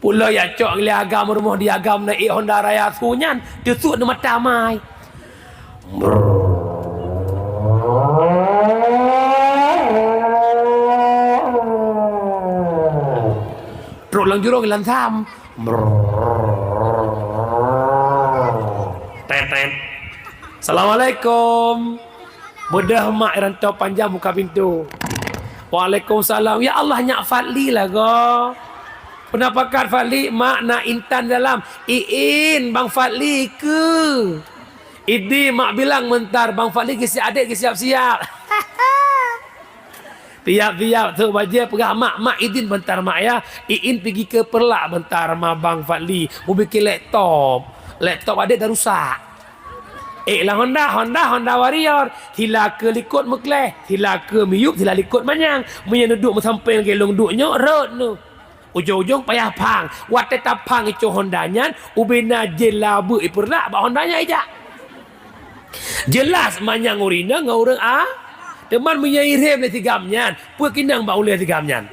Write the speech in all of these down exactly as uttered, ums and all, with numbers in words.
Pula ya cok lé agam rumoh di agam na ék Honda Raya su nyan, teusut di mata mai. Trok lam jurong lam sam. Tetet. Assalamualaikum. Beudôh mak rantau panjang buka pintu. Waalaikumsalam. Ya Allah, nyak Fadli lah go. Peuna pakat Fadli, mak na Intan dalam. Iin, Bang Fadli ke? Idi mak bilang meuntar, Bang Fadli geusiap adék geusiap-siap. Tiap-tiap tu bajée peugah mak, mak idin bentar mak ya. Iin pigi ke Peureulak bentar ma Bang Fadli. Meubikin laptop. Laptop adék dah rusak. Eh lah Honda, Honda, Honda Warrior. Sila ke likot meukleh, sila ke miyup, sila likot manyang. Meunyan duek meusampéng lagée lôn duek nyoe, rot nu. Ujong-ujong payah phang. Watée taphang ico Honda nyan, ubena jela beuk ipeurlak bak Honda nyan ijak. Jeulaih manyang ureuëng ngon ureuëng a. Teuma meunyoe irhem lé sigam nyan, peue kinong bak ulée sigam nyan?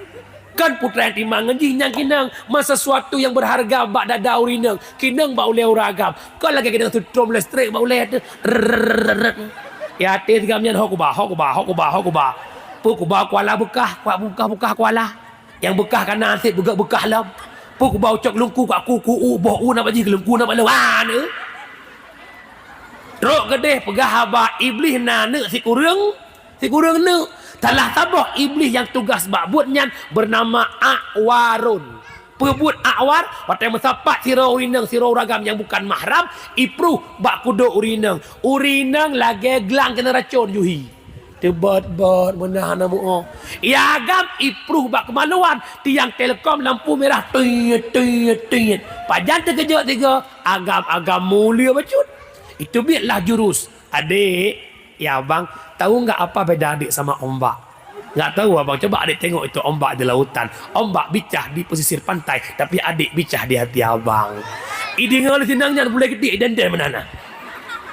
Kan putra nyang timang ngon jih nyang kinong, ma sesuatu nyang berharga bak dada ureuëng, kinong bak ulée ureuëng agam. Kon lagée kinong sutrom listrik bak ulée teuh. Rrrrrrrr. Ya até sigam nyan ho kuba, ho kuba, ho kuba, ho kuba. Peue kuba kuala beukah, kuat beukah-beukah kuala. Nyang beukah ka na seb beugét beukah lom. Peue kuba ucok lungku ka ku ku u boh u na bak jih lungku na bak lom. Wah, neu. Trok keudeh peugah haba Iblih na neuk sikureueng, sikureueng neuk. Salah saboh Iblih nyang tugas bak buet nyan beunama Akwarun. Peue buet Akwar? Watée meusapat sidroe ureuëng inong sidroe ureuëng agam nyang bukan mahram, ipruh bak kudok ureuëng inong. Ureuëng inong lagée glang keuneuk racon juhi. Teubot-bot meunan hana muoh. Ia agam ipruh bak keumaluan, tiang telekom lampu merah tuet tuet tuet. Pajan teukeujot tiga, agam-agam mulia bacut. Itu biet lah jurus. Adik, ya abang, tahu nggak apa beda adik sama ombak? Nggak tahu abang, coba adik tengok itu ombak di lautan. Ombak bicah di pesisir pantai, tapi adik bicah di hati abang. Idingoe lé sinang nyan bulée geudik dendeh meunan na.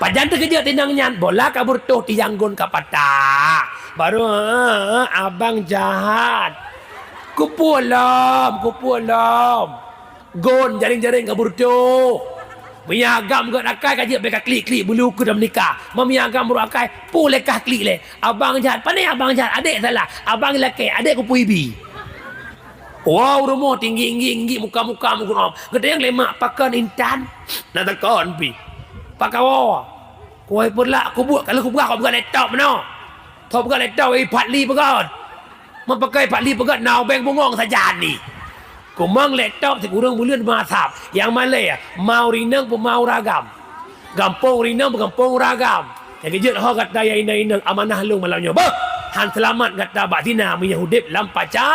Pajan teukeujot inong nyan, bola ka beureutoh tiang gon ka patah. Baru, "Heueh, abang jahat." Kupeue lom, kupeue lom. Gon jaréng-jaréng ka beureutoh. Meunyo agam gét akai ka jeuet bèk ka klik-klik bulu keu dah meunikah. Meunyo agam brôk akai, peue lé kah klik lé. Abang jahat, pane abang jahat, adék salah. Abang lakèe, adék kupeue ibi. Wow, rumoh tinggi-tinggi, muka-muka meugunong. Geutanyong lé mak, pakon intan? Na takon pih. Pak kawoe. Kuwai peulak kubuet, kalau kubuka kau peugah laptop meunoe. Kau peugah laptop, eh, Fadli peugah. Meupakai Fadli peugah, na ubeng bungong sajan ni. Kumang laptop sikureueng buleuen meuasap. Nyang malèe, ma ureueng inong peuma ureueng agam. Gampông ureueng inong peugampông ureueng agam. Nyang keujeuet ho gata ya inong-inong amanah lôn malam nyoe. Beuh! Han seulamat gata bak zina meunyoe udép lam paca.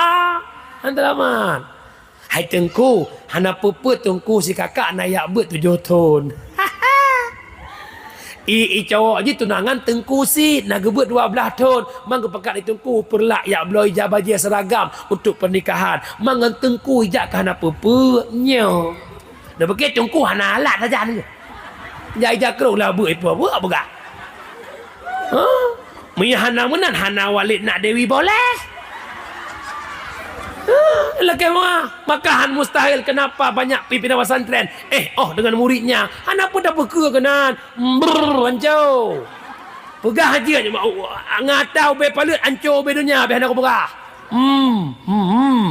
Han seulamat. Hai Teungku, hana peue-peue Teungku sikakak na jak beuet tujoh thon. I, i cowok jih tunangan Teungku sit, na geubeuet dua blaih thon. Mang geupakat lé Teungku peulak jak bloe ija bajèe seuragam untuk pernikahan. Mang ngon Teungku ijak ka hana peue-peue nyoe. Dah beuke Teungku hana alat saja ni. Jak ija krong lah beuet ipo beuet peugah. Huh? Meunyo hana meunan, hana Walid nak Dewi boleh. Huh? Lakèe ma, maka han mustahil kenapa banyak pimpinan pesantren, eh, oh, dengan muridnya. Hana pun dah peukeu keunan. Brrr, anco. Peugah jeuet, ngon ata ubé paleuet, anco ubé donya, bèk hana kupeugah. Hmm, hmm, hmm.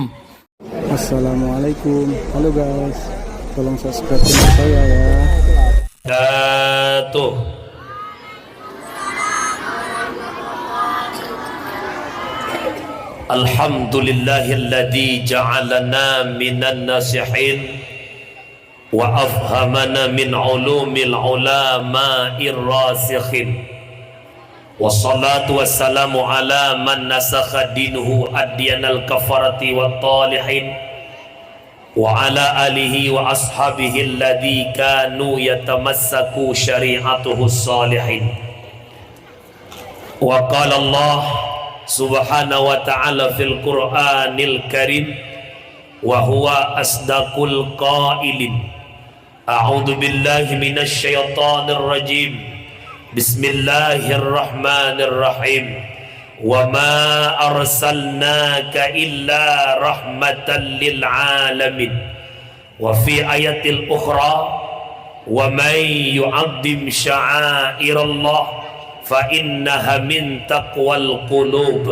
Assalamualaikum. Halo guys, tolong subscribe channel saya ya. Jatuh. Alhamdulillahilladzi ja'alana minan nasihin wa afhamana min ulumil ulama'ir rasikhin. Wassalatu wassalamu ala man nasakha dinhu adyanal kafarati wat talihin, wa ala alihi wa ashabihi alladzi kanu yatamassaku syari'atuhu salihin. Wa qala Allah subhanahu wa ta'ala fil Qur'anil Karim, wa huwa asdaqul qailin. A'udzu billahi minasy syaithanir rajim. Bismillahirrahmanirrahim. Wa ma arsalnaka illa rahmatan lil alamin. Wa fi ayatil ukhra, "Wa man yu'azzim sya'airallah fa innaha min taqwal qulub."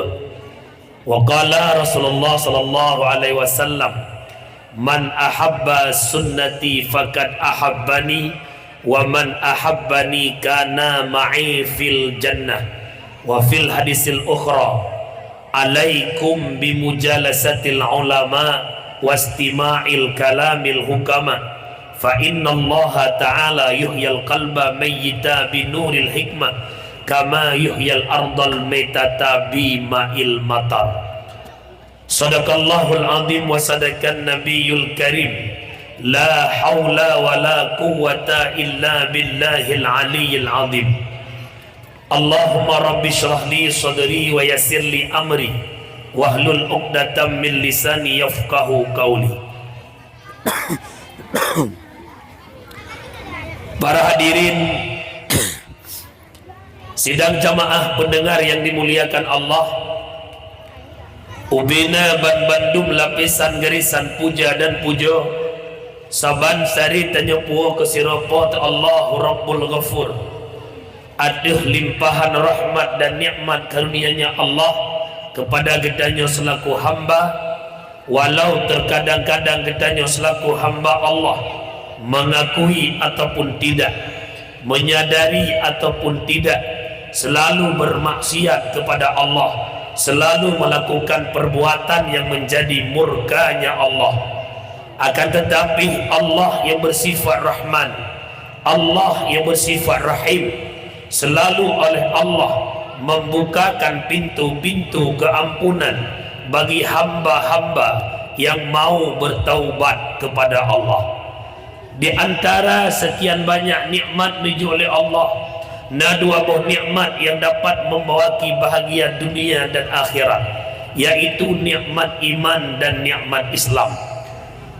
Wa qala Rasulullah sallallahu alaihi wasallam, "Man ahabba sunnati faqad ahabbani, wa man ahabbani kana ma'i fil jannah." Wa fil hadisil ukhra, "Alaikum bimujalasatil ulama wastima'il kalamil hukama, fa innallaha ta'ala yuhyil qalba mayyita binuril hikmah, kama yuhyil ardal maitata bima'il matar." Sadaqallahul azim wa sadaqan nabiyul karim. La haula wa la quwwata illa billahil aliyyil azim. Allahumma rabbi shrah li sadri wa yassir li amri, wahlul uqdatam min lisani yafqahu qauli. Para hadirin sidang jamaah pendengar yang dimuliakan Allah, ubena ban bandum lapisan garisan puja dan pujoe, saban sari tanyoe puwoe keu sidroe Po teu Allah Rabbul Ghafur, ateueh limpahan rahmat dan nikmat karunia-Nya Allah kepada geutanyoe selaku hamba, walau terkadang-kadang geutanyoe selaku hamba Allah mengakui ataupun tidak, menyadari ataupun tidak, selalu bermaksiat kepada Allah, selalu melakukan perbuatan yang menjadi murka-Nya Allah. Akan tetapi, Allah yang bersifat Rahman, Allah yang bersifat Rahim, selalu oleh Allah membukakan pintu-pintu keampunan bagi hamba-hamba yang mau bertaubat kepada Allah. Di antara sekian banyak nikmat neujok lé Allah, na dua boh nikmat yang dapat membawa ki bahagia dunia dan akhirat, yaitu nikmat iman dan nikmat Islam.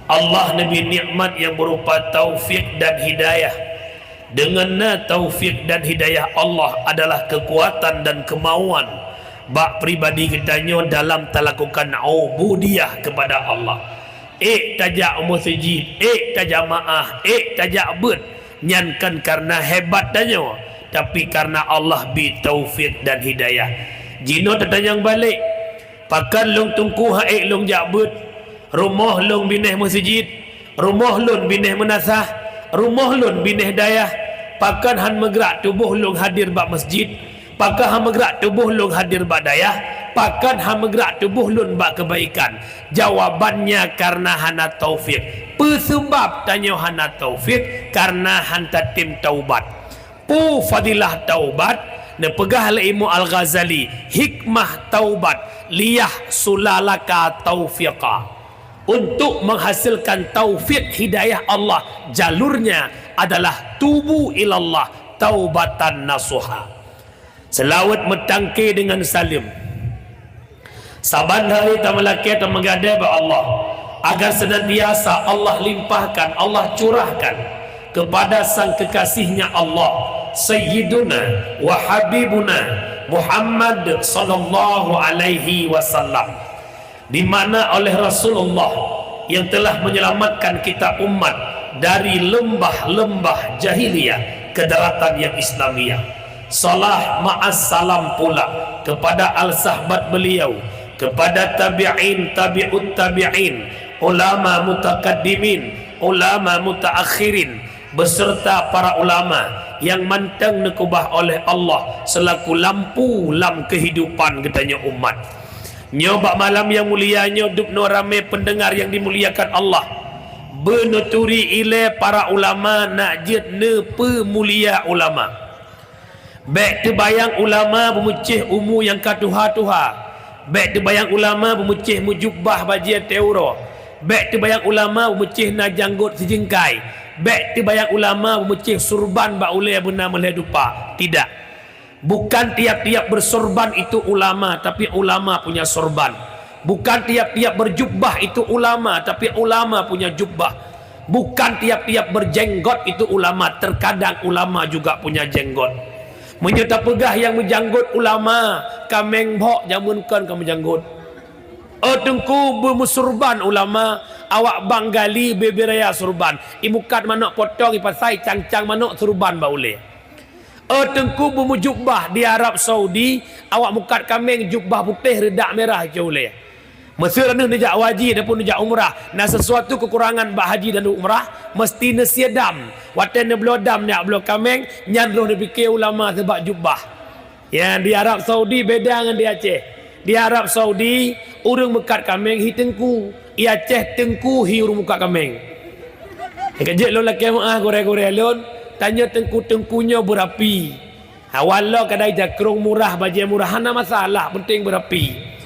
Allah neubri nikmat nyang beurupa taufik dan hidayah. Deungon na taufik dan hidayah Allah adalah keukuatan dan keumauan bak pribadi geutanyoe dalam talakukan ubudiyah keupada Allah. Ék tajak u meuseujid, ék tajamaah, ék tajak beuet, nyan kon kareuna hebat tanyoe, tapi kareuna Allah bi taufik dan hidayah. Jinoe tatanyong balek, Pakon lôn teungku han ék lôn jak beuet? Rumoh lôn binéh meuseujid, rumoh lôn binéh meunasah, rumoh lôn binéh dayah. Pakon han meugrak tuboh lôn hadir bak meuseujid? Pakon han meugrak tuboh lôn hadir bak dayah? Pakon han meugrak tuboh lôn bak keubaikan? Jawabannya, kareuna hana taufik. Peue seubab tanyoe hana taufik? Kareuna han tatem taubat. Peue fadilah taubat? Neupeugah lé Imeum Al-Ghazali, hikmah taubat, "Liyahsula laka taufiqa." Untuk menghasilkan taufik hidayah Allah, jalurnya adalah tubu ilallah taubatan nasuha. Seulaweuet meutangke deungon saleuem. Saban hari tameulakée tameugadée bak Allah, agar seunantiasa Allah limpahkan, Allah curahkan kepada sang kekasih-Nya Allah, Sayyiduna wa Habibuna Muhammad sallallahu alaihi wasallam, di mana oleh Rasulullah yang telah menyelamatkan kita umat dari lembah-lembah jahiliyah ke daratan yang Islamiyah. Salah ma'as salam pula kepada al-sahbat beliau, kepada tabi'in, tabi'ut tabi'in, ulama mutakaddimin, ulama mutaakhirin, beserta para ulama yang mantong neukeubah oleh Allah selaku lampu lam kehidupan geutanyoe umat. Nyoe bak malam nyang mulia nyoe dubnoe ramé peundeungar nyang dimuliakan Allah, beuneuturi ilée para ulama nak jeuet neupeumulia ulama. Bék teubayang ulama beumeucéh umu nyang ka tuha-tuha. Bék teubayang ulama beumeucéh meujubah bajée teuroe. Bék teubayang ulama beumeucéh na janggôt sijeungkai. Bék teubayang ulama beumeucéh surban bak ulée beuna meulhée dupa. Tidak. Bukan tiap-tiap bersorban itu ulama, tapi ulama punya sorban. Bukan tiap-tiap berjubah itu ulama, tapi ulama punya jubah. Bukan tiap-tiap berjenggot itu ulama, terkadang ulama juga punya jenggot. Meunyoe tapeugah nyang meujanggot ulama, kaméng bhok jameun kon ka meujanggot. Oh Teungku, beumeusurban ulama, awak bang gali bebe raya surban. Imukat manok potong, ipasai cang-cang manok surban bak ulée. Oh Teungku, beumujubah di Arab Saudi, awak mukat kaméng jubah putéh reudak mirah icue ulée. Meuseu droeneuh neujak haji ataupun neujak umrah, na sesuatu kekurangan bak haji dan umrah, meusti neusie dam. Watée neubloe dam nyak bloe kaméng, nyan roh neupike ulama seubab jubah. Ya, di Arab Saudi beda ngon di Aceh. Di Arab Saudi, ureuëng meukat kaméng hi teungku. Di Aceh teungku hi ureuëng meukat kaméng. Keujeuet lôn lakée meuáh gurée-gurée lôn, tanyoe teungku-teungku nyoe beurapi. Awai lom kadang jakrong murah, bajée murah, hana masalah, penting beurapi.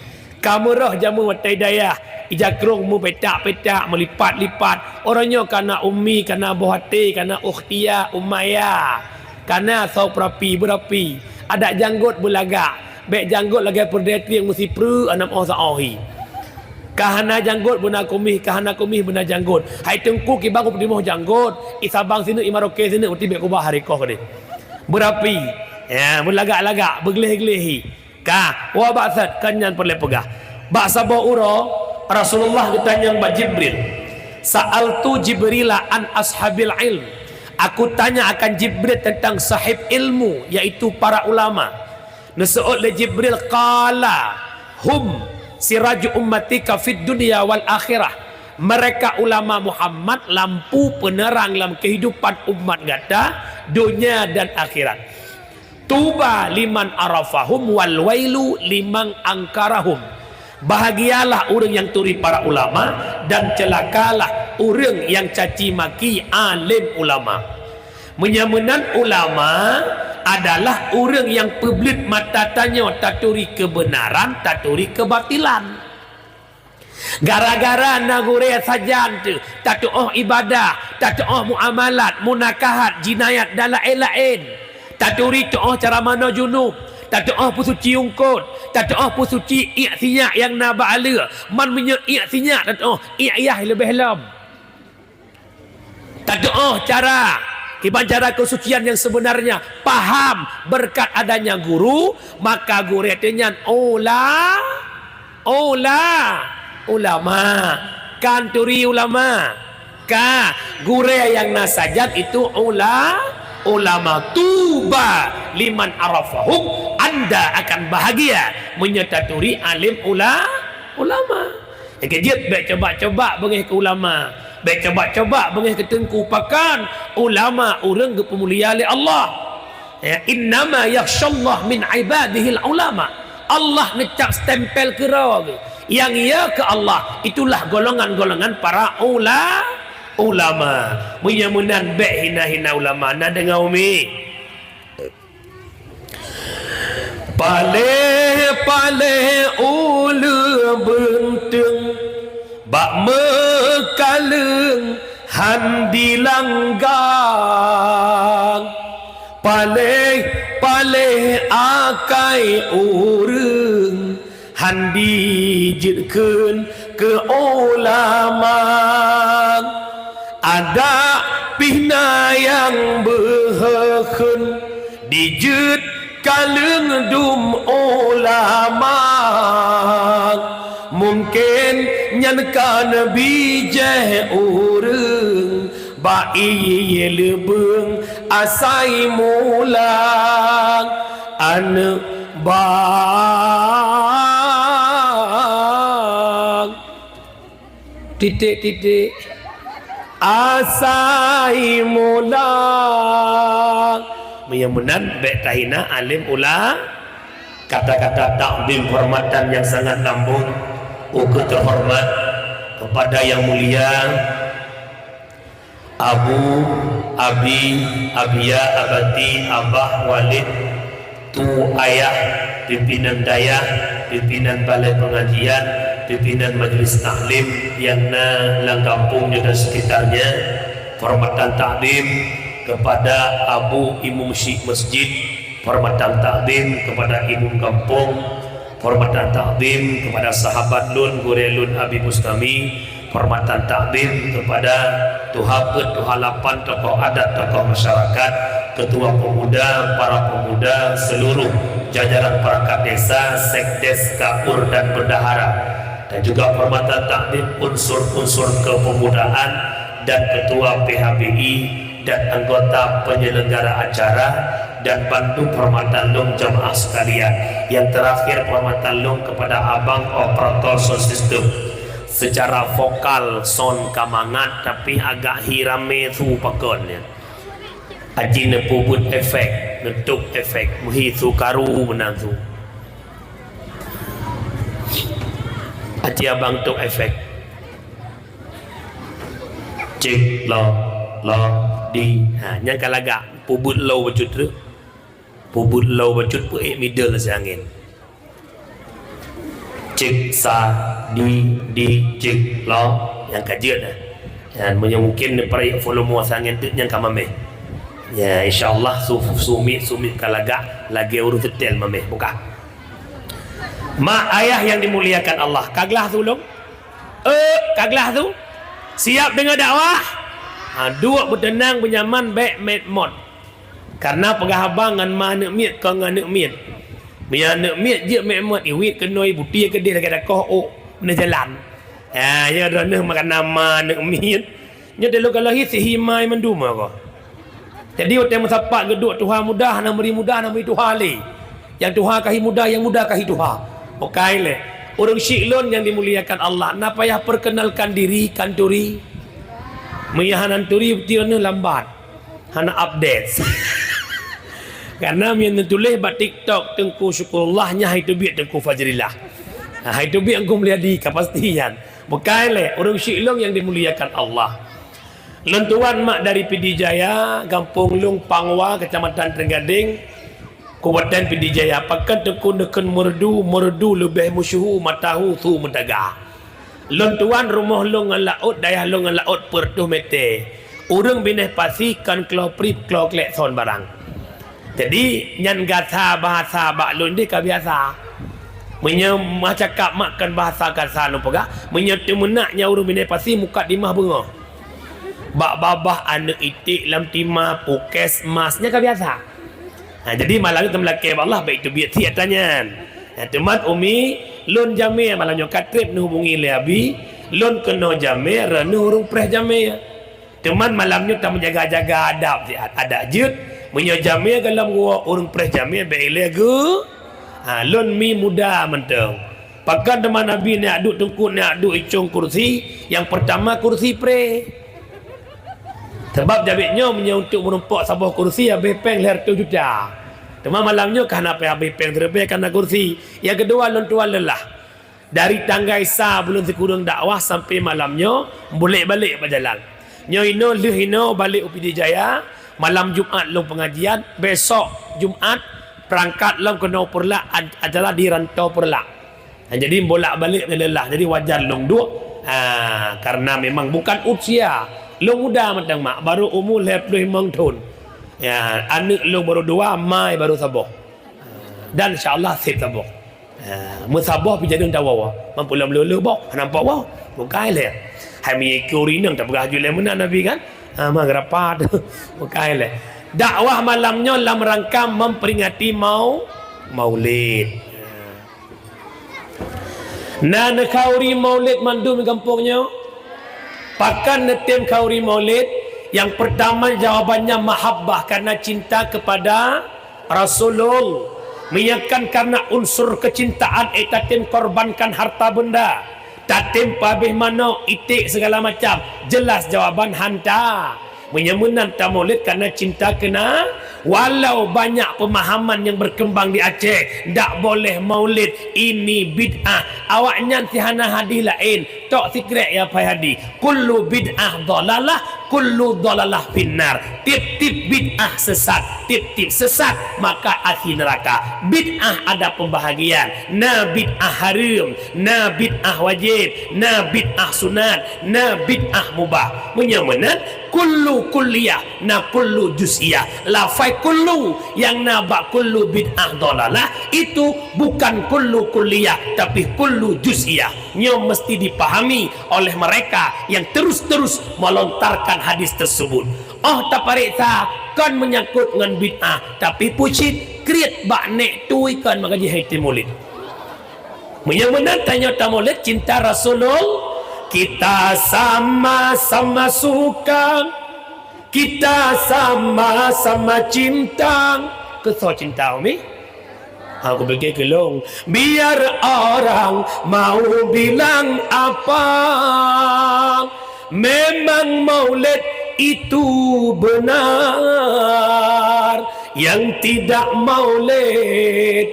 Ka meurôh jameun watée dayah, ija krong meupetak-petak, meulipat-lipat. Uroe nyoe kana ummi, kana boh até, kana ukhtia, umaya. Kana soe peurapi, beurapi. Adak janggot beulagak. Bék janggot lagée peureudée trieng meusipreuk, anam oh saoh hi. Ka hana janggot beuna kumieh, ka hana kumieh beuna janggot. Hai teungku kiban kupeutimoh janggot, i Sabang sineuk, i Maroke sineuk, berarti bék kubah hareukoh keudeh. Beurapi. Ya, beulagak-lagak, beugleh-gleh hi. Ka, wa ba'sat, kan nyan peureulée peugah. Bak saboh uroe, Rasulullah geutanyong bak Jibril, "Sa'altu Jibrila an ashabil ilm." Aku tanya akan Jibril tentang sahib ilmu, yaitu para ulama. Neuseuôt lé Jibril, qala, "Hum siraju ummatika fid dunya wal akhirah." Mereka ulama Muhammad lampu peuneurang lam kehidupan umat gata, donya dan akhirat. "Tuba liman arafahum wal wailu liman angkarahum." Bahagialah ureuëng nyang turi para ulama dan ceulakalah ureuëng nyang caci maki alim ulama. Meunyoe meunan ulama adalah ureuëng nyang peublit mata tanyoe taturi keubeunaran, taturi keubatilan. Gara-gara na gurée sajan teuh, tatuoh ibadah, tatuoh muamalat, munakahat, jinayat dan laén-laén. Taturi tuoh cara manoe junub, tatuoh peusuci ungkot, tatuoh peusuci iek sinyak nyang na bak aleuek, man meunyoe iek sinyak tatuoh, iek yah leubeh lom. Tatuoh cara, kiban cara keusucian nyang sebenarnya, paham berkat adanya guru, maka gurée teuh nyan ula, ula, ulama. Kan turi ulama. Ka, gurée nyang na sajan itu ula, ulama. Tuba liman arafahum, anda akan bahagia meunyoe taturi alim ula, ulama. Nyang keujeuet, bék coba-coba beungéh keu ulama. Bék coba-coba beungéh keu teungku. Pakon? Ulama ureuëng geupeumulia lé Allah. Ya, "Innama yakhsyallaha min ibadihil ulama." Allah neucap stempel keudroe geuh. Nyang ya keu Allah, itulah golongan-golongan para ula-, ulama. Meunyoe meunan bék hina-hina ulama. Na deungoe umi? Paléh-paléh uleue beunteueng, bak meukaleueng han dilanggang. Paléh-paléh akai ureuëng, han dijeuet kheun keu ulama. Adak pih na nyang beuhe kheun dijeuet kaleueng dum ulama. Mungken nyan kan bijéh ureuëng bak ié leubeueng asai mula aneuk bang. Titik-titik asai mula. Meunyoe meunan bék tahina alim ula. Kata-kata takdim kehormatan yang sangat lambung, ukeue terhormat kepada yang mulia Abu, Abi, Abia, Abati, Abah, Walid, Tu, Ayah, pimpinan dayah, pimpinan balai pengajian, pimpinan majlis taklim yang na lam kampung dan sekitarnya, penghormatan takdim kepada Abu Imum Syik Masjid, penghormatan takdim kepada Imum Kampung, penghormatan takdim kepada sahabat lôn, gurée lôn Abi Bustami, penghormatan takdim kepada tuha peuet, tuha lapan, tokoh adat, tokoh masyarakat, ketua pemuda, para pemuda, seluruh jajaran perangkat desa, sekdes, kaur, dan bendahara. Dan juga penghormatan takdim unsur-unsur kepemudaan dan ketua P H B I dan anggota penyelenggara acara dan bandum hormatan lôn jamaah sekalian. Yang terakhir, penghormatan lôn kepada abang operator sound system. Secara vokal sound ka mangat, tapi agak hi ramé su pakon nyan. Aji neupeubuet efek, neutôb efek, meuhi su karu meunan su. Aji abang tôb efek. Cek, lo, lo, di. Ha, nyang ka lagak, peubuet low bacut treuk. Peubuet low bacut peuék middle lé angén. Cek sa, di, di, cek lo, nyang ka jeuet dah. Dan meunyoe mungkin neuparék volume asai angén teuk nyang ka mameh. Ya, insya Allah su-, sumiet-sumiet ka lagak lagée ureuëng setel mameh buka. Mak ayah yang dimuliakan Allah, ka glah su lom? Eh, ka glah su? Siap deungoe dakwah? Ha, duek beuteunang beunyaman bék mét mot. Karena peugah haba ngon ma aneuk miet kon ngon aneuk miet. Meunyoe aneuk miet jeuet mét mot, iwit keunoe, ibuti keudeh lagée dakoh ôk neujalan. Ha, ya droeneuh makana ma aneuk miet. Nyoe teuh lôn kalon hi sihi ma mandum ko. Jadi watée meusapat geuduek tuha muda, hana meuri muda, hana meuri tuha lé. Nyang tuha ka hi muda, nyang muda ka hi tuha. Bukai lé. Ureuëng syik lôn nyang dimuliakan Allah, na payah perkenalkan diri kanturi. Meunyoe hana turi, beuti droeneuh lambat. Hana update. Karena meunyoe neutuléh bak TikTok Teungku Syukurullah, nyan hai teubiet Teungku Fajrillah. Ha, hai teubiet Teungku Mulyadi, ka pasti nyan. Bukai lé, ureuëng syik lôn nyang dimuliakan Allah. Lôn tuan mak dari Pidie Jaya, gampông lôn Pangwa, Kecamatan Trenggadeng, Kabupaten Pidie Jaya. Pakon Teungku neukheun meureudu, meureudu leubeh meusyeuhu mata hu su meutaga. Lôn tuan rumoh lôn ngon laôt, dayah lôn ngon laôt peuet reutôh mete. Ureuëng binéh pasi kon klo prip, klo klek son barang. Jadi, nyan gasa bahasa bak lôn deh ka biasa. Meunyoe meucakap mak kon bahasa gasa lôn peugah, meunyoe teumeunak nyan ureuëng binéh pasi mukat dimah beungoh. Bak babah aneuk iték lam tima, puskesmas, nyan ka biasa. Ha, jadi malam nyoe tameulakée bak Allah, bék teubiet si atra nyan. Ha, teuma umi, lôn jamé malam nyoe ka treb neuhubungi lé Abi, lôn keunoe jamé, droeneuh ureuëng preh jamé. Teuma malam nyoe tameujaga-jaga adab siat, adak jeuet. Meunyoe jamé goh lom geuwoe ureuëng preh jamé bék ilée geu. Ha, lôn mi muda mantong. Pakon teuma Nabi neujak duek teungku, neujak duek icong kursi, nyang peurtama kursi preh. Sabab jabek nyoe meunyoe untuk meurumpok saboh kursi habéh péng lhée reutôh juta. Teuma malam nyoe ka hana payah habéh péng siribée kareuna kursi. Nyang keudua lôn tuan lelah. Dari tanggai sa buleuen sikureueng dakwah sampai malam nyoe, bulek-balek bak jalan. Nyoe inoe lheueh inoe balek u Pidie Jaya, malam Jumat lôn pengajian, besok Jumat berangkat lom keunoe Peureulak, a-, acara di Rantau Peureulak. Ha, jadi bolak-balik lé lelah, jadi wajar lôn duek. Ha, karena memang bukan usia. Lôn muda mantong mak, baru umu lhée ploh limong thon. Ya, aneuk lôn baru dua, mai baru saboh. Dan insya Allah seb saboh. Ha, meusaboh pih jadeueng tawoe. Mampu lom leuh-leuh boh, hana nampak woe. Bukai lé. Hai meunyoe ikeu ureuëng inong tapeugah ju lé meunan Nabi kan? Ha, mah geurapat. Bukai lé. Dakwah malam nyoe lam rangka memperingati mau-, Maulid. Na neukhauri Maulid mandum di gampông nyoe? Pakon neutem khauri Maulid? Yang pertama jawabannya mahabbah, karena cinta kepada Rasulullah. Meunyoe kon karena unsur kecintaan, eh, tatem korbankan harta benda, tatem pabeh manok, iték segala macam, jelas jawaban hanta. Meunyoe meunan tamaulid karena cinta keu Na-, walau banyak pemahaman yang berkembang di Aceh, ndak boleh maulid, ini bid'ah. Awaknyan si hana hadih laén, tok sikrek ya pai hadih. Kullu bid'ah dhalalah, kullu dhalalah finnar. Tiep-tiep bid'ah sesat, tiep-tiep sesat maka api neraka. Bid'ah ada pembahagian, na bid'ah hareuem, na bid'ah wajéb, na bid'ah sunat, na bid'ah mubah. Meunyoe meunan, kullu kulliyah, na kullu juz'iyah. Lafai kullu nyang na bak kullu bid'ah dhalalah itu bukan kullu kulliyah, tapi kullu juz'iyah. Nyoe mesti dipahami oleh mereka yang terus-terus melontarkan hadis tersebut. Oh tapareksa kon menyangkut ngon bid'ah, tapi pucit kriet bak nek tui kon maka jih hai tem maulid. Meunyoe meunan tanyoe tamaulid cinta Rasulullah, kita sama-sama suka, kita sama-sama cinta. Keu soe cinta, Umi? Ha, kupike keu lôn. Biar orang mau bilang apa, memang maulid itu benar. Yang tidak maulid,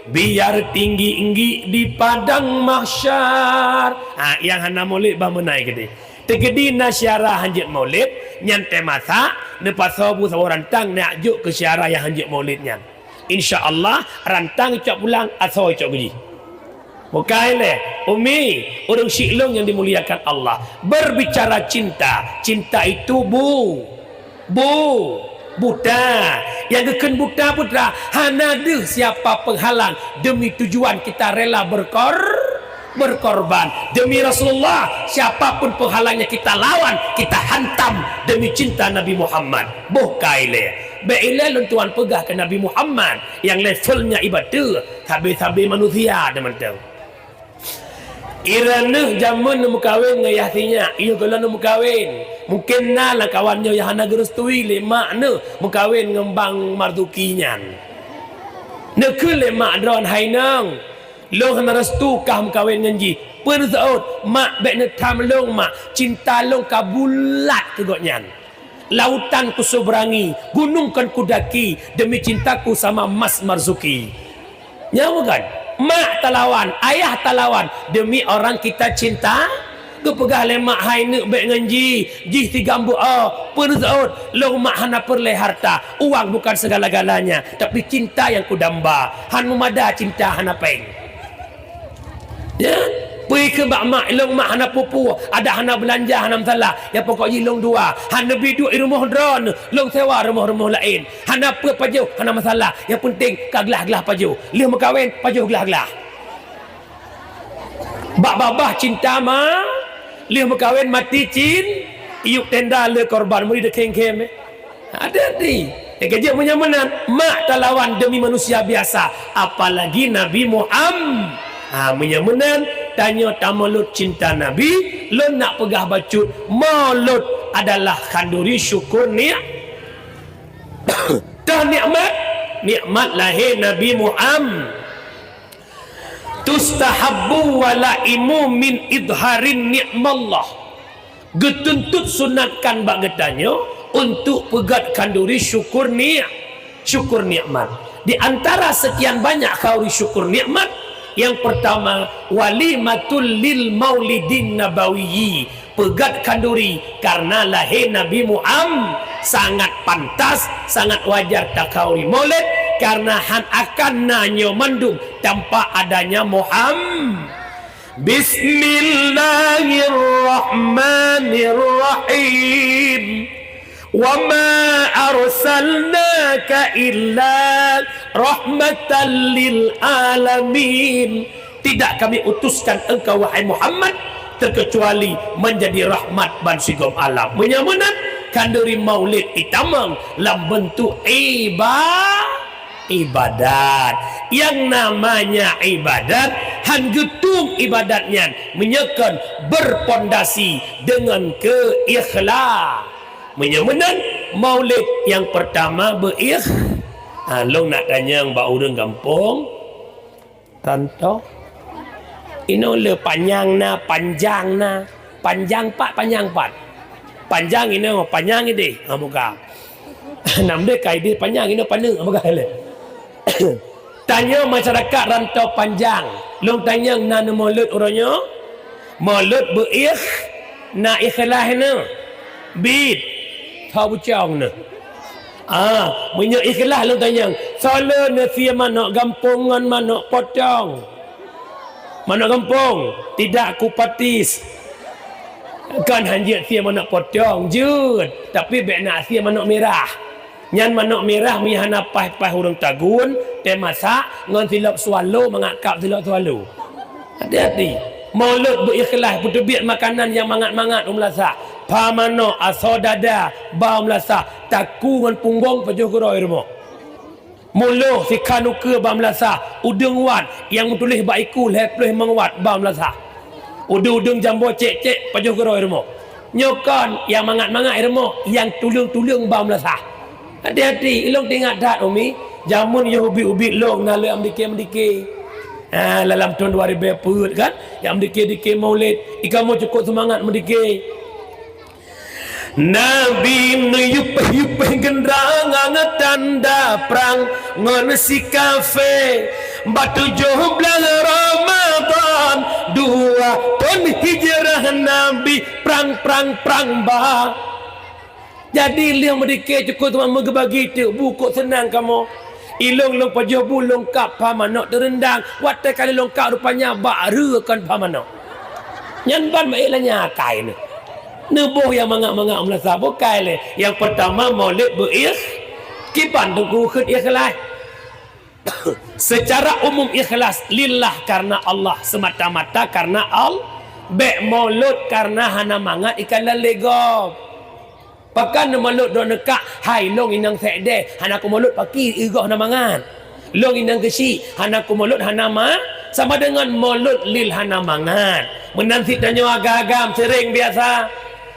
biar tinggi-inggi di padang mahsyar. Ha, nyang hana maulid bah meunan keudeh. Teukeudi na syedara hanjeuet maulid, nyan teumasak, neupasoe bu saboh rantang, neujak jok keu syedara nyang hanjeuet maulid nyan. Insya Allah, rantang icok pulang, asoe icok keu jih. Bukai lé, Umi, ureueng syiek lôn nyang dimuliakan Allah. Berbicara cinta, cinta itu bu-, bu-, buta. Nyang geukheun buta, putra, hana deuh siapa penghalang demi tujuan kita rela berkor-, berkorban. Demi Rasulullah, siapapun penghalangnya kita lawan, kita hantam demi cinta Nabi Muhammad. Boh ka ilée. Bék ilée lôn tuan peugah keu Nabi Muhammad nyang levelnya ibateue, sabe-sabe manusia teumantong. Ireuneuh jameun neumeukawen ngon yah sinyak, yoh gohlom neumeukawen. Mungken na lam kawan nyoe nyang hana geurestui lé mak neuh meukawen ngon Bang Marzuki nyan. Neukheun lé mak droen, "Hai nong, lôn hana restu kah meukawen ngon jih." Peue neuseuôt, "Mak, bék neutham lôn, Mak. Cinta lôn ka bulat keu gobnyan. Lautan kuseberangi, gunong kon kudaki, demi cintaku sama Mas Marzuki." Nyan bukan? Mak talawan, ayah talawan demi orang kita cinta. Geupeugah lé mak, "Hai neuk, bék ngon jih, jih tigam beuo, peue neuseuôt, lôn mak hana peureulée harta, uang bukan segala-galanya, tapi cinta nyang kudamba, han meumada cinta hana péng." Ya, peue keu bak mak, lôn mak hana peue-peue, adak hana beulanja, hana masalah. Nyang pokok jih lôn dua, hana neubi duek i rumoh droeneuh, lôn sewa rumoh-rumoh laén. Hana peue pajoh, hana masalah. Nyang penting ka glah-glah pajoh. Lheueh meukawen, pajoh glah-glah. Bak babah cinta ma, lheueh meukawen mati cin, iyup tenda le korban meuri deukheng-kheng, eh. Hati-hati. Eh, kejap meunyoe meunan, mak talawan demi manusia biasa, apalagi Nabi Muhammad. Ha, meunyoe meunan, tanyoe tamaulud cinta Nabi, lôn nak peugah bacut, maulud adalah khanduri syukur ni-, tah nikmat, nikmat lahé Nabi Muhammad. Tustahabbu walaimu min idharin ni'mallah. Geutuntut sunatkan bak geutanyoe untuk peugét khanduri syukur ni-, syukur nikmat. Di antara sekian banyak khanduri syukur nikmat, yang pertama, walimatul lil maulidin nabawiyyi. Peugét khanduri karena lahé Nabi Muhammad, sangat pantas, sangat wajar takhanduri maulid karena han akan na nyoe mandum tanpa adanya Muhammad. Bismillahirrahmanirrahim. Wa ma arsalnaka illa rahmatan lil alamin. Tidak kami utuskan engkau, wahai Muhammad, terkecuali menjadi rahmat ban sigom alam. Meunyoe meunan, khanduri maulid itamong lam bentuk iba-, ibadat. Yang namanya ibadat, han geutueng ibadat nyan meunyoe kon berpondasi dengan keikhlas. Meunyoe meunan, maulid nyang pertama beuikh-, ha, lôn nak tanyong bak ureueng gampông, Ranto. Inoe le panyang na, panjang na. Panjang pat, panyang pat. Panjang inoe, panyang ideh. Ha, muka. Nam deh ka ideh panyang inoe paneuk, ha, muka le. Tanyoe masyarakat Ranto Panjang. Lôn tanyong na neumaulud uroe nyoe? Maulud beuikh-, na ikhlas neuh? Bit. Tho bucong neuh. Ah, meunyoe ikhlas lôn tanyong, soe le neusie manok gampông ngon manok potong? Manok gampông, tidak kupatis. Kan hanjeuet sie manok potong, jeuet, tapi bék na sie manok mirah. Nyan manok mirah meunyo hana paih-paih ureueng tagun, teumasak ngon silop swallow, mangat kab silop swallow. Hati-hati. Maulud beuikhlaih, peuteubiet makanan nyang mangat-mangat u meulasah. Pha manok, asoe dada, ba u meulasah, taku ngon punggong pajoh keudroe rumoh. Muloh sikhan ukeue ba meulasah, udeueng wat nyang meutuléh bak iku lhée ploh limong wat ba meulasah. Udeueng-udeueng jambo cék-cék pajoh keudroe rumoh. Nyoe kon nyang mangat-mangat rumoh, nyang tuleueng-tuleueng ba meulasah. Hati-hati, ilong teuingat that, Umi, jameun yoh ubit-ubit lôn na lé meudike-meudike. Ah, lam thon dua ribée peuet kan, nyang meudike-dike Maulid, ikamoe cukop seumangat meudike. Nabi neuyup-yup geundrang ngon tanda prang ngon si kafé. Bak tujoh blaih Ramadhan dua thon hijrah Nabi prang, prang, prang ba. Jadi lheueh meudike cukop teuma meugeubagi teuk bu kok seunang kamoe. Ilong lôn pajoh bu lôn kab pha manok teureundang. Watée ka lheueh lôn kab rupanya bak reue kon pha manok. Nyan ban meuék lanyah akai nyoe. Neuboh nyang mangat-mangat meulasah bukai lé. Nyang peurtama Maulid beuikh, kiban teungku kheun ikhlaih. Secara umum ikhlas lillah, karena Allah, semata-mata karena Al-, bék mulod karena hana mangat ikalon lé gob. Pakon neumulod droeneuh kak, hai lôn inong sék deh, hana kumulod pakri i gob hana mangat. Lôn inong geusyik, hana kumulod hana ma-, sama deungon mulod lil hana mangat. Meunan cit tanyoe agam-agam seuréng biasa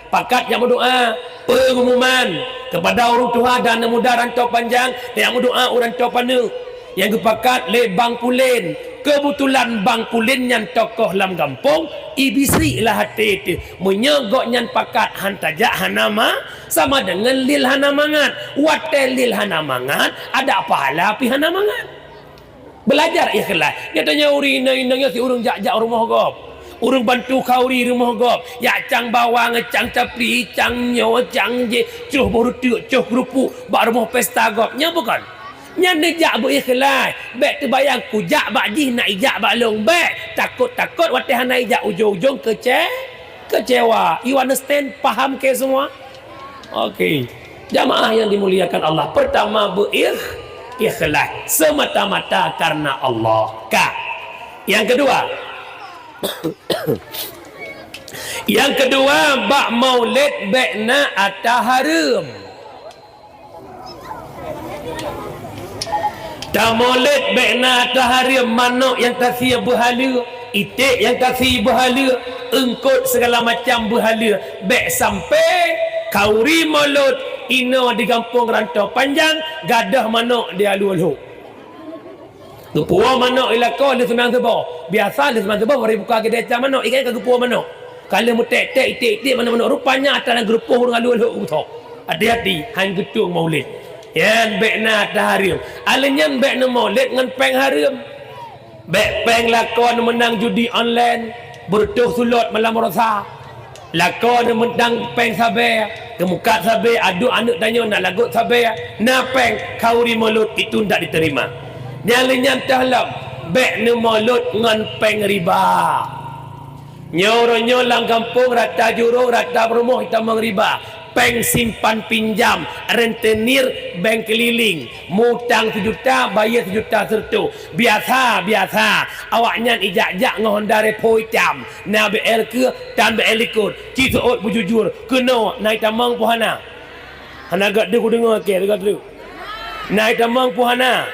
pakat jak meudoá, peungumuman keupada ureuëng tuha dan aneuk muda ranto panjang, jak meudoá u ranto paneuk. Nyang geupakat lé Bang Pulen. Keubeutulan Bang Pulen nyan tokoh lam gampông, i bisri lam até teuh. Meunyoe gobnyan pakat han tajak hana ma-, sama deungon lil hana mangat. Watée lil hana mangat, adak pahala pih hana mangat. Beulajar ikhlas. Nyata nyoe ureuëng inong-inong nyoe si ureuëng jak-jak u rumoh gob. Ureuëng bantu khauri rumoh gob. Jak cang bawang, cang capli, cang nyoe, cang jéh, coh boh reuteuek, coh keurupuk bak rumoh pesta gob. Nyan bukon? Nyan neujak beu ikhlas. Bék teubayang kujak bak jih nak ijak bak lôn. Bék. Takot-takot watée hana ijak ujong-ujong keuce-, keucewa. You understand? Paham ke semua? Oke. Jamaah yang dimuliakan Allah, pertama beu-ikh-, ikhlas semata-mata karena Allah. Ka. Yang kedua, yang kedua, bak maulid bék na ata hareuem. Tamulod bék na tahareuem manok nyang tasie beuhaleue, iték nyang tasie beuhaleue, eungkot sigala macam beuhaleue. Bék sampoe khauri mulod inoe di gampông Ranto Panjang gadôh manok di Alue Lhok. Geupuwoe manok i lakoe lheueh seumbahyang suboh. Biasa lheueh seumbahyang suboh bari buka keudè cang manok, ikan ka geupuwoe manok. Ka lheueh meuték-ték, iték-iték manok-manok. Rupanya atra nyang geurupoh ureuëng Alue Lhok beusoe. Hati-hati, han geutueng maulid. Nyan bék na tahareuem. Alèh nyan bék neumaulid ngon péng hareuem. Bék péng lakoe neumeunang judi online, beureutoh sulot malam rosa. Lakoe neumeunang péng sabé, geumukat sabé, aduek aneuk tanyoe nak lagot sabé, na péng khauri mulod itu ndak diterima. Nyang lheueh nyan toh lom, bék neumulod ngon péng riba. Nyoe uroe nyoe lam gampông rata jurông, rata peurumoh jitamong riba. Péng simpan pinjam, rentenir bank keliling, mutang sijuta, bayeue sijuta sireutôh. Biasa, biasa, awaknyan ijak-jak ngon Honda Revo itam, na B L keu tan B L likot, ci seuôt beujujur, keunoe na jitamong peue hana? Hana gét deuh kudeungoe, oke, lagèe treuk. Na jitamong peue hana?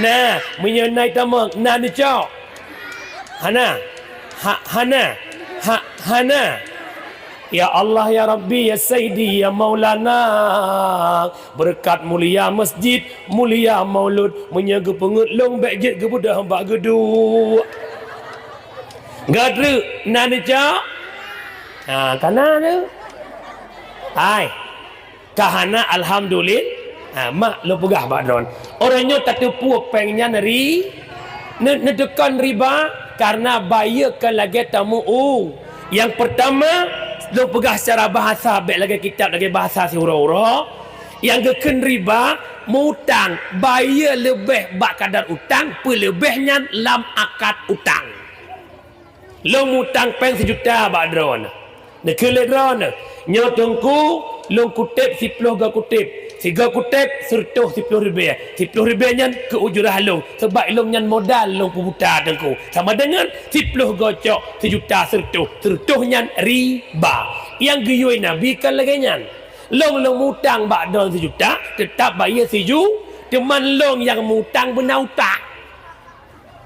Na, meunyoe na jitamong, na neucok. Hana. Ha, hana. Ha, hana. Ya Allah, ya Rabbi, ya Sayyidi, ya Maulana, beureukat mulia masjid, mulia maulud, meunyoe geupeungeut lôn bék jeuet geubeudôh bak geuduek. Gét treuk, na neucok? Ha, ka na tu. Hai. Ka hana, alhamdulil-, ha, mak lôn peugah bak droen. Uroe nyoe tateupeue péng nyan ri-, ne-, neuteukon riba, karena bayeue kon lagèe tamu u. Nyang peurtama, lôn peugah secara bahasa, bék lagèe kitab, lagèe bahasa siuroe-uroe. Nyang geukheun riba, mutang, bayeue leubeh bak kadar utang, peuleubeh nyan lam akad utang. Lôn mutang péng sijuta bak droeneuh. Neukheun lé droeneuh, nyoe teungku, lôn kutép siploh goe kutép. Sigoe kutép sireutôh siploh ribèe. Siploh ribèe nyan keu ujrah lôn, sabab lôn nyan modal lôn peubuta teungku. Sama deungon siploh goe cok sijuta sireutôh, sireutôh nyan riba. Nyang geuyue Nabi kon lagèe nyan. Lôn, lôn mutang bak droeneuh sijuta, teutap bayeue siju-, Teuma lôn nyang mutang beuna utak.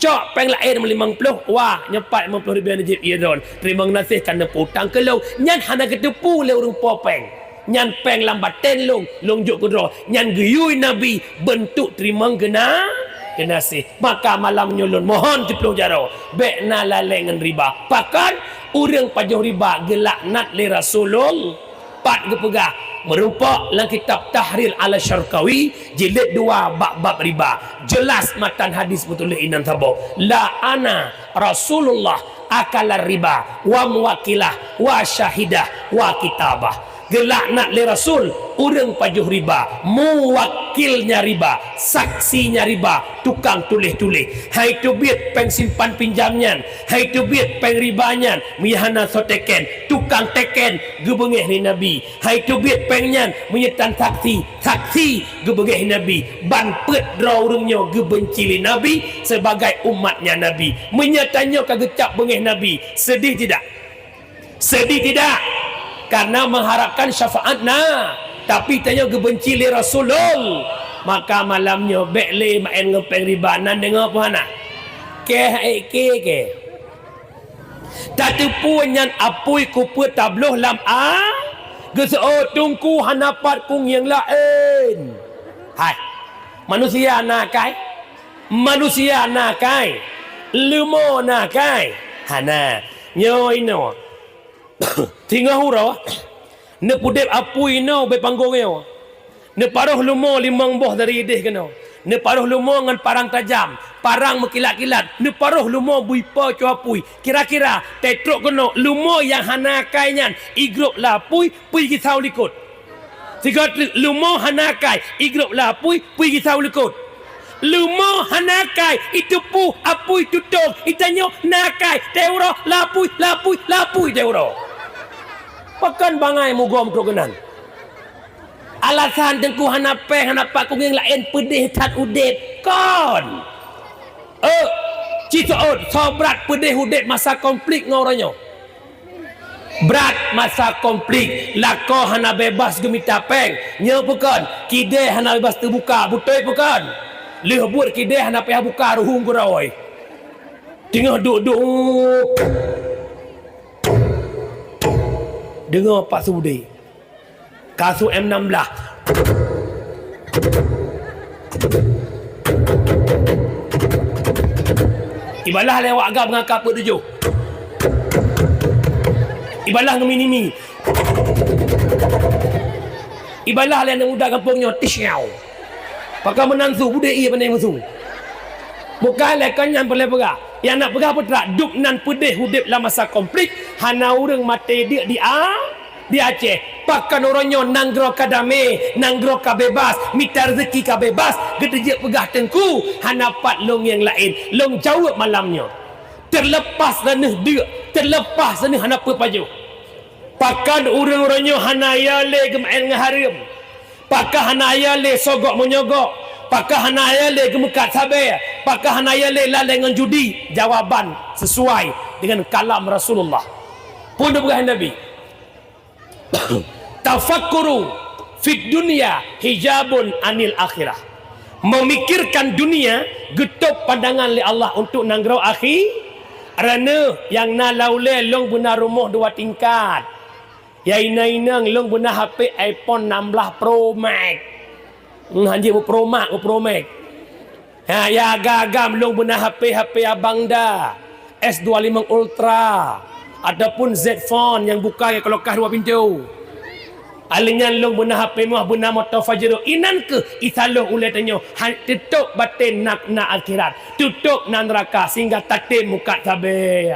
Cok péng laén limong ploh, wah, nyoe pat limong ploh ribèe neujép ie droen. Teurimong geunaséh ka neupeu utang keu lôn. Nyan hana geuteupeue lé ureueng po péng. Nyan péng lam batén lôn, lôn jok keudroe. Nyan geuyue Nabi beuntuk teurimong geuna-, geunaséh. Maka malam nyoe lôn mohon siplôh jaroe, bèk na lalè ngon riba. Pakon? Ureueng pajoh riba geulaknat lé Rasulullah. Pat geupeugah, meurumpok lam kitab Tahrir ala Syarqawi, jilid dua, bab-bab riba. Jelas matan hadis meutuléh inan saboh, "La'ana Rasulullah akala riba wa muwakilah wa syahidah wa kitabah." Geulaknat lé Rasul ureueng pajoh riba, muwakilnya riba, saksinya riba, tukang tuléh-tuléh. Hai teubiet péng simpan pinjam nyan, hai teubiet péng riba nyan, meunyo hana soe teken, tukang teken geubeungéh lé Nabi. Hai teubiet péng nyan, meunyo tan saksi, saksi geubeungéh Nabi. Ban peuet droe ureueng nyoe geubeunci lé Nabi sebagai umatnya Nabi. Meunyo tanyoe ka geucap beungéh Nabi, sedih tidak? Sedih tidak? Karena mengharapkan syafaat na, tapi tanyoe geubeunci lé Rasulullah. Maka malam nyoe bèk lé maén ngon péng riba, nan deungoe peue hana? Keh ék keh. Tateupeue nyan apui kupeuet tabloh lam a-, geuseuôt teungku hana pat kungieng laén. Hai, manusia na akai? Manusia na akai? Leumo na akai? Hana. Nyoe inoe. Singoh uroe, neupeudép apui inoe ubé panggong nyoe. Neuparoh leumo limong boh dari idéh keunoe. Neuparoh leumo ngon parang tajam, parang meukilat-kilat. Neuparoh leumo bui po cue apui. Kira-kira, teutrok keunoe, leumo nyang hana akai nyan, igrôp lam apui, peue jisau likot. Sigoe treuk, leumo hana akai, igrôp lam apui, peue jisau likot. Leumo hana akai, iteupeue apui tutong, itanyoe na akai, teuroe lam apui, lam apui, lam apui teuroe. Pakon bangai mugom trok keunan? Alasan teungku hana péng, hana pat kungieng laén, peudeh that udép. Kon. Eh, ci seuôt, soe brat peudeh udép masa konflik ngon uroe nyoe? Brat masa konflik, lakoe hana bebas geumita péng. Nyoe peue kon? Kidée hana bebas teubuka, beutôi peue kon? Lheueh buet kidée hana payah buka ruhueng gurôi. Teungoh duek-duek. Deungoe Pak Sudi. Kasut M enam belas. Ibalah lé awak agam ngon kapeuet tujoh. Ibalah ngon mini-mi. Ibalah lé aneuk muda gampông nyoe, tisiau. Pakon meunan su, budeh ié pandai meusu. Bukan lé kon nyan peureulée peugah. Nyang na peugah peue teuma, dub nan peudeh udeb lam masa konflik, hana ureuëng maté deuk di a-, di Aceh. Pakon uroe nyoe nanggroe ka damé, nanggroe ka bebas, mita rezeki ka bebas, geuteujeuet peugah teungku, hana pat lôn nyang laén, lôn jaweueb malam nyoe. Teulepas saneuk deuk, teulepas saneuk hana peue pajoh. Pakon ureuëng uroe nyoe hana ya lé geumeu'en ngon hareuem? Pakon hana ya lé sogok meunyoe gok? Pakon hana ya lé geumeukat sabé? Pakon hana ya lé lalée ngon judi? Jawaban sesuai dengan kalam Rasulullah. Peue neupeugah Nabi? Tafakkuru fid dunya hijabun anil akhirah. Memikirkan dunia geutôb pandangan lé Allah untuk nanggroe akhi-, raneuk nyang na lam ulée lôn beuna rumoh dua tingkat. Ya inong-inong lôn beuna H P iPhone enam belas Pro Max. Hmm, hanjeuet Pro Max, Pro Max. Ha, ya agam-agam lôn beuna H P, H P abang da, S dua lima Ultra, ataupun Z Phone nyang buka nyang ka lokah dua pintoe. Alèh nyan lôn beuna H P meuh, beuna moto Pajero. Inan keuh isaloh ulée tanyoe, han teutôb batén na, na akhirat, teutôb na neuraka, sehingga tatém mukat sabé.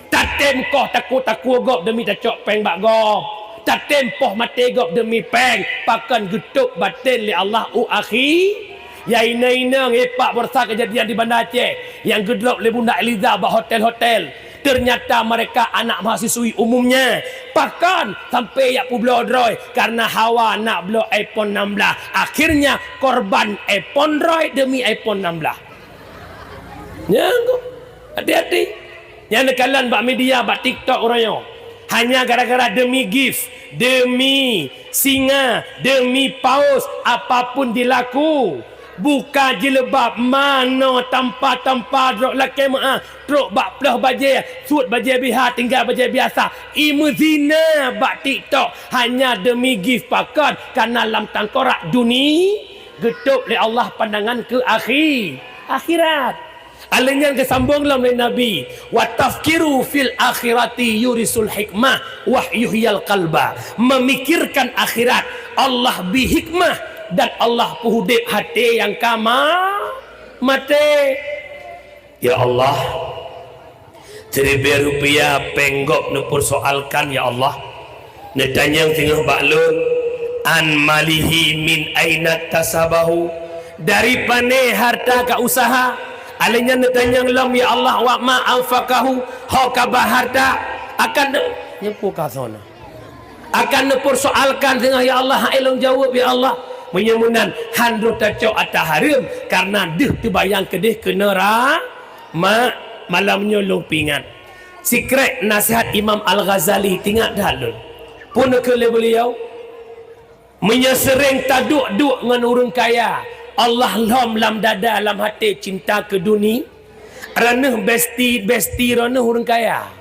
Tatém koh takue-takue gob deumi tacok péng bak gob. Tatém poh maté gob deumi péng. Pakon geutôb batén lé Allah u akhi-, ya inong-inong, eh, pak, baroesa keujadian di Banda Aceh nyang geudrop lé Bunda Eliza bak hotel-hotel. Ternyata mereka anak mahasiswi umumnya. Pakon sampai jak peubloe droe karena hawa nak bloe iPhone enam belas. Akhirnya korban iPhone droe demi iPhone enam belas. Nyan keuh. Hati-hati. Nyang neukalon bak media, bak TikTok uroe nyoe. Hanya gara-gara demi gift, demi singa, demi paus, apapun dilaku. Buka jilbab, manoe tampa-tampa droe lakée meu'ah, trok bak ploh bajée, suet bajée biha, tinggai bajée biasa. I meuzina bak TikTok hanya demi gift pakon, kana lam tangkorak duni, geutôb lé Allah pandangan keu akhi-, akhirat. Alheuh nyan geusambong lom lé Nabi, "Wa tafkiru fil akhirati yurisul hikmah wa yuhyal qalba." Memikirkan akhirat, Allah bi hikmah dan Allah peuhudép até nyang ka ma-, maté. Ya Allah, siribée rupiah péng gob neupeursoalkan, ya Allah. Neutanyong singoh bak lôn, "An malihi min aina tasabahu?" Dari pané harta ka usaha? Alheuh nyan neutanyong lom, ya Allah, "Wa ma anfaqahu?" Ho ka ba harta? Akan ne-, nyeupeu ka sona. Akan neupeursoalkan singoh, ya Allah, hai lôn jaweueb, ya Allah. Meunyoe meunan, han droe tacok ata hareuem, kareuna deuh teubayang keudeh keu neura-, ma-, malam nyoe lôn peuingat. Sikrek nasihat Imam Al-Ghazali, tingat that lôn. Peue neukheun lé beuliau? Meunyoe seuréng taduek-duek ngon ureuëng kaya, Allah lhom lam dada, lam até cinta keu duni, droeneuh besti, besti droeneuh ureuëng kaya.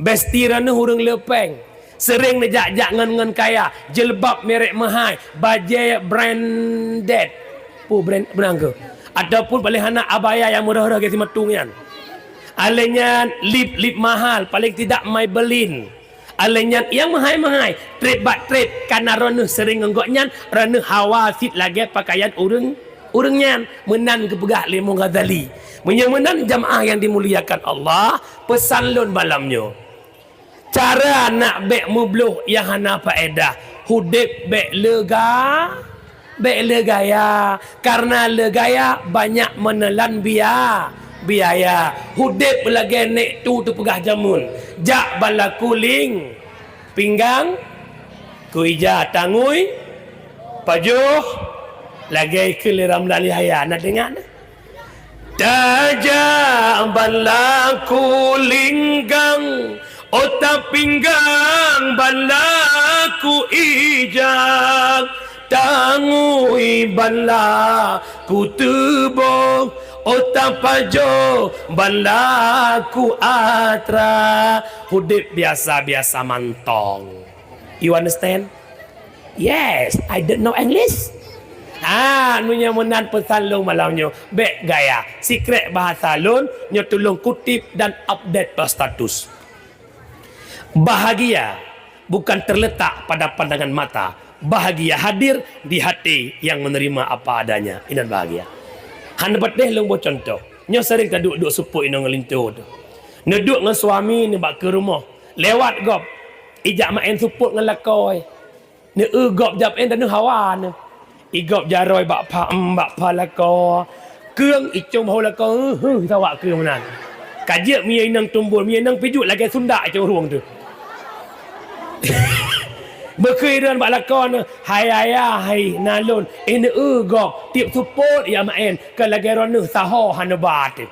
Besti droeneuh ureuëng le péng. Seuréng neujak-jak ngon, ngon kaya, jilbab merek meuhai, bajée branded. Peue brand, brand keuh? Ataupun paléng hana abaya nyang meurah-rah lagée simatong nyan. Alheuh nyan lip, lip mahal, paléng tidak Maybelline. Alheuh nyan nyang meuhai-meuhai, treb bak treb, kana droeneuh seuréng ngon gobnyan, droeneuh hawa cit lagée pakaian ureuëng, ureuëng nyan. Meunan geupeugah lé Imam Ghazali. Meunyoe meunan jamaah nyang dimuliakan Allah, peusan lôn malam nyoe. Cara nak bék meubloh nyang hana faedah, udeb bék lega, bék le gaya. Kareuna le gaya banyak meuneulan bia-, biaya. Udeb lagée nék tu teupeugah jameun, jak ban laku ling pinggang, keu ija tangui pajoh, lagée keu lé Ramlan Yahya. Na deungoe na? Tajak ban laku linggang, ota pinggang ban laku ija, tangui ban laku teuboh, ota pajoh ban laku atra. Udeb biasa-biasa mantong. You understand? Yes, I don't know English. Ah, nu nyang meunan peusan lôn malam nyoe. Bék gaya. Sikrek bahasa lôn nyoe tulông kutip dan update bak status. Bahagia bukan terletak pada pandangan mata. Bahagia hadir di hati yang menerima apa adanya. Inan bahagia. Hana patéh lôn boh contoh. Nyoe sering taduek-duek seupôt inoe ngon linto tu. Neuduek ngon suami nibak keu rumoh. Lewat gob. Ijak maén seupôt ngon lakoe. Neu-eu gob jap en dan neu hawa neu. Igob jaroi bak pha, em, bak pha lakoe. Keueng icong bahu lakoe, heu, heu, sawak keueng meunan. Ka jeuet mie inong tumbul, mie inong pijuet lagée sundak icong rueng tu. Beukeu ireuen bak lakoe neu, hai ayah, hai nalôn, eh, neu-eu gob, tiep seupôt ya maén, ka lagée droeneuh saho hana ba teuh.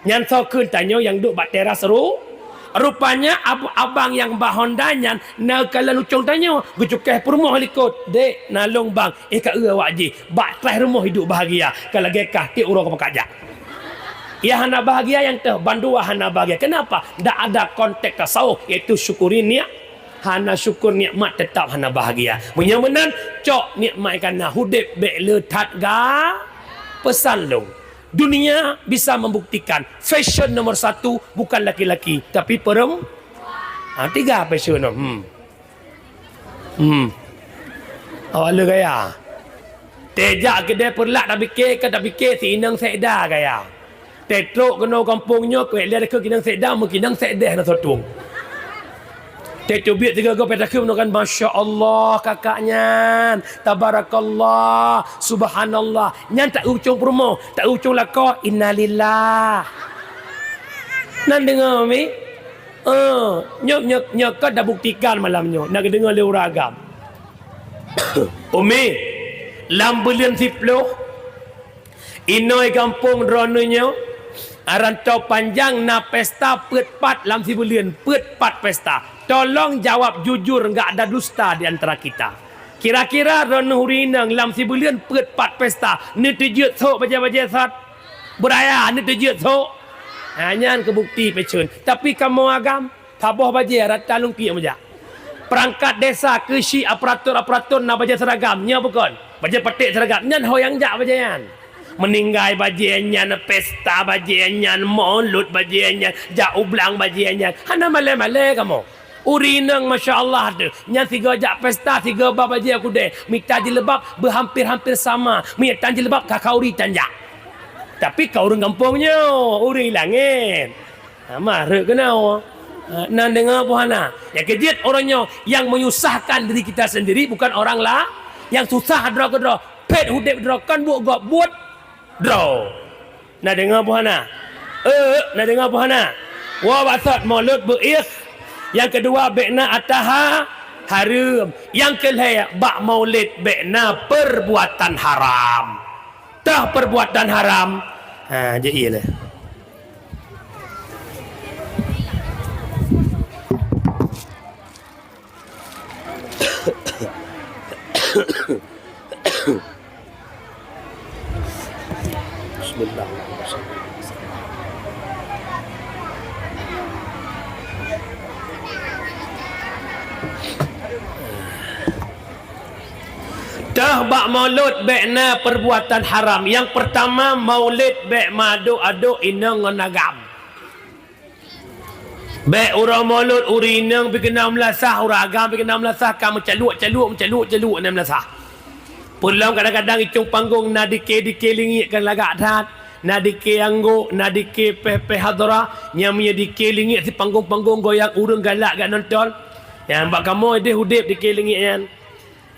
Nyan soe kheun tanyoe nyang duek bak teras ru-, rupanya ab-, abang nyang ba Honda nyan na kalon lucong tanyoe, geucukéh peurumoh likot. Dek, nalông bang, eh ka eu awak jih, bak traih rumoh iduek bahagia, ka lagée kah tiep uroe ka pakat jak. Ya hana bahagia nyang teuh, bandua hana bahagia. Kenapa? Ndak ada konteks tasawuf, yaitu syukuri nik-, hana syukur nikmat tetap hana bahagia. Meunyoe meunan, cok nikmat ka na udeb bék le that ga peusan lôn. Dunia bisa membuktikan fashion nomor satu bukan laki-laki, tapi perem-, ha, tiga fashion tu. Hmm. Hmm. Awak le gaya. Tejak keudè peureulak tapike, ka tapike si inong sekda gaya. Tetrok keunoe gampông nyoe, keu lé keu inong sekda, meukinong sekdeh na sotong. Teucubiet tiga go peta kheueh meunoe kan, "Masya Allah, kakak nyan, tabarakallah, subhanallah." Nyan tak ucung peurumoh, tak ucung lakoe, "Innalillah." Nan deungoe mi? Eh, nyoe, nyoe, nyoe ka tabuktikan malam nyoe, na geudeungoe lé ureueng agam. Umi, lam buleuen siploh, Inong gampông droeneuh nyoe, Rantau Panjang na pesta peuet pat lam sibuleuen, peuet pat pesta. Tolong jawab jujur, enggak ada dusta di antara kita. Kira-kira droeneuh ureueng inong lam sibuleuen peuet pat pesta, neuteujeuet sôk bajèe-bajèe sat? Beuraya, neuteujeuet sôk? Ha, nyan keu bukti peucun. Tapi kamoe agam, saboh bajèe rata lungkiek meujak. Perangkat desa keuchik aparatur-aparatur na bajèe seragam, nyoe bukon? Bajèe paték seragam, nyan ho nyang jak bajèe nyan. Meuninggai bajèe nyan, pesta bajèe nyan, mulod bajèe nyan, jak u blang bajèe nyan. Hana malèe-malèe kamoe. Ureueng inong, masya Allah, teuh. Nyan sigoe jak pesta, sigoe ba bajèe kudèe. Mita jilbab beuhampir-hampir sama. Meunyo tan jilbab, ka khauri tan jak. Tapi ka ureueng gampông nyoe, ureueng langèt. Ha, mareuek keunoe. Ha, na deungö peue hana? Nyang keujeuet, uroe nyoe nyang menyusahkan diri kita sendiri bukan orang la-, nyang susah droe keudroe. Phét udép droe kon buet gob buet droe. Na deungö peue hana? Eh, na deungö peue hana? Woe bak sot mulod beu-iék. Nyang keudua, bèk na ataha hareuem. Nyang keulhèe, bak mulod bèk na perbuatan haram. Tah perbuatan haram, ha, jeuet ié lé. Bismillahirrahmanirrahim. Tah bak mulod bèk na perbuatan haram. Nyang peurtama, mulod bèk meuadok-adok inong ngon agam. Bèk uroe mulod ureueng inong pih keunan meulasah, ureueng agam pih keunan meulasah, ka meucaluek-caluek, meucaluek-caluek na meulasah. Peulom kadang-kadang icong panggong na dike-dike lingiek kan lagak that, na dike anggok, na dike péh-péh hadharah, nyang meunyo dike lingiek sipanggong-panggong goyang ureueng galak gak nonton. Nyan bak kamoe deh udép dike lingiek nyan.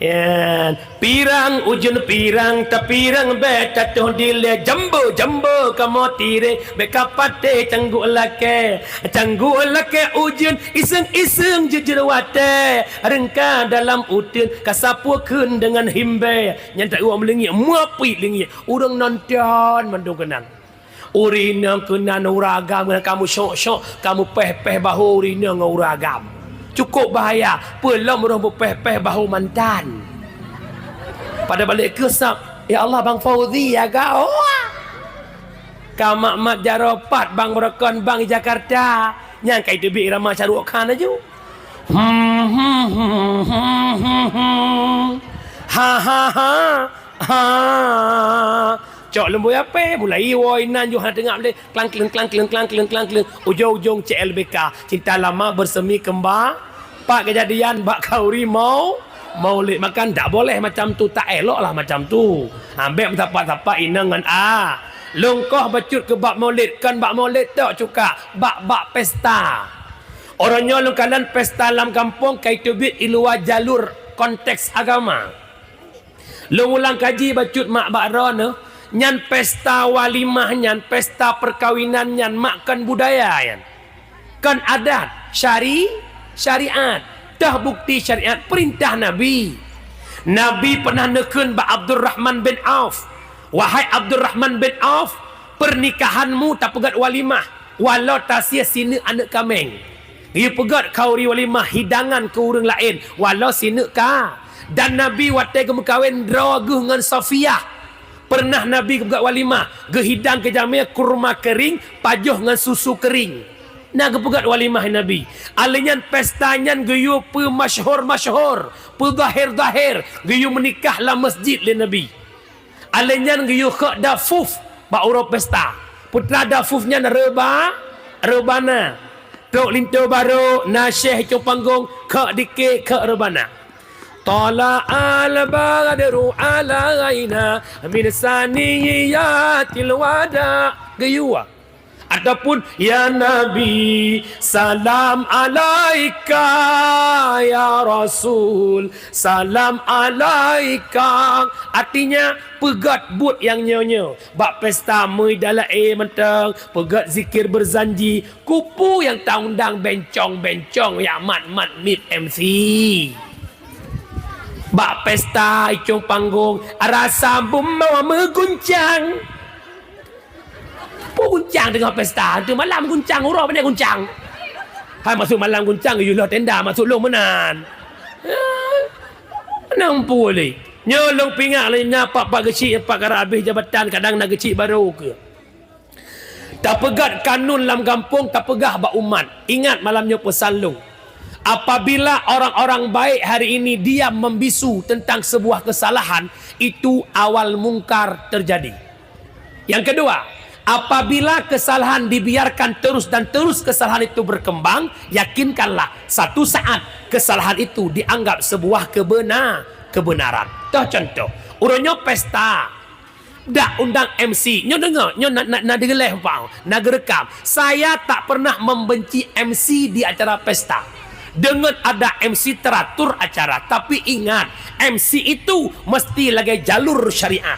Nyan, pirang ujeuen pirang, tapirang bèk tatoh dilèe, jambo-jambo kamoe tirèe, bèk ka patéh cangguek lakèe. Cangguek lakèe ujeuen, iseung-iseung jeuet-jeuet watèe, reungka dalam uteuen, ka sapeue kheun deungon himbèe. Nyan that uroe meulingiek, meuapi lingiek, ureueng nonton mandum keunan. Ureueng inong keunan ureueng agam ngon kamoe syok-syok, kamoe péh-péh bahô ureueng inong ngon ureueng agam. Cukup bahaya, peulom ureueng beupéh-péh bahô mantan. Pada balek keu sab, "Ya Allah, Bang Fauzi, ya ga, oh." Ka mat-mat jaroe pat Bang Beurokon, Bang, di Jakarta. Nyan ka iteubiet irama Shah Rukh Khan laju. Hmm, hmm, hmm, hmm, hmm, hmm. Ha, ha, ha. Ha. Cok leumbôi apèe, mulai woe inan yoh hana teungap lé. Klang kleueng, klang kleueng, klang kleueng, klang kleueng. Ujong-ujong C L B K. Cinta lama bersemi kembali. Pat keujadian bak khauri mau-, mulod. Maka ndak boleh macam tu, tak elok lah macam tu. Ha, bèk meusapat-sapat inong ngon a. Lôn koh bacut keu bab mulod, kon bab mulod tok cuka, bab-bab pesta. Uroe nyoe lôn kalon pesta lam gampông ka iteubiet i luwa jalur konteks agama. Lôn ulang kaji bacut mak bak droeneuh, nyan pesta walimah nyan, pesta peukawinan nyan mak kon budaya nyan. Kon adat, syari-, syariat. Tah bukti syariat peurintah Nabi. Nabi peunah neukheun bak Abdurrahman bin Auf, "Wahai Abdurrahman bin Auf, peurnikahanmu tapeugöt walimah, walau tasie sineuk aneuk kaméng." Geupeugöt khauri walimah hidangan keu ureuëng laén, walau sineuk ka. Dan Nabi watée geumeukawen droe geuh ngon Safiyah, peureunah Nabi geupeugöt walimah, geuhidang keu jamé kurma keuring pajoh ngon susu keuring. Na geupeugöt walimah Nabi. Alheuh nyan pesta nyan geuyue peumasyhur-masyhur, peuzahir-zahir, geuyue meunikah lam masjid lé Nabi. Alheuh nyan geuyue kheueh dafuf bak uroe pesta. Putra dafuf nyan reuba-, reubana. Trok linto barô, na syeh icong panggong, kheueh dike, kheueh reubana. Tala al-badru alaina min saniyatil wada. Geuyue. Ataupun, "Ya Nabi, salam alaika, ya Rasul, salam alaika." Artinya, peugöt buet nyang nyoe-nyoe. Bak pesta meuidah laé mantong, peugöt zikir berzanji, kupu nyang taundang bencong-bencong nyang mat-mat mit M C. Bak pesta icong panggong, rasa bumoe meuguncang. Peue guncang teungoh pesta, tu malam guncang, uroe banyak guncang. Hai masuk malam guncang, yue loh tenda, masuk lôn meunan. Meunan peue lé. Nyoe lôn peuingat lé nyan, pat-pat geuchik, pat karab habéh jabatan, kadang na geuchik barô keuh. Tapeugét kanun lam gampông, tapeugah bak umat. Ingat malam nyoe peusan lôn. Apabila orang-orang baik hari ini diam membisu tentang sebuah kesalahan, itu awal mungkar terjadi. Yang kedua, apabila kesalahan dibiarkan terus dan terus kesalahan itu berkembang, yakinkanlah satu saat kesalahan itu dianggap sebuah kebena-, kebenaran. Toh contoh, uroe nyoe pesta, dak undang M C. Nyoe deungoe, nyoe na, na, na digeuleh umpama, na geurekam. Saya tak pernah membenci M C di acara pesta. Dengan ada M C teratur acara, tapi ingat, M C itu mesti lagée jalur syariat.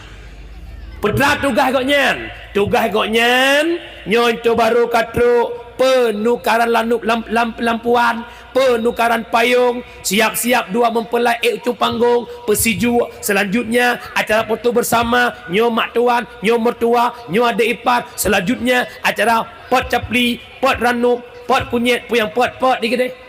Peue tugaih gobnyan? Tugaih gobnyan, nyoe tu barô ka trok peunukaran lanup lam, lam, lampuan, peunukaran payong, siap-siap dua meupeulai ék cue panggong, peusijuek, selanjutnya acara foto bersama, nyoe mak tuan, nyoe mertua, nyoe adék ipar, selanjutnya acara pot capli, pot ranup, pot kunyét, peue nyang pot-pot di keudeh.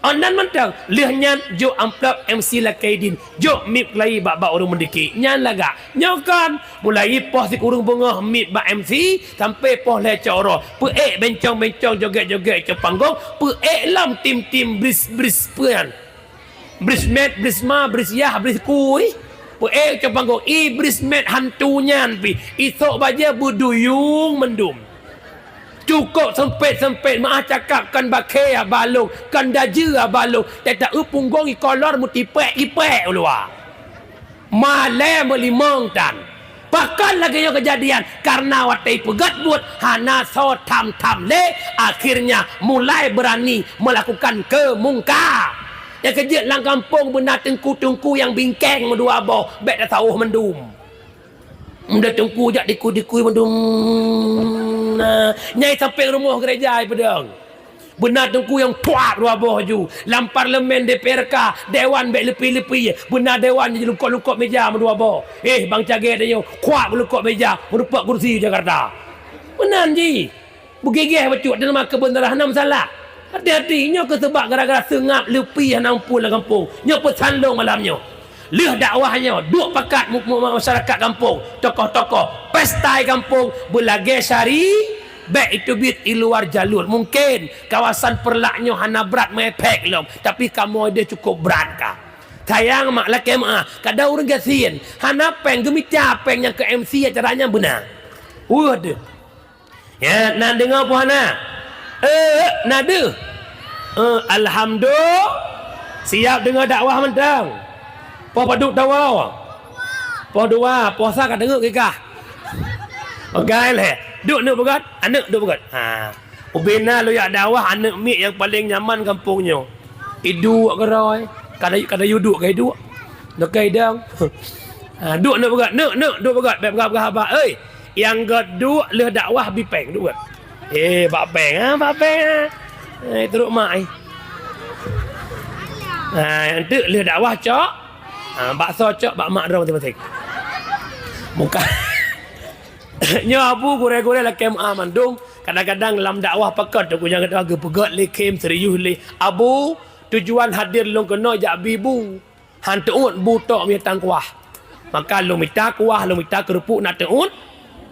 Oh, nan mantong, lheueh nyan jok amplop M C lakée idin, jok miet keulayi bak-bak ureuëng meudikik. Nyan lagak. Nyoe kan, mulai poh sikureueng beungoh miet bak M C, sampai poh lhée cok uroe. Peuék bencong-bencong, jogét-jogét cok panggong, peuék lom tim-tim bris-bris peue nyan. Brismat, brisma, brisyah, briskui. Peuék cok panggong, i brismat hantu nyan pih. Isok bajée beuduyueng mandum. Cukôp seumpét-seumpét, meuah cakap kon bakhée haba lôn, kon dajeue haba lôn, teuta eu punggong i kolor meutipék-tipék u luwa. Malée meulimong tan. Pakon lagée nyoe keujadian? Kareuna watée peugét buet hana soe tham-tham lé, akhirnya mulai beurani meulakukan keumungka. Nyang keujeuet lam gampông beuna teungku-teungku nyang bingkeng meudua boh, bék tasawôh mandum. Meudeh teungku jak dikui-dikui mandum na. Nyai sampéng rumoh geureja ipeudong. Beuna teungku nyang tuap dua boh ju. Lam parlemen D P R K, dewan bék leupie-leupie. Beuna dewan jadi lungkot-lungkot meja meudua boh. Eh, bang cagée tanyoe, kuak lungkot meja, meurumpok kursi Jakarta. Meunan jih. Beugigeh bacut dan maka beunarah hana masalah. Hati-hati, nyoe keuseubab gara-gara seungab leupie hana muphom lam gampông. Nyoe peusan lôn malam nyoe. Lheueh dakwah nyoe, duek pakat mu-, mu-, masyarakat gampông, tokoh-tokoh, pesta gampông, beulagée syari, bék iteubiet i luar jalur. Mungken kawasan Peureulak nyoe hana brat meuefek lom, tapi kamoe deh cukup brat ka. Sayang mak lakée meuah, kadang ureuëng gasien, hana péng geumita péng nyang keu M C acara nyan beuna. Weueh deuh. Ya, na deungoe poh hana? Eh, na deuh. Eh, alhamdulillah. Siap deungoe dakwah mantong. Poh padub tawoe? Poh dua, poh sa ka teungeut keu kah. Peugah lé. Duek neuk beugét, aneuk duek beugét. Ha. Ubena lôn jak dakwah aneuk miet nyang paleng nyaman gampông nyoe. Iduek keurôi, kada, kada yue duek ka iduek. Neuk ka idong. Ha, duek neuk beugét, neuk, neuk, duek beugét, bék peugah-peugah haba. Oi, nyang gét duek lheueh dakwah bi péng duek. Eh, bak péng, ha, bak péng, ha. Eh, trok mak, eh. Ha, nyang teuk lheueh dakwah cok. Ha, bakso cok bak mak droe maséng-maséng. Bukan. Nyoe abu gurée-gurée lakée meuah mandum. Kadang-kadang lam dakwah pakon teuk nyang gét geupeugét lé khém serius lé. Abu, tujuan hadir lôn keunoe jak bi bu. Han teuôt bu tok mita kuah. Maka lôn mita kuah, lôn mita keureupuk na teuôt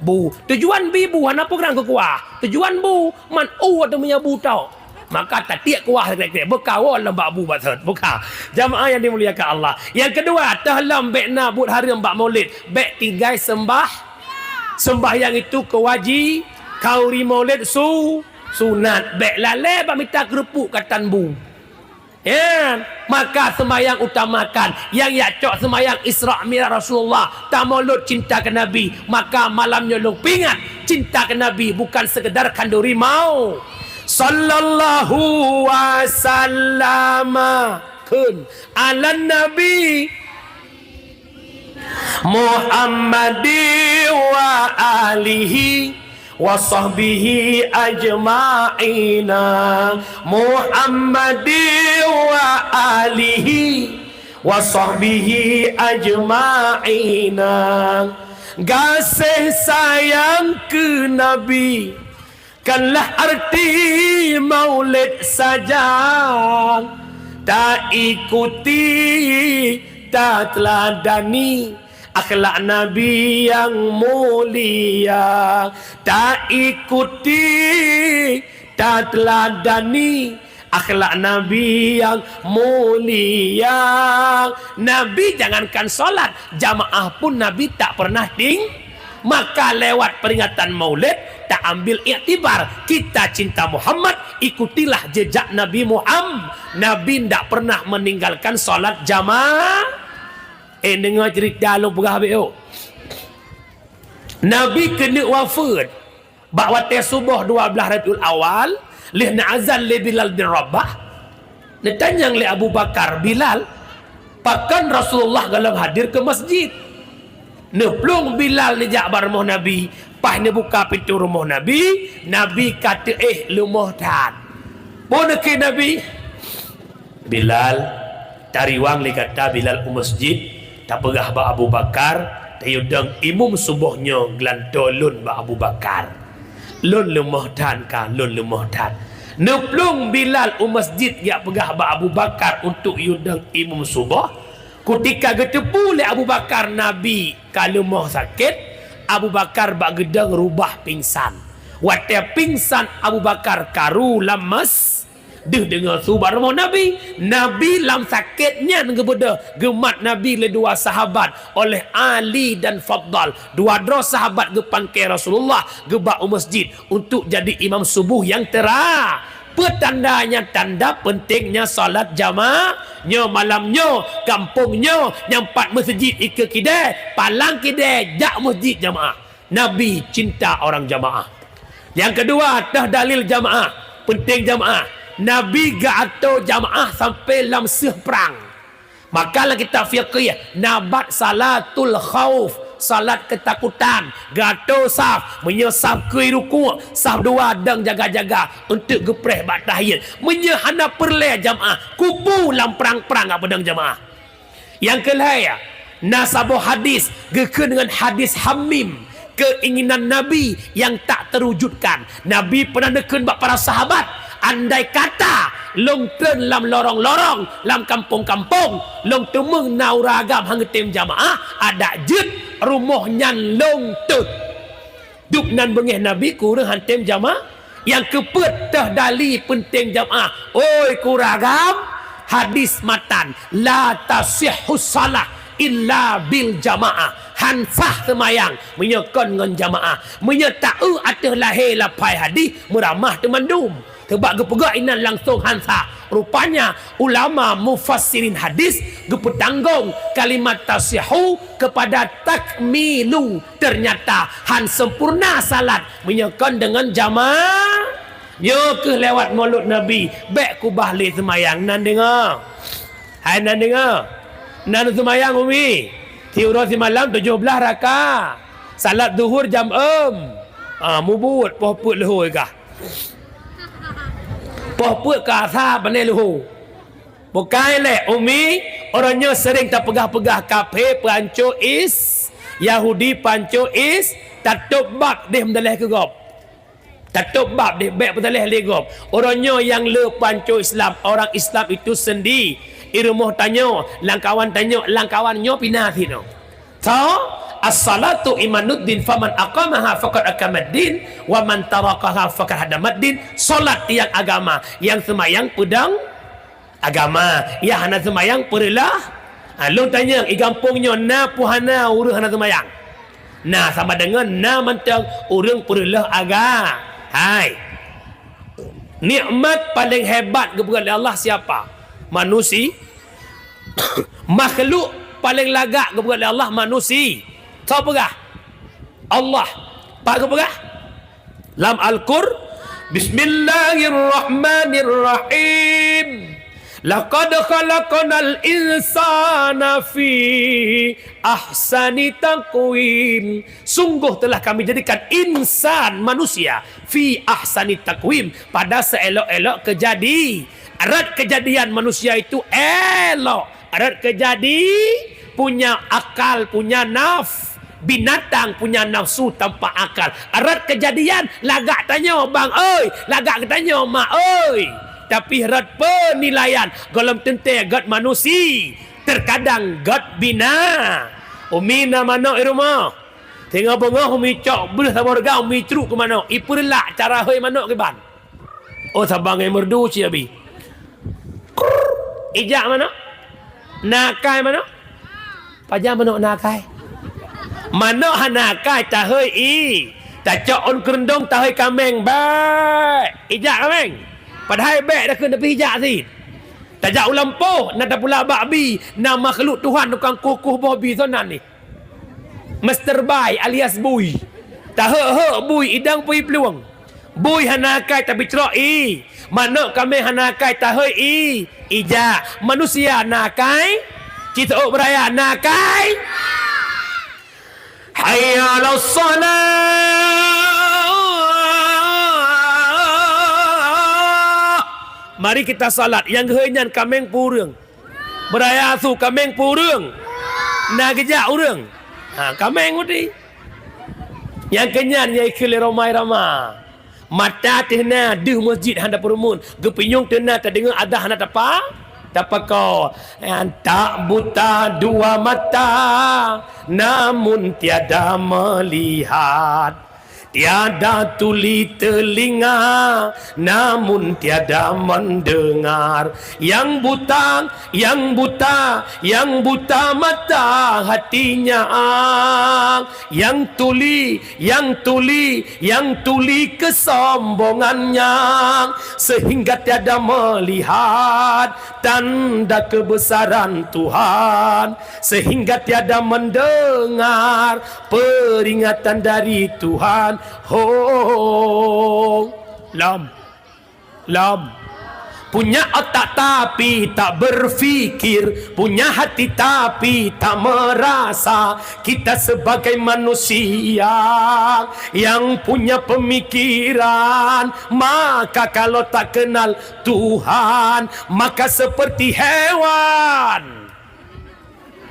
bu. Tujuan bi bu hana program keu kuah. Tujuan bu, man u ateueh meunyoe bu tok. Maka tatiek kuah sekrek-krek, beukawoe lom bak bu bak sot. Buka. Jamaah yang dimuliakan Allah. Yang kedua, toh lom bék na buet hareuem bak maulid. Bék tinggai seumbah. Sembahyang itu kewaji-, khauri maulid su-, sunat. Bék lalée bak mita keureupuk katan bu. Ya, maka sembahyang utamakan. Nyang jak cok sembahyang Isra Mi'raj Rasulullah, tamaulud cinta keu Nabi. Maka malam nyoe lôn peuingat, cinta keu Nabi bukan sekedar khanduri mau. Sallallahu wasallama kheun ala Nabi Muhammadi wa alihi wa sahbihi ajma'ina. Muhammadi wa alihi wa sahbihi ajma'ina. Gaséh sayang keu Nabi, bukanlah arti maulid saja, ta ikuti Tateuladani akhlak Nabi nyang mulia, taikuti, tateuladani akhlak Nabi nyang mulia. Nabi jangankan salat, jamaah pun Nabi tak pernah ting-, maka lewat peringatan Maulid, ta ambil iktibar, kita cinta Muhammad, ikutilah jejak Nabi Muhammad. Nabi ndak pernah meninggalkan salat jamaah. Eh, deungoe cerita lôn peugah beu. Nabi keuneuk wafeuet bak watée suboh dua blaih Rabiul Awal, lheueh neuazan lé Bilal bin Rabah. Neutanyong lé Abu Bakar, "Bilal, pakon Rasulullah gohlom hadir keu masjid?" Neuplueng Bilal neujak bak rumoh Nabi. Paih neubuka pintoe rumoh Nabi, Nabi ka teuéh leumoh that. Peue neukheun Nabi? "Bilal, tariwang lé gata Bilal u masjid, tapeugah bak Abu Bakar, tayue dong imum suboh nyoe geulantoe lôn bak Abu Bakar. Lôn leumoh that ka, lôn leumoh that." Neuplueng Bilal u masjid geujak peugah bak Abu Bakar untuk yue dong imum suboh. Kutika geuteupeue lé Abu Bakar Nabi ka leumoh sakét, Abu Bakar bak geudong rubah pingsan. Watée pingsan Abu Bakar karu lam mas-, deuh deungoe su bak rumoh Nabi. Nabi lam sakét nyan geubeudôh, geumat Nabi lé dua sahabat, oleh Ali dan Fadal. Dua droe sahabat geupangke Rasulullah, geuba u masjid untuk jadi imam suboh nyang teura. Peue tanda nyan? Tanda peuntengnya salat jamaah. Nyoe malam nyoe, gampông nyoe, nyang pat meuseujid ikeue kidée, palang kidée, jak meuseujid jamaah. Nabi cinta orang jamaah. Nyang keudua, teuh dalil jamaah, peunteng jamaah. Nabi geuatoe jamaah sampai lam seuh prang. Maka lam kitab fiqih, na bab salatul khauf, salat keutakutan, geuatoe saf, meunyoe saf keu rukuk, saf dua dong jaga-jaga untuk geupreh bak tahiyat. Meunyoe hana peureulée jamaah, kubu lam prang-prang ka peudong jamaah. Nyang keulhée, na saboh hadis geukheun deungon hadis Hamim, keinginan Nabi nyang tak terwujudkan. Nabi pernah neukheun bak para sahabat, "Andai kata lôn treun lam lorong-lorong, lam kampung-kampung, lôn teumeung na ureuëng agam han geutem jamaah, adak jeuet rumoh nyan lôn teuh." Dub nan beungéh Nabi keu ureuëng han tem jamaah. Nyang keupeuet teuh dali peunteng jamaah. Oi keu ureuëng agam, hadis matan, "La tasihhu shalah illa bil jamaah." Han sah seumayang meunyoe kon ngon jamaah. Meunyoe taeu ateueh lahé laphai hadis, meuramah teumandum. Teubak geupeugah inan langsong han sah. Rupanya, ulama mufassirin hadis geupeutanggong kalimat tasihhu kepada takmilu. Ternyata han sempurna salat meunyoe kon deungon jamaah. Nyoe keuh lewat Maulud Nabi, bék kubah lé seumayang nan deungoe. Hai nan deungoe. Nan seumayang Umi. Siuroe simalam tujoh blaih raka. Salat zuhur jam eum. Ah, mubuet poh peuet leuhô kah. Poh peuet ka asa pané leuhô. Bukai lé Umi, uroe nyoe sering tapeugah-peugah kafé peuanco is, Yahudi peuanco is, tatôb bab deh meudaleh keu gob. Tatôb bab deh bék meudaleh lé gob. Uroe nyoe nyang le peuanco Islam, orang Islam itu sendi. I rumoh tanyoe, lam kawan tanyoe, lam kawan nyoe pina sinoe. Tho, as-salatu imaduddin faman aqamaha faqad aqamaddin wa man tarakaha faqad hadamaddin. Salat nyang agama, nyang seumayang peudong agama, nyang hana seumayang peureuloh. Ha, lôn tanyong, i gampông nyoe na peu hana ureuëng hana seumayang? Na, sama deungon na mantong ureuëng peureuloh aga-, hai. Nikmat paling hebat geupeugah lé Allah siapa? Manusi-, Makhluk paling lagak geupeugah lé Allah manusi. Soe peugah? Allah. Pat geupeugah? Lam Al-Qur-, Bismillahirrahmanirrahim. Laqad khalaqnal insana fi ahsani taqwim. Sungguh telah Kami jadikan insan, manusia, fi ahsani taqwim, pada seelok-elok keujadi-, rot keujadian manusia itu elok. Rot keujadi, punya akal, punya naf-, binatang punya nafsu tanpa akal. Rot keujadian, lagak tanyoe bang oi, lagak geutanyoe mak oi. Tapi rot peunilaian, gohlom teuntée göt manusi-, Terkadang göt bina. Umi na manök i rumoh. Singoh beungoh umi cok breuh saboh reuga, umi crok keu manök. Ipeureulah cara hôi manök kiban. Oh, saban ngon merdu cit Abi. Krrr. Ijak manök. Na akai manök. Pajan manök na akai? Manök hana akai tahôi ie. Tacok ôn keureuntông tahôi kaméng, bèk. Ijak kaméng. Padahai bèk takheun, tapi ijak cit. Tajak u lampôh, na tapula bak bi, na makhluk Tuhan tukang kueh-kueh boh bi, soe nan nyan? Mister Bai alias Bui. Taheuek-heuek bui, idang pui plueng. Bui hana akai tapi crok ie. Manök kaméng hana akai tahôi ie. Ijak. Manusia na akai? Ci teuôk beuraya na akai? Hayya 'alas shalah. Mari kita salat. Nyang geuhôi nyan kaméng peue ureueng? Beuraya su kaméng peue ureueng? Na geujak ureueng? Ha, kaméng udeb. Nyang keunyan nyang ikheun lé Rhoma Irama. Mata teuh na deuh masjid hana peurumun, geupinyueng teuh na tadeungoe adan hana tapa, tapakoe. Tak buta dua mata, namun tiada melihat. Tiada tuli telinga, namun tiada mendengar. Yang buta, yang buta, yang buta mata hatinya. Yang tuli, yang tuli, yang tuli kesombongannya, sehingga tiada melihat tanda kebesaran Tuhan, sehingga tiada mendengar peringatan dari Tuhan. Ho, lam, lam. Punya otak tapi tak berfikir, punya hati tapi tak merasa. Kita sebagai manusia yang punya pemikiran, maka kalau tak kenal Tuhan, maka seperti hewan.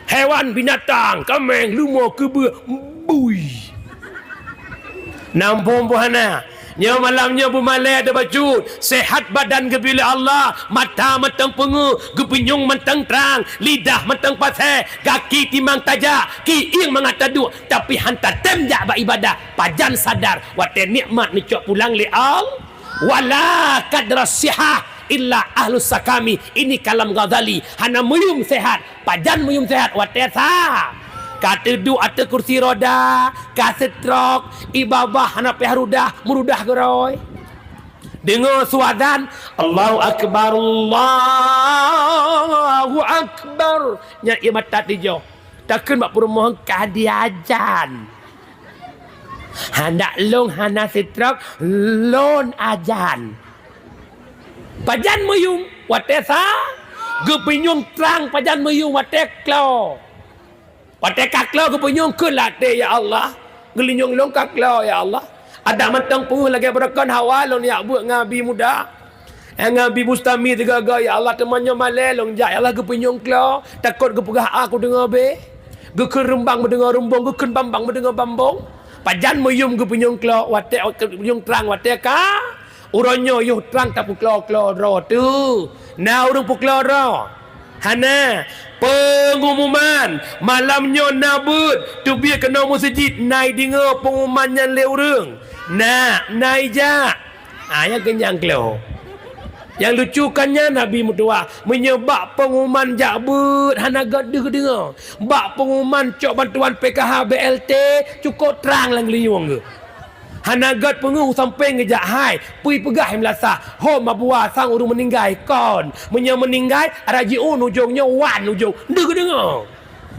Hewan, binatang, kaméng, leumo, keubeue, bui. Nampung buhana. Nyoe malam nyoe beumalée ada bacut. Sehat badan geubri lé Allah, mata mantong peungeuh, geupinyueng mantong trang, lidah mantong paséh, gaki timang tajak, kiéng mangat taduek, tapi han tatem jak bak ibadah. Pajan sadar watée nikmat neucok pulang lé Allah. Wala kadra sihah illa ahlus sakami. Ini kalam Ghazali. Hana meuyum sehat. Pajan meuyum sehat? Watée sa. Ka teuduek ateueh kursi roda, ka stroke, i babah hana payah rudah, meurudah geurôi. Deungoe su adan, Allahu Akbar, Allahu Akbar. Nyan ie mata teujoh. Takheun bak peurumoh ka diajan. Handak lôn hana stroke, lôn ajan. Pajan meuyum watée sa, geupinyueng trang pajan meuyum watée klo. Watée ka klo geupinyueng kheun lam até, "Ya Allah, geulinyueng lôn ka klo, ya Allah. Adak mantong peungeuh lagée beureukan hawa lôn jak beuet ngon Abi Muda, eh, ngon Abi Bustami sigoe-goe, ya Allah, teuma nyoe malée lôn jak, ya Allah, geupinyueng klo, takot geupeugah a kudeungoe bé." Geukheun reumbang meudeungoe reumbong, geukheun bambang meudeungoe bambong. Pajan meuyum geupinyueng klo watée, geupinyueng trang watée ka. Uroe nyoe yoh trang tapeuklo-klo droe teuh. Na ureuëng peuklo droe? Hana. Peungumuman, malam nyoe na beuet, teubiet keunoe meuseujid, na ideungoe peungumuman nyan lé ureuëng? Na, na ijak. Ah, nyang keunyang klo. Nyang lucu kan nyan Nabi meutuwah, meunyoe bak peungumuman jak beuet hana gét deuh deungoe. Bak peungumuman cok bantuan P K H B L T cukôp trang lam geulinyueng geuh. Hana gét peungeuh sampéng geujak hai, peue peugah i meulasah, ho mabua sang ureuëng meuninggai kon. Meunyoe meuninggai, rajiun ujong nyoe wan ujong. Deuh geudeungoe.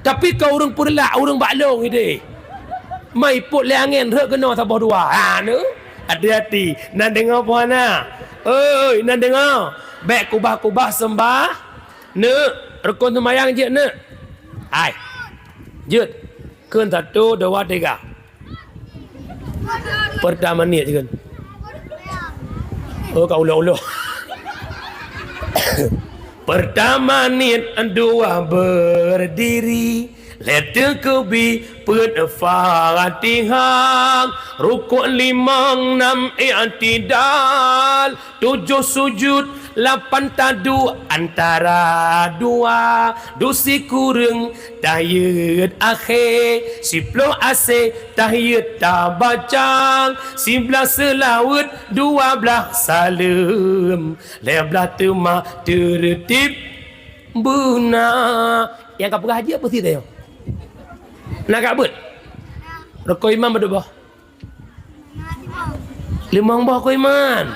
Tapi keu ureuëng peureulak, ureuëng bak lông ideh. Ma ipot lé angén rhot keunoe saboh dua. Ha, neu? Hati-hati. Nan deungoe peue hana? Oi, nan deungoe. Bék kubah-kubah seumbah. Neuk, rukon seumayang jeuet, neuk. Hai. Jeuet. Kheun satu, dua, tiga. Peurtama niet kan. Oh, ka ulo-ulo. Peurtama niet, dua berdiri, lhèe teukeubi peuet Fatihah, rukuk limong, nam i'tidal, tujoh sujud, Lapan taduek antara dua, dusi kureueng tahiyat akhé, siploh asé tahiyat tabaca, siblaih seulaweuet, dua blaih saleuem, lhée blaih teuma teureutib beuna. Nyang ka peugah jeuet peusi tanyoe. Na ka beuet? Rukon iman padum boh? Limong boh rukon iman.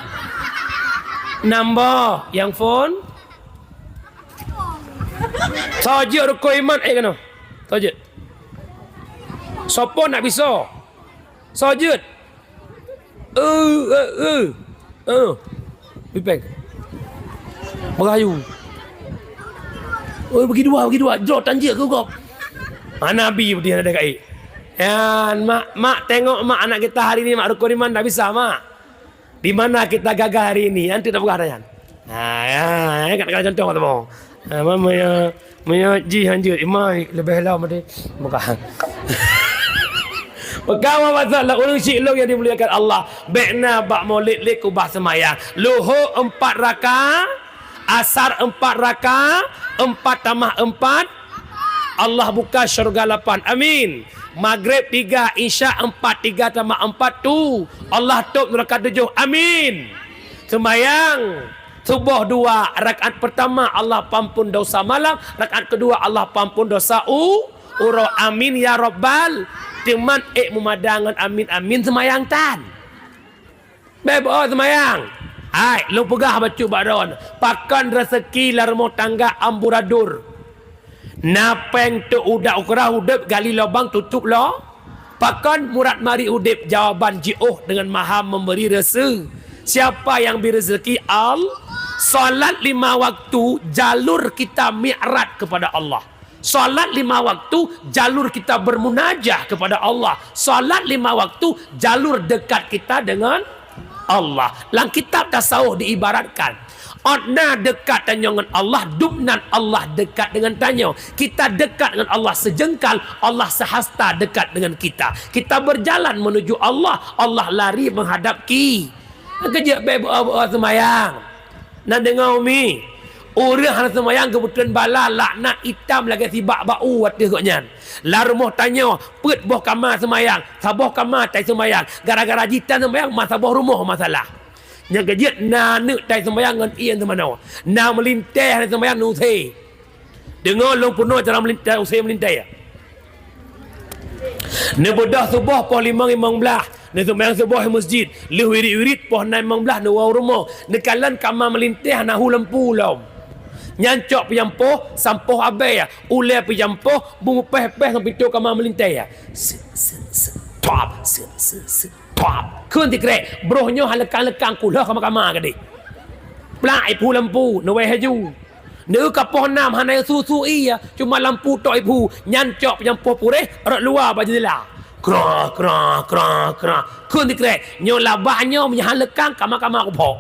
Nam boh nyang phon. Soe jeuet rukon iman, eh, keunoe. Soe jeuet. Soe phon nak bisoe. Soe jeuet. Eh, eh, eh. Eh. Pipeng. Merayu. Oh, bagi dua, bagi dua. Jroh tan jeuet keu gob. Hana bi beudih hana deh kai. Yan, mak, mak tengok mak anak kita hari ini, mak rukon iman tak bisa, mak. Di mana kita gagal hari ini? Nanti tak peugah dah, yan. Ha, ya, ya, kat, kat contoh kat mau. Ha, mama ya, maya ji hanjeuet, imai lebih lama deh. Bukan. Peugah mama salah ureueng syik lôn yang dimuliakan Allah. Bèk na bak Maulid lé kubah seumayang. Luhô empat raka, Asar empat raka, empat tamah empat, Allah buka syurga lapan. Amin. Maghrib tiga, Isya empat, tiga tamah empat tu, Allah tôp neuraka tujoh. Amin. Seumayang suboh dua, rakaat pertama Allah pampun dosa malam, rakaat kedua Allah pampun dosa u-, uroe. Amin ya rabbal. Teuma ék meumadang ngon amin, amin seumayang tan. Bèk beuo seumayang. Hai, lôn peugah bacut bak droeneuh, pakon reuseuki lam rumoh tangga amburadur. Na pèng teuudak u keurah udép gali lobang tutup lo. Pakon murat marit udép? Jawaban jiôh deungon Maha Memberi reuseu-, siapa yang beri rezeki? Al-, salat lima waktu, jalur kita mi'raj kepada Allah. Salat lima waktu, jalur kita bermunajah kepada Allah. Salat lima waktu, jalur dekat kita dengan Allah. Lam kitab tasawuf diibaratkan, ôt na dekat tanyoe ngon Allah, dum nan Allah dekat dengan tanyoe. Kita dekat dengan Allah sejengkal, Allah sehasta dekat dengan kita. Kita berjalan menuju Allah, Allah lari menghadap ki-, Keujeuet bèk beuo-beuo seumayang. Na deungö umi, ureueng hana seumayang geubeuteun bala laknat itam lagèe sibak bak u ateueh gobnyan. Lam rumoh tanyoe, peuet boh kama seumayang, saboh kama tai seumayang. Gara-gara jitan seumayang, masa boh rumoh masalah. Nyang keujeuet na aneuk tai seumayang ngon ie seumanoe. Na meulintèe hana seumayang nusé. Deungö lôn peunoh cara meulintèe, use meulintèe. Neubeudôh suboh poh limong, limong blaih, neuseumayang suboh di meuseujid, lheueh wirit-wirit poh nam limong blaih neuwoe u rumoh, neukalon kama meulintèe hana hu lampu lom. Nyan cok peujampôh, sampôh abèe, ulèe peujampôh, beumeupèh-pèh ngon pintô kama meulintèe. Set, set, set, top, set, set, set. Pap! Kheun sikrek, broh nyoe hana lekang-lekang kulheueh kama-kama keudeh. Plak, iphu lampu, neuwoe laju. Neuka poh nam hana su-su ie, cuma lampu tok iphu, nyan cok peujampôh puréh, rot luwa bak jeundela. Kra, kra, kra, kra. Kheun sikrek, nyoe labah nyoe meunyo hana lekang kama-kama kuphok.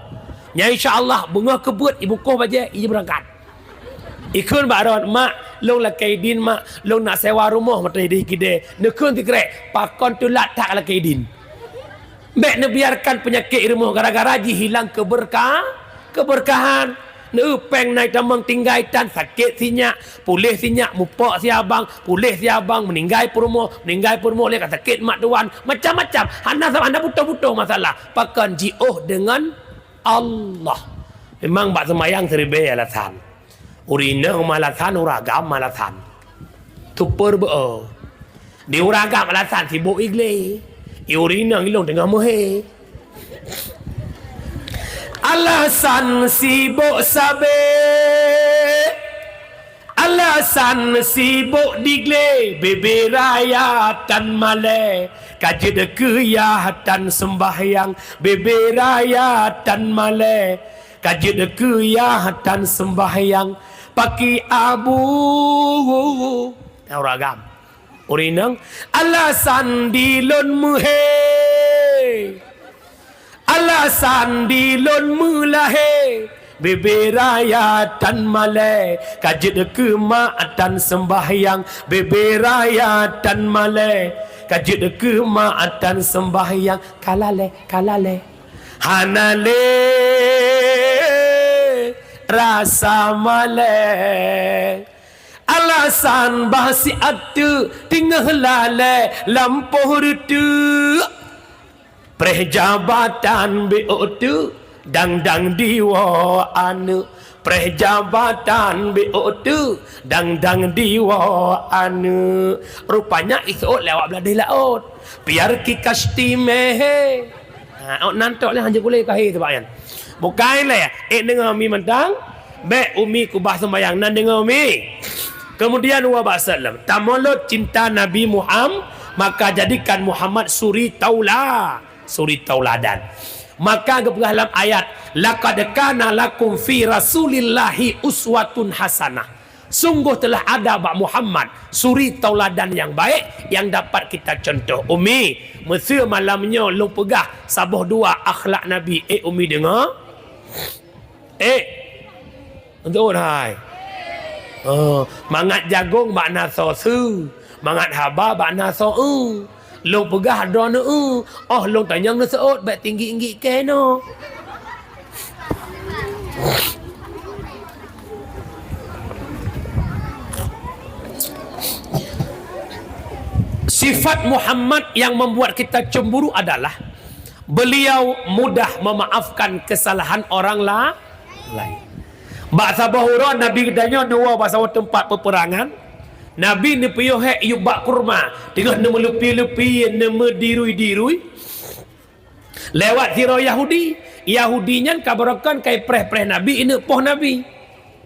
Nyan insya Allah beungoh keubeuet ibungkoh bajèe, ie beurangkat. Ikheun bak droe, "Mak, lôn lakèe idin, Mak, lôn nak sewa rumoh meuteudeh kideh." Neukheun sikrek, "Pakon teulat that lakèe idin? Bèk neubiarkan peunyakét i rumoh gara-gara jihilang keubeurka-, keubeurkahan. Neupèng na itamong tinggai tan sakét sinyak, puléh sinyak, mupok siabang, puléh siabang, meuninggai peurumoh, meuninggai peurumoh lé ka sakét mak tuan, macam-macam. Hana sa-, hana putôh-putôh masalah. Pakon jiôh deungon Allah." Memang bak seumayang siribèe alasan. Ureueng inong meualasan, ureueng agam meualasan. Super beu. Di ureueng agam alasan sibôk iglé. I ureueng inong ilong teungoh meuhé. Alasan sibôk sabé. Alasan sibôk diglé, bebe raya tan malèe. Ka jeuet keu yah tan seumbahyang, bebe raya tan malèe. Ka jeuet keu yah tan seumbahyang, paki abu. Ureueng agam. Ureueng inong, alasan di lôn meuhé. Alasan di lôn meulahé. Bebe raya tan malèe. Ka jeuet keu mak tan seumbahyang. Bebe raya tan malèe. Ka jeuet keu mak tan seumbahyang. Ka lalèe, ka lalèe. Hana lé rasa malée. Alasan bah siat teuk teungoh lalée lampôh reuteuek. Preh jabatan beu teuk dang-dang diwoe aneuk. Preh jabatan beu teuk dang-dang diwoe aneuk. Rupanya iseuôt lé awak blah deh laôt. Piar ki kasti meh. Ha, ôk nan tok lé hanjeuet gulé kahé teubak nyan. Bukai lé, ék deungoe mi mantong, bék umi kubah seumayang nan deungoe mi. Kemudian wa ba'd sallam, tamolot cinta Nabi Muhammad, maka jadikan Muhammad suri taula, suri tauladan. Maka geupeugah lam ayat, "Laqad kana lakum fi Rasulillahi uswatun hasanah." Sungguh telah ada bak Muhammad suri tauladan nyang baik nyang dapat kita contoh. Umi, meuseu malam nyoe lôn peugah saboh dua akhlak Nabi. Eh, Umi deungoe? Eh, untuk hai. Oh, mangat jagong bak na soe seu, mangat haba bak na soe eu. Lôn peugah droeneuh eu, oh lôn tanyong neuseuôt bék tinggi-inggi keunoe. Sifat Muhammad yang membuat kita cemburu adalah beliau mudah memaafkan kesalahan orang la-, lain. Bak saboh uroe Nabi geutanyoe neuwoe bak saboh teumpat peperangan, Nabi neupiôh hék yub bak kurma, teungoh neumeuleupie-leupie, neumeudirui-dirui. Lewat sidroe Yahudi. Yahudi nyan ka barokon ka ipreh-preh Nabi, ineuk poh Nabi.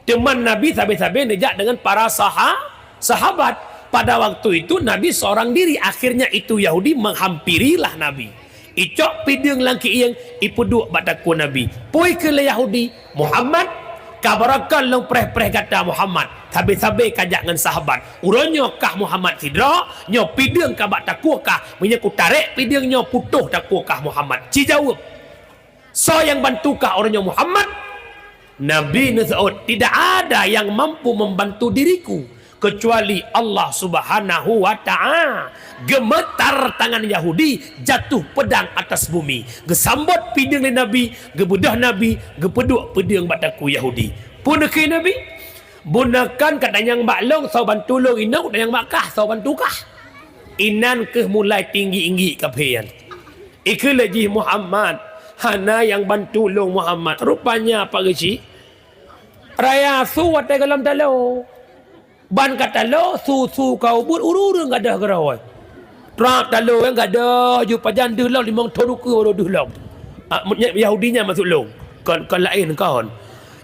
Teuma Nabi sabe-sabe neujak deungon para saha-, sahabat. Pada waktu itu Nabi seorang diri. Akhirnya itu Yahudi menghampirilah Nabi. Icok pideueng lam kiéng, ipeuduek bak takue Nabi. Peue kheun lé Yahudi, "Muhammad, ka barokon lôn preh-preh gata Muhammad." Sabe-sabe ka jak ngon sahabat. Uroe nyoe kah Muhammad sidroe, nyoe pideueng ka bak takue kah. Meunyoe kutarek pideueng nyoe putôh takue kah Muhammad. Ci jaweueb, soe nyang bantu kah uroe nyoe Muhammad? Nabi neuseuôt, "Tidak ada yang mampu membantu diriku kecuali Allah Subhanahu wa Ta'ala." Geumeutar tangan Yahudi, jatuh pedang atas bumi. Geusambot pideueng lé Nabi, geubeudôh Nabi, geupeuduek pideueng bak takue Yahudi. Peue neukheun Nabi? Bunoe kan ka tanyong bak lôn, soe bantu lôn, inoe tanyong bak kah, soe bantu kah? Inan kheueh mulai tinggi-inggi kaphé nyan. Ikheun lé jih Muhammad, "Hana nyang bantu lôn Muhammad." Rupanya apa geuchik? Raya su watée gohlom talo. Ban ka talo, su-su ka ubit ureuëng gadôh keudroe. Trok talo nyang gadôh ju pajan deuh lom limong thon ukeue baru deuh lom. Ah, Yahudi nyan maksud lôn. Kon, kon laén kon.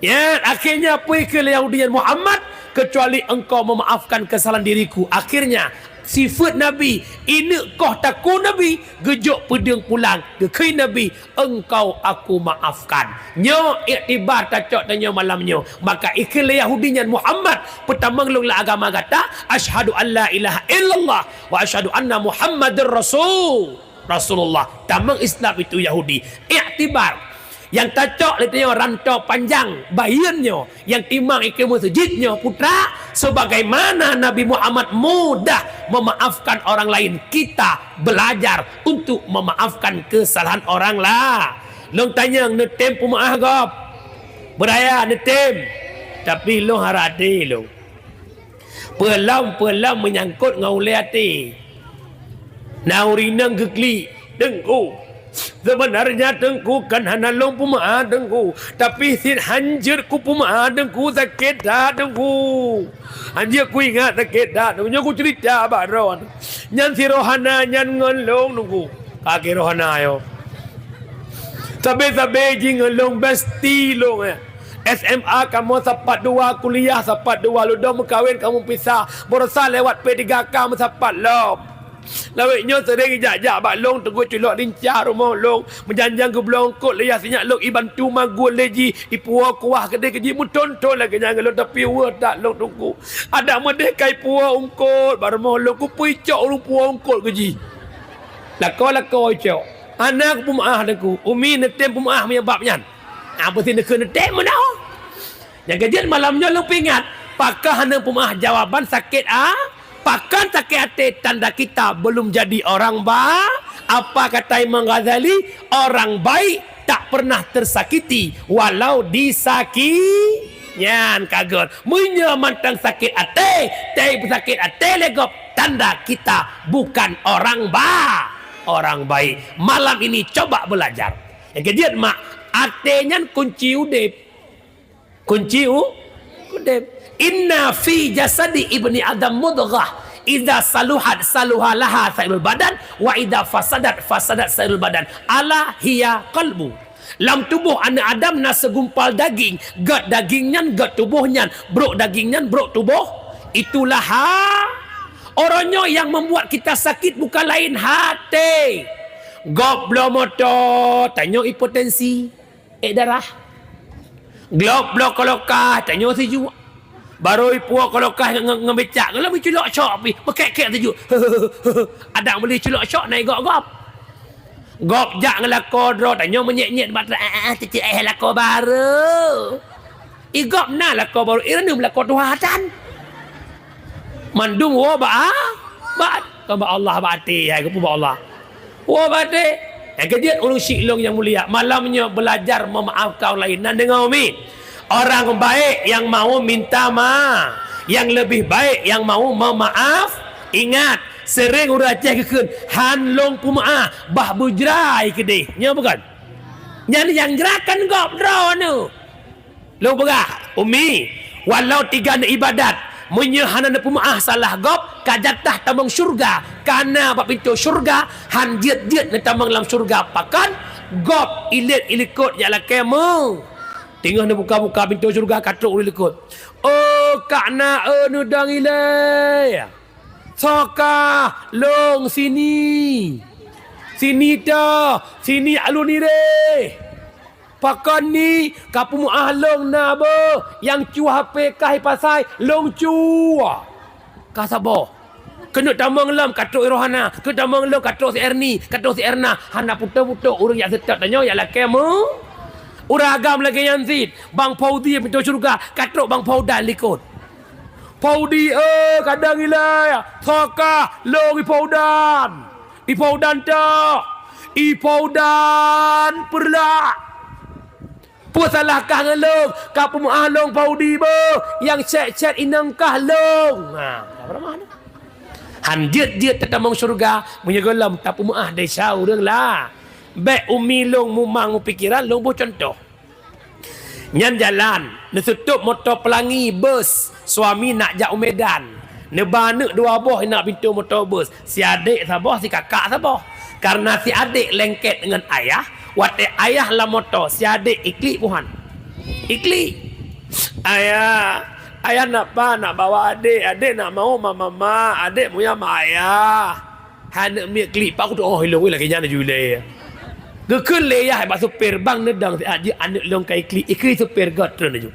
Ya, akhirnya peue kheun lé Yahudi nyan, "Muhammad, kecuali engkau memaafkan kesalahan diriku." Akhirnya, sifeuet Nabi, ineuk koh takue Nabi, geujok peudeueng pulang, geukheun Nabi, "Engkau aku maafkan." Nyoe iktibar tacok tanyoe malam nyoe. Maka ikheun lé Yahudi nyan, "Muhammad, peutamong lôn lam agama gata, asyhadu an la ilaha illallah wa asyhadu anna Muhammadar Rasul." Rasulullah. Tamong Islam itu Yahudi. Iktibar. Nyang tacok lé tanyoe ranto panjang bayeuen nyoe, nyang timang ikeu meuseujid nyoe putra, sebagaimana Nabi Muhammad mudah memaafkan orang lain, kita belajar untuk memaafkan kesalahan orang la-, lôn tanyong, neutem peumeuáh gob? Beuraya neutem. Tapi lôn hara até lôn. Peulom-peulom meunyangkot ngon ulée até. Na ureuëng inong geuklik, "Teungku, sebenarnya Teungku kan hana lôn peumeuáh Teungku, tapi sit hanjeuet kupeumeuáh Teungku, sakét that Teungku. Hanjeuet kuingat sakét that Teungku, nyoe kuceurita bak droe. Nyan si Rohana nyan ngon lôn Teungku." Ka keu Rohana nyoe. Sabe-sabe jih ngon lôn, besti lôn, eh. S M A kamoe sapat dua, kuliah sapat dua, ludom meukawen kamoe pisah. Baroesa lewat P tiga K meusapat lom. Lawét nyoe seuréng ijak-jak bak lôn, teungoh culok lincah rumoh lôn, meujanjang geubloe eungkôt lé yah sinyak lôn, ibantu magun lé jih, ipuwoe kuah keudeh keu jih, meuthon-thon lagée nyan ngon lôn, tapi weueh that lôn Teungku. Adak meudeh ka ipuwoe eungkôt bak rumoh lôn, kupeue icok ureuëng puwoe eungkôt keu jih. Lakoe-lakoe icok. Hana kupeumeuáh Teungku. Umi neutem peumeuáh meunyo bab nyan. Ah, pasti neukheun neutem meunoe. Nyang keujeuet malam nyoe lôn peuingat, pakon hana peumeuáh jawaban sakét a-, pakon sakét até tanda kita belum jadi orang ba-, apa kata Imam Ghazali, orang baik tak pernah tersakiti walau disaki-, nyan ka gét. Meunyoe mantong sakét até, tai sakét até lé gob, tanda kita bukan orang ba-, orang baik. Malam ini coba belajar. Nyang keujeuet mak, até nyan kunci udeb. Kunci u-, udeb. Inna fi jasadi ibni Adam mudghah. Idza saluhat saluha laha sairul badan, wa idza fasadat fasadat sairul badan. Ala hiya qalbu. Lam tuboh aneuk Adam na segumpal daging, gét daging nyan, gét tuboh nyan, brok daging nyan, brok tuboh. Itulah ha-, uroe nyoe nyang membuat kita sakit bukan lain até. Gob bloe moto, tanyoe hipertensi, ék darah. Gob bloe kulkas, tanyoe sijuek. Barô ipuwoe kulkas ngon, ngon, ngon becak, gohlom iculok syok pih, beukek-kek sijuek. Adak beuli culok syok na igob-gob. Gob jak ngon lakoe droe, tanyoe meunyét-nyét bak, eh, eh, eh, cicik, eh, lakoe barô. Igob na lakoe barô, ireuneuem lakoe tuha tan. Mandum woe bak, bak, kon bak Allah bak até, hai, keupeue bak Allah. Woe bak até. Nyang keujeuet ureueng syiek lôn nyang mulia, malam nyoe belajar memaafkan orang lain. Na deungoe umi. Orang baik yang mau minta ma-, yang lebih baik yang mau memaaf. Ingat, sering ureueng Aceh geukheun, "Han lôn peumeu'ah, bah beujrai keudeh." Nyo bukon? Nyan nyang jra kan gob droeneuh. Lôn peugah, umi, walau tiga neuibadat, meunyoe hana neupeumeu'ah salah gob, ka jatah tamong syurga, ka na bak pintoe syurga, han jeuet-jeuet neutamong lam syurga. Pakon? Gob ilét ilikot jak lakée meu. Teungoh neubuka-buka pintoe syurga, ka trok ureueng likot. "Oh, kak na, oh, neudong ilée. Soe kah lôn sini. Sini toh, sini alun ireh. Pakon ni ka peumeu'ah lôn na beuh nyang cuah H P kah i pasai, lôn cuah." Ka saboh. Keuneuk tamong lom ka trok i Rohana, keuneuk tamong lom ka trok si Erni, ka trok si Erna. Hana putôh-putôh ureueng jak seutôt tanyoe jak lakée meu. Ureueng agam lagée nyan cit, Bang Fauzi pintoe syeuruga, ka trok Bang Faudan likot. "Fauzi, eh, kadang ilée, soe kah lôn i Faudan. I Faudan toh, i Faudan peureulak. Peue salah kah ngon lôn, ka peumeu'ah lôn Fauzi beuh, nyang sét-sét inong kah lôn." Ha, ka peureumah tu. Han jeuet-jeuet tatamong syeuruga, meunyoe gohlom tapeumeu'ah desya ureueng la. Bék umi lôn mumang mupikeran, lôn boh cuntoh. Nyan jalan, neuseutôt moto peulangi, bus, suami nak jak u Medan. Neuba aneuk dua boh inak pintoe moto bus, si adék saboh, si kakak saboh. Kareuna si adék lengket ngon ayah, watée ayah lam moto, si adék iklik buhan. Iklik. "Ayah, ayah nak pat, nak bawa adék, adék nak mau ma mama, adék muya ma ayah." Hai aneuk miet klik, "Pak, kutu oh ilong weh lagée nyan laju ilée." Geukheun lé yah bak supir, "Bang, neudong siat jih aneuk lôn ka iklik, ikheun supir gét treun laju."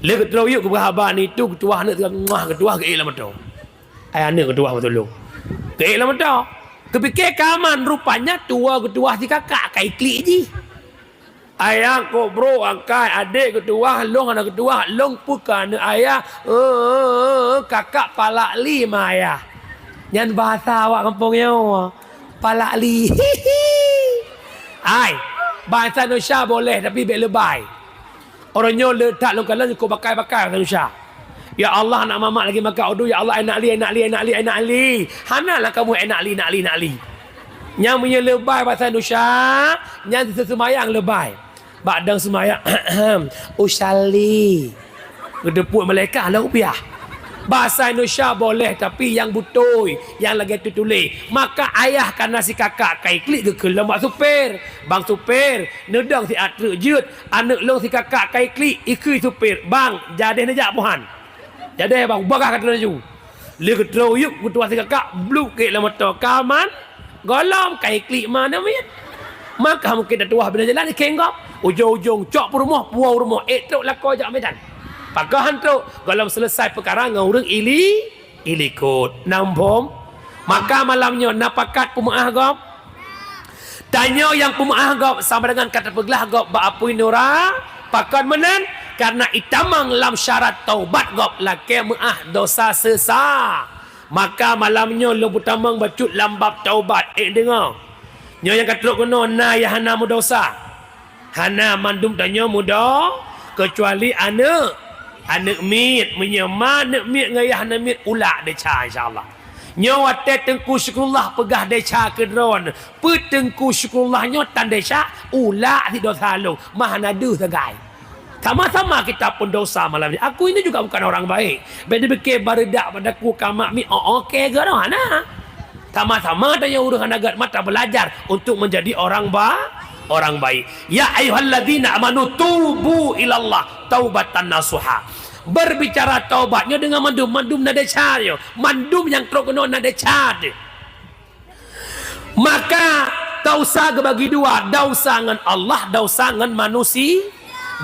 Lé geutrok yuk geupeugah haba ni tu geutuwah aneuk teuka muah geutuwah geuék lam moto. Ai aneuk geutuwah beutulông. Geuék lam moto. Geupike ka aman, rupanya tuwoe geutuwah si kakak ka iklik jih. "Ayah kok brok angkai, adék geutuwah, lôn hana geutuwah, lôn peue keu aneuk ayah, eh, eh, eh, kakak palak li ma ayah." Nyan bahasa awak gampông nyoe, palak li. Ai, bahasa Indonesia boleh, tapi bék leubay. Uroe nyoe le that lôn kalon kok bakai-bakai bahasa Indonesia. "Ya Allah, aneuk mamak lagi maka udu, ya Allah, aneuk li, aneuk li, aneuk li, aneuk li." Hana lah kamoe aneuk li, aneuk li, aneuk li. Nyang meunyoe leubay basa Indonesia, nyan seumayang leubay. Bak dong seumayang, "Usalli." Geuteupeue malaikat lah rupiah. Basa Indonesia boleh, tapi nyang beutôi, nyang lagée teutuléh. Maka ayah kana si kakak ka iklik geukheun lom bak supir. "Bang supir, neudong siat treuk jeuet, aneuk lôn si kakak ka iklik." Ikheun supir, "Bang, jadeh neujak buhan." Jadeh bang, bagah ka treun laju. Lé geutrok yub geutuwah si kakak, bluk geuék lam moto. Ka aman, gohlom ka iklik ma aneuk miet. Maka mungken tatuwah bina jalan ikéng gob. Ujong-ujong cok peurumoh, puwoe u rumoh, ék trok lakoe jak Medan. Pakon han trok, gohlom seuleusai peukara ngon ureueng ili, ilikot. Nambom. Maka malam nyoe na pakat peumeu'ah gob. Tanyoe nyang peumeu'ah gob sama dengan ka tapeuglah gob bak apui nura, pakon meunan? Kareuna itamong lam syarat taubat gob lakée meu'ah dosa sesa. Maka malam nyoe lôn peutamong bacut lam bab taubat, ék deungoe. Nyoe nyang ka trok keunoe na nyang hana meudosa. Hana mandum tanyoe mudo, keucuali aneuk. Aneuk miet, meunyoe ma aneuk miet ngon yah aneuk miet, ulak desya, insya Allah. Nyoe watée Teungku Syukurullah peugah desya keu droe, peue Teungku Syukurullah nyoe tan desya, ulak si desya lôn, mah hana deuh sagai. Sama-sama kita pun dosa malam ini. Aku ini juga bukan orang baik. Beda bike barudak pada ku kamak mi, oh, oke, gak hana. Sama-sama tanyoe ureuëng hana gét mata belajar untuk menjadi orang ba-, orang baik. Ya ayyuhalladzina amanu tubu ilallah taubatan nasuha. Berbicara taubat nyoe deungon mandum, mandum na desya nyoe. Mandum nyang trok keunoe na desya teuh. Maka dausa geubagi dua, dausa ngon Allah, dausa ngon manusia.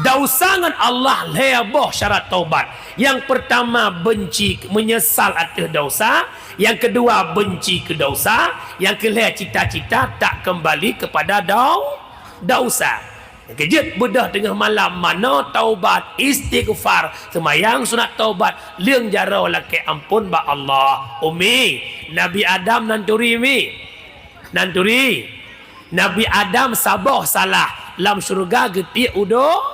Dausa ngon Allah lhée boh syarat taubat. Nyang peurtama benci, meunyeusal ateueh dausa. Nyang keudua benci keu dausa. Nyang keulhée cita-cita tak keumbali keupada dau-, dausa. Nyang keujeuet beudôh teungoh malam manoe taubat, istighfar, seumayang sunat taubat, leueng jaroe lakée amphon bak Allah. Umi, Nabi Adam nan turi mi. Nan turi. Nabi Adam saboh salah lam syeuruga geutiek udô.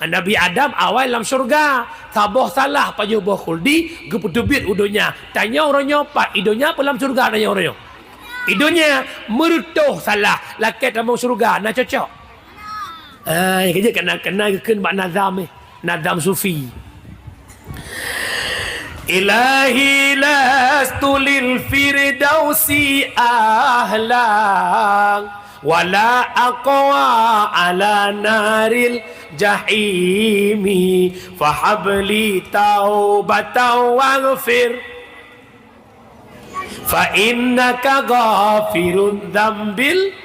Nabi Adam awai lam syeuruga, saboh salah pajoh boh khuldi geupeuteubiet u donya. Tanyoe uroe nyoe pat i donya peue lam syeuruga tanyoe uroe nyoe? I donya meureutoh salah lakée tamong syeuruga na cocok. Ah, nyang keujeuet keunan-keunan geukheun bak nazam eh. Nazam sufi. Ilahi lastu lil firdausi ahla wala aqwa ala naril jahimi fahabli taubatan waghfir. Fa innaka ghafirudz dzambil.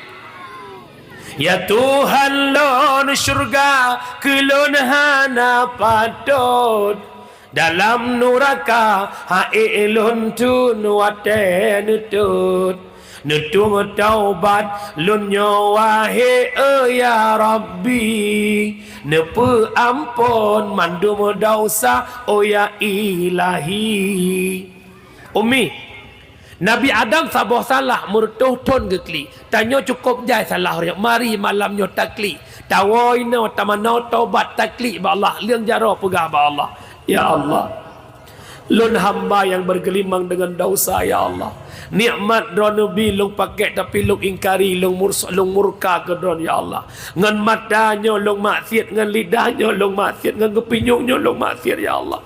Ya Tuhan lôn, syeuruga keu lôn hana patot. Dalam nuraka ha'ék lôn thon watée neutot. Neutueng taubat lôn nyoe wahé, oh ya Rabbi. Neupeuamphon mandum desya, oh ya Ilahi. Umi, Nabi Adam saboh salah meureutoh thon geuklik. Tanyoe cukôp jai salah uroe nyoe. Mari malam nyoe taklik. Tawoe inoe tamanoe taubat taklik bak Allah. Leueng jaroe peugah bak Allah, "Ya Allah, lôn hamba nyang bergelimang dengan desya, ya Allah. Nikmat Droeneuh bi lôn pakék, tapi lôn ingkari, lôn murs-, lôn murka keu Droeneuh, ya Allah. Ngon mata nyoe lôn maksiet, ngon lidah nyoe lôn maksiet, ngon geupinyueng nyoe lôn maksiet, ya Allah."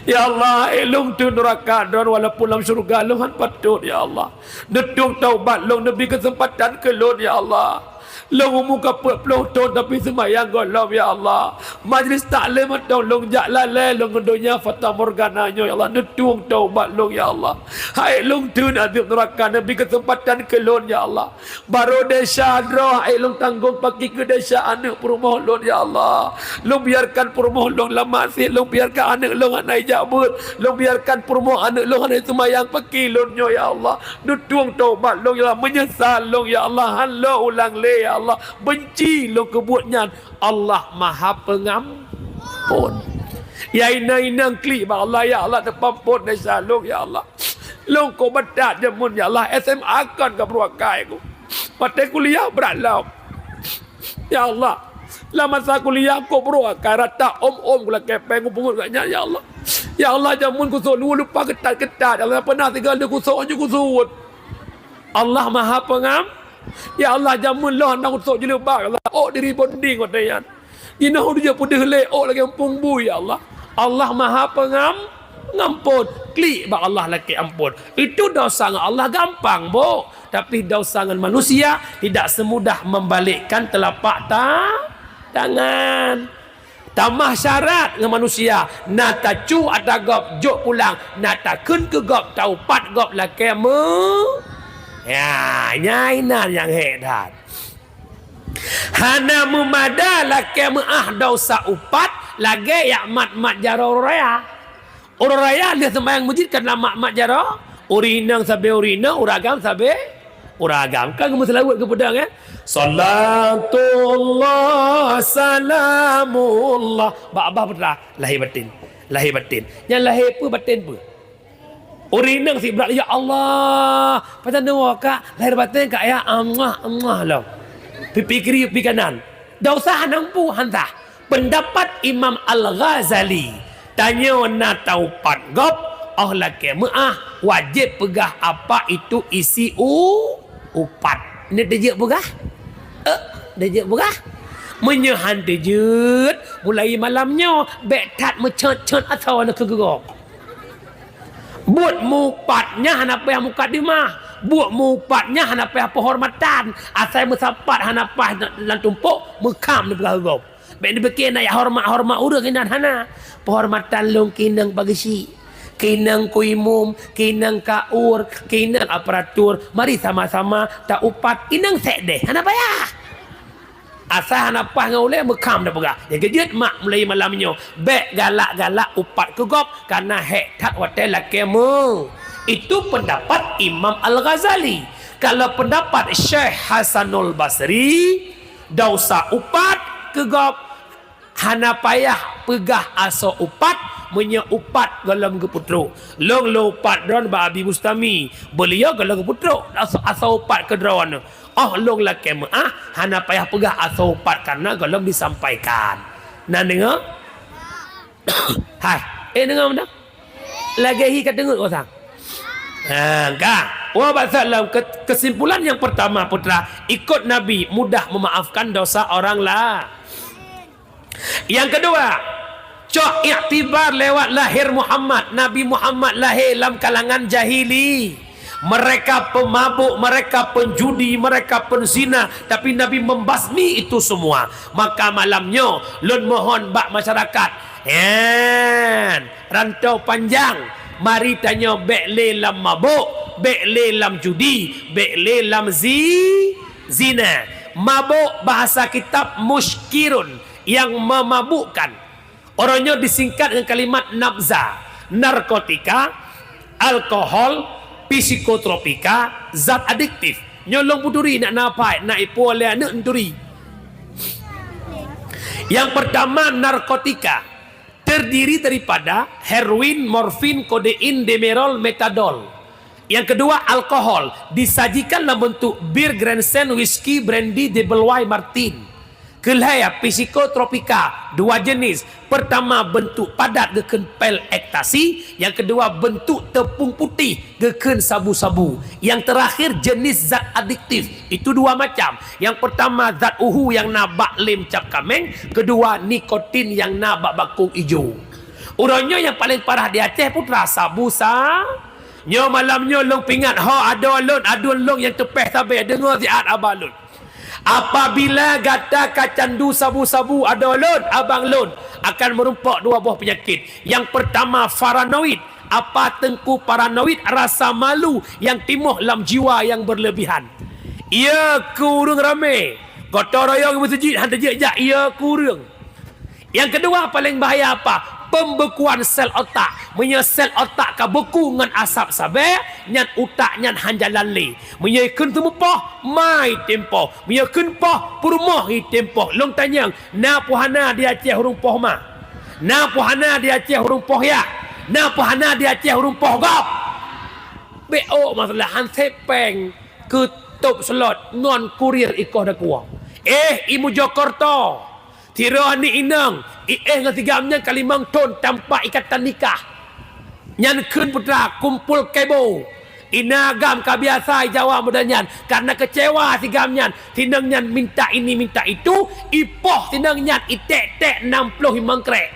Ya Allah, ha'ék lôn thon nuraka Droeneuh walaupun lam syeuruga lôn han patot, ya Allah. Neutueng taubat lôn, neubi keuseumpatan keu lôn, ya Allah. Lôn umu ka peuet ploh thon tapi seumayang gohlom, ya Allah. Majlis taklim mantong lôn jak lalée lôn ngon donya fatamorgana nyoe, ya Allah. Neutueng taubat lôn, ya Allah. Ha'ék lôn thon azeub nuraka, neubi keuseumpatan keu lôn, ya Allah. Barô desya droe ha'ék lôn tanggong paki keu desya aneuëk peurumoh lôn, ya Allah. Lôn biarkan peurumoh lôn lam maksiet, lôn biarkan aneuëk lôn hana ijak beuet, lôn biarkan peurumoh aneuëk lôn hana seumayang paki lôn nyoe, ya Allah. Neutueng taubat lôn, ya Allah. Meunyeusal lôn, ya Allah. Han lôn ulang lé, ya Allah. Benci lôn keu buet nyan. Allah Maha Pengampon. Ya inong-inong klik bak Allah, ya Allah, neupeuamphon desya lôn, ya Allah. Lôn kok beutat jameun, ya Allah, S M A kon ka brôk akai ku. Watée kuliah brat lom. Ya Allah, lam masa kuliah kok brôk akai rata om-om kulakée péng kupeungeut gobnyan, ya Allah. Ya Allah, jameun kusok luweue lupa keutat-keutat, ya Allah, peunah sigoe lheueh kusok nyoe kusuet. Allah Maha Pengam-, ya Allah, jameun lôn hana kusok jilbab, ya Allah, ôk di rebonding watée nyan. Jinoe udeb peudeuh lé ôk lagée eumpung bui, ya Allah. Allah Maha Pengam-, Pengampon. Klik bak Allah lakée amphon. Itu desya ngon Allah gampang, Bu. Tapi desya ngon manusia tidak semudah membalikkan telapak ta-, tangan. Tamah syarat ngon manusia, na tacu ata gob jok pulang, na takheun keu gob taupat gob lakée meu-, ya, nyan inan nyang hék that. Hana meumada lakée meuáh desya upat lagée jak mat-mat jaroe uroe raya. Uroe raya lheueh seumayang meuseujid ka na mat-mat jaroe, ureuëng inong sabe ureuëng inong, ureuëng agam sabe ureuëng agam. Kan geumeuseulaweuet geupeudong, eh? Salatullah, salamullah. Bak babah putra, lahé batin. Lahé batin. Nyan lahé peue, batin peue? Ureuëng inong sibrat, "Ya Allah, pajan neuwoe kak, lahé batin kak ya, Allah, Allah lom." Pipi kiri, pipi kanan. Dosa hana muphom, hana sah. Peundapat Imam Al-Ghazali, tanyoe na taupat gob, óh lakée meuáh, wajéb peugah apa itu isi u-, upat. Nyoe teujeuet peugah? Eh, teujeuet peugah? Meunyoe han teujeuet, mulai malam nyoe, bék that meucot-cot asoe na keu gob. Buet meuupat nyan hana payah mukadimah. Buet meuupat nyan hana payah penghormatan. Asai meusapat hana paih lam tumpok, meukham neupeugah gob. Bék neupike na jak horeumat-horeumat ureuëng inan hana. Penghormatan lôn keu inong pageusik, keu inong ku imum, keu inong kaur, keu inong aparatur. Mari sama-sama taupat inong sekdeh. Hana payah. Asai hana paih ngon ulée meukham neupeugah. Nyang keujeuet mak mulai malam nyoe, bék galak-galak upat keu gob, kareuna hék that watée lakée meu. Itu pendapat Imam Al-Ghazali. Kalau pendapat Syekh Hasanul Basri, dosa upat keu gob, hana payah peugah asoe upat, meunyoe upat gohlom geupeutrok. Lôn lôn upat droen bak Abi Bustami, beuliau gohlom geupeutrok asoe, asoe upat keu droen. Óh lôn lakée meuáh, hana payah peugah asoe upat kareuna gohlom disampaikan. Na deungoe? Hai, eh, deungoe mantong? Lagée hi ka teungeut kosang. Ha, ka. Wa ba'sa lam ke-, kesimpulan yang pertama, putra, ikut Nabi mudah memaafkan dosa orang la-, Yang kedua, cok iktibar lewat lahir Muhammad. Nabi Muhammad lahé lam kalangan jahili. Mereka pemabuk, mereka penjudi, mereka penzina. Tapi Nabi membasmi itu semua. Maka malam nyoe, lôn mohon bak masyarakat. Hen, rantau panjang. Mari tanyoe bék lé lam mabuk, bék lé lam judi, bék lé lam zi-, zina. Mabuk bahasa kitab muskirun, yang memabukkan. Uroe nyoe disingkat ngon kalimat nabza, narkotika, alkohol, psikotropika, zat adiktif. Nyoe lôn peuturi nak na apai, nak ipo lé aneuk neuturi. Yang pertama, narkotika. Terdiri daripada heroin, morfin, kodein, demerol, metadol. Yang kedua, alkohol disajikan dalam bentuk bir, Grandstand, whisky, brandy, double wine, Martini. Keulhèe, psikotropika, dua jenis. Pertama, bentuk padat geukheun pil ekstasi, yang kedua, bentuk tepung putih geukheun sabu-sabu. Yang terakhir, jenis zat adiktif. Itu dua macam. Yang pertama, zat uhu nyang na bak lem cap kaméng, kedua, nikotin nyang na bak bakong ijo. Uroe nyoe nyang paleng parah di Aceh, putra, sabu sa-, Nyoe malam nyoe lôn peuingat ho adoe lôn, aduen lôn nyang teupéh sabe, deungoe siat aba lôn. Apabila gata ka candu sabu-sabu adoe lôn, abang lôn, akan meurumpok dua boh peunyakét. Nyang peurtama paranoid. Apa teungku paranoid? Rasa malu nyang timoh lam jiwa nyang beureulebihan. Ie keu ureuëng ramé, gotong royong meuseujid han teujak-jak ie keu ureuëng. Nyang keudua paleng bahaya apa? Pembekuan sel otak. Meunyoe sel otak ka beku ngon asab sabe, nyan utak nyan han jalan lé. Meunyoe ikheun teumeupoh, ma item poh. Meunyoe ikheun poh, peurumoh item poh. Lôn tanyong, na peue hana di Aceh ureuëng poh ma? Na peue hana di Aceh ureuëng poh yak? Na peue hana di Aceh ureuëng poh gob? Bék ôk masalah han sép péng keu top slot ngon kurir ikoh dakue. Eh, i Mojokerto! Sidroe aneuk inong, i éh ngon si Gam nyan ka limong thon tanpa ikatan nikah. Nyan kheun putra kumpul kebo. Ina Gam ka biasa i Jawa model nyan, kareuna keucewa si Gam nyan, si inong nyan minta ini minta itu, ipoh si inong nyan iték-ték nam ploh limong krek.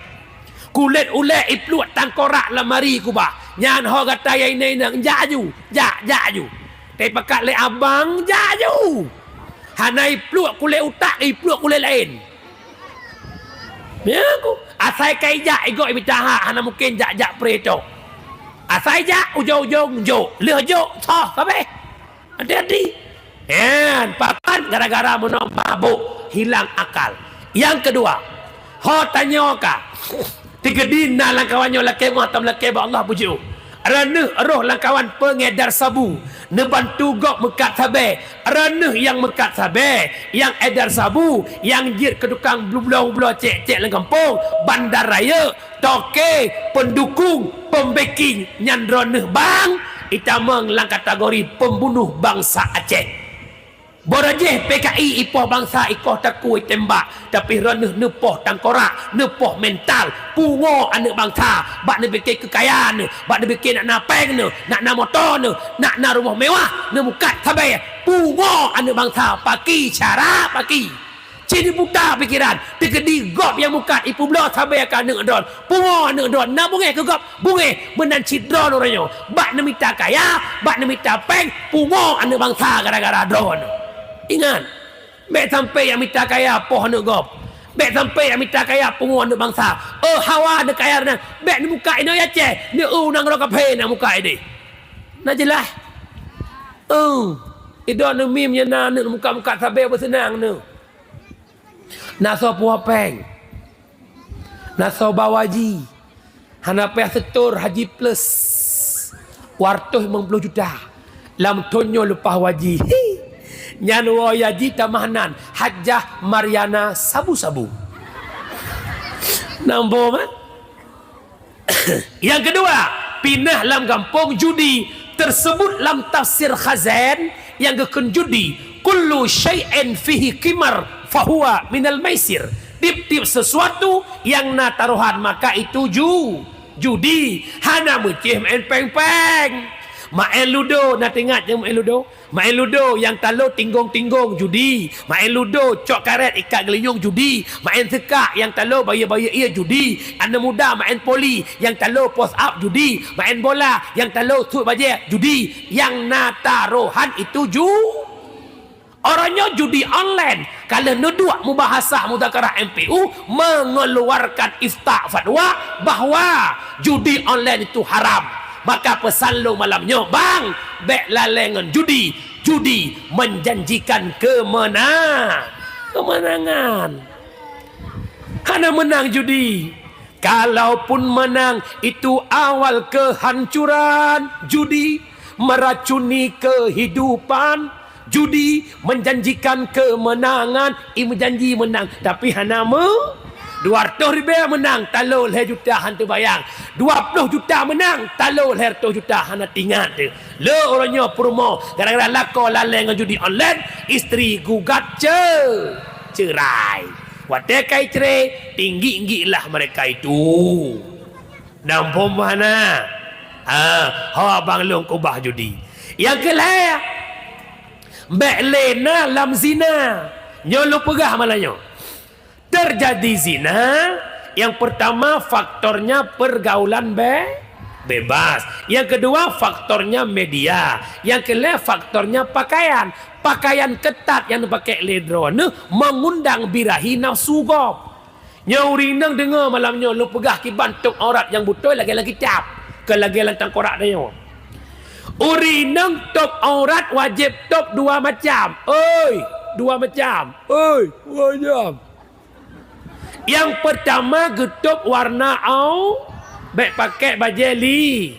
Kulét ulée ipluek tangkorak lamari kubah. Nyan ho gata ya inong-inong, jak aju, jak, jak aju. Tapi pakat lé abang, jak aju. Hana ipluek kulét utak, ipluek kulét laén. Ya ku. Asai ka ijak igoe mita hak, hana mungken jak-jak pre tok. Asai jak, ujong-ujong jok. Lheueh jok, soh kabeh. Hati-hati. Hen, pakon gara-gara meunoe mabuk, hilang akal. Nyang keudua, ho tanyoe ka. Teukeudi na lam kawan nyoe lakée meuh atau lakée bak Allah pujoe. Reuneuh roh lam kawan pengedar sabu, neubantu gob meukat sabe. Reuneuh nyang meukat sabe, nyang edar sabu, nyang jeuet keu tukang blublong-blublong cek-cek lam gampông, bandar rayeuk, toke, pendukung, pembeking, nyan droeneuh bang itamong lam kategori pembunuh bangsa Aceh. Beurajéh P K I ipoh bansa ikoh takue tembak, tapi droeneuh neupoh tangkorak, neupoh mental, pungo aneuëk bansa, bak neupike keukayaan neuh, bak neupike nak na péng neuh, nak na moto neuh, nak na rumoh mewah, neumukat sabe, pungo aneuëk bansa, paki cara paki. Cit neubuta pikeran, teukeudi gob nyang mukat ipeubloe sabe keu aneuëk droen, pungo aneuëk droen, na beungéh keu gob, beungéh meunan cit droen uroe nyoe. Bak neumita kaya, bak neumita péng, pungo aneuëk bansa gara-gara droen. Ingat, bék sampai nyang mita kaya poh aneuëk gob. Bék sampai nyang mita kaya pungo aneuëk bansa. Oh, hawa neukaya nyan, bék neumukat inoe Aceh, neu-eu unang droe kaphé na mukat ideh. Na jeulaih? Oh, idroe neumim nyang na aneuëk mukat-mukat sabe beuseunang neuh. Na soe puwoe péng. Na soe ba haji. Hana payah setor, haji plus. Dua ratus lima puluh juta. Lam thon nyoe leupah haji. Hi. Nyan woe haji tamah nan. Hajjah Mariana Sabu-Sabu. Nambô mah. Yang kedua, pinah lam gampông judi tersebut lam tafsir Khazain nyang geukheun judi, "Kullu syai'in fihi qimar fahuwa minal maisir." Tiep-tiep sesuatu yang na tarohan maka itu ju-, judi, hana meucéh maén péng-péng. Maén ludo, na teuingat nyang maén ludo? Maén ludo nyang talo tinggong-tinggong judi, maén ludo cok karet ikat geulinyueng judi, maén seukak nyang talo bayeue-bayeue ié judi, aneuk muda maén poli nyang talo push up judi, maén bola nyang talo sut bajée judi, nyang na tarohan itu ju-, uroe nyoe judi online. Ka lheueh neuduek mubahasah muzakarah M P U mengeluarkan ifta fatwa bahwa judi online itu haram. Maka pesan lôn malam nyoe, bang, bék lalée ngon judi. Judi menjanjikan keumena-, keumeunangan. Hana meunang judi. Kalaupun menang, itu awal kehancuran. Judi meracuni kehidupan. Judi menjanjikan kemenangan, i meujanji menang, tapi hana meu-, dua ratus ribée menang, talo lhée juta han teubayang. Dua ploh juta menang, talo lhée ratus juta hana teuingat teuh. Le uroe nyoe peurumoh, gara-gara lakoe lalée ngon judi online, istri gugat ce-, cerai. Watée ka icre, tinggi-nggiklah mereka itu. Nambô mah na. Ha, ho abang lôn keubah judi. Nyang keu lhée, bék lé na lam zina. Nyoe lôn peugah malam nyoe. Terjadi zina, yang pertama faktornya pergaulan be-, bebas. Yang kedua faktornya media. Yang keu lhée faktornya pakaian. Pakaian keutat nyang neupaké lé droeneuh mengundang birahi nafsu gob. Nyoe ureuëng inong deungoe malam nyoe lôn peugah kiban tôb aurat nyang beutôi lagée lam kitab, kon lagée lam tangkorak tanyoe. Ureuëng inong tôb aurat wajéb tôb dua macam. Oi, dua macam. Oi, dua macam. Nyang peurtama geutôb warna au, bék paké bajée li.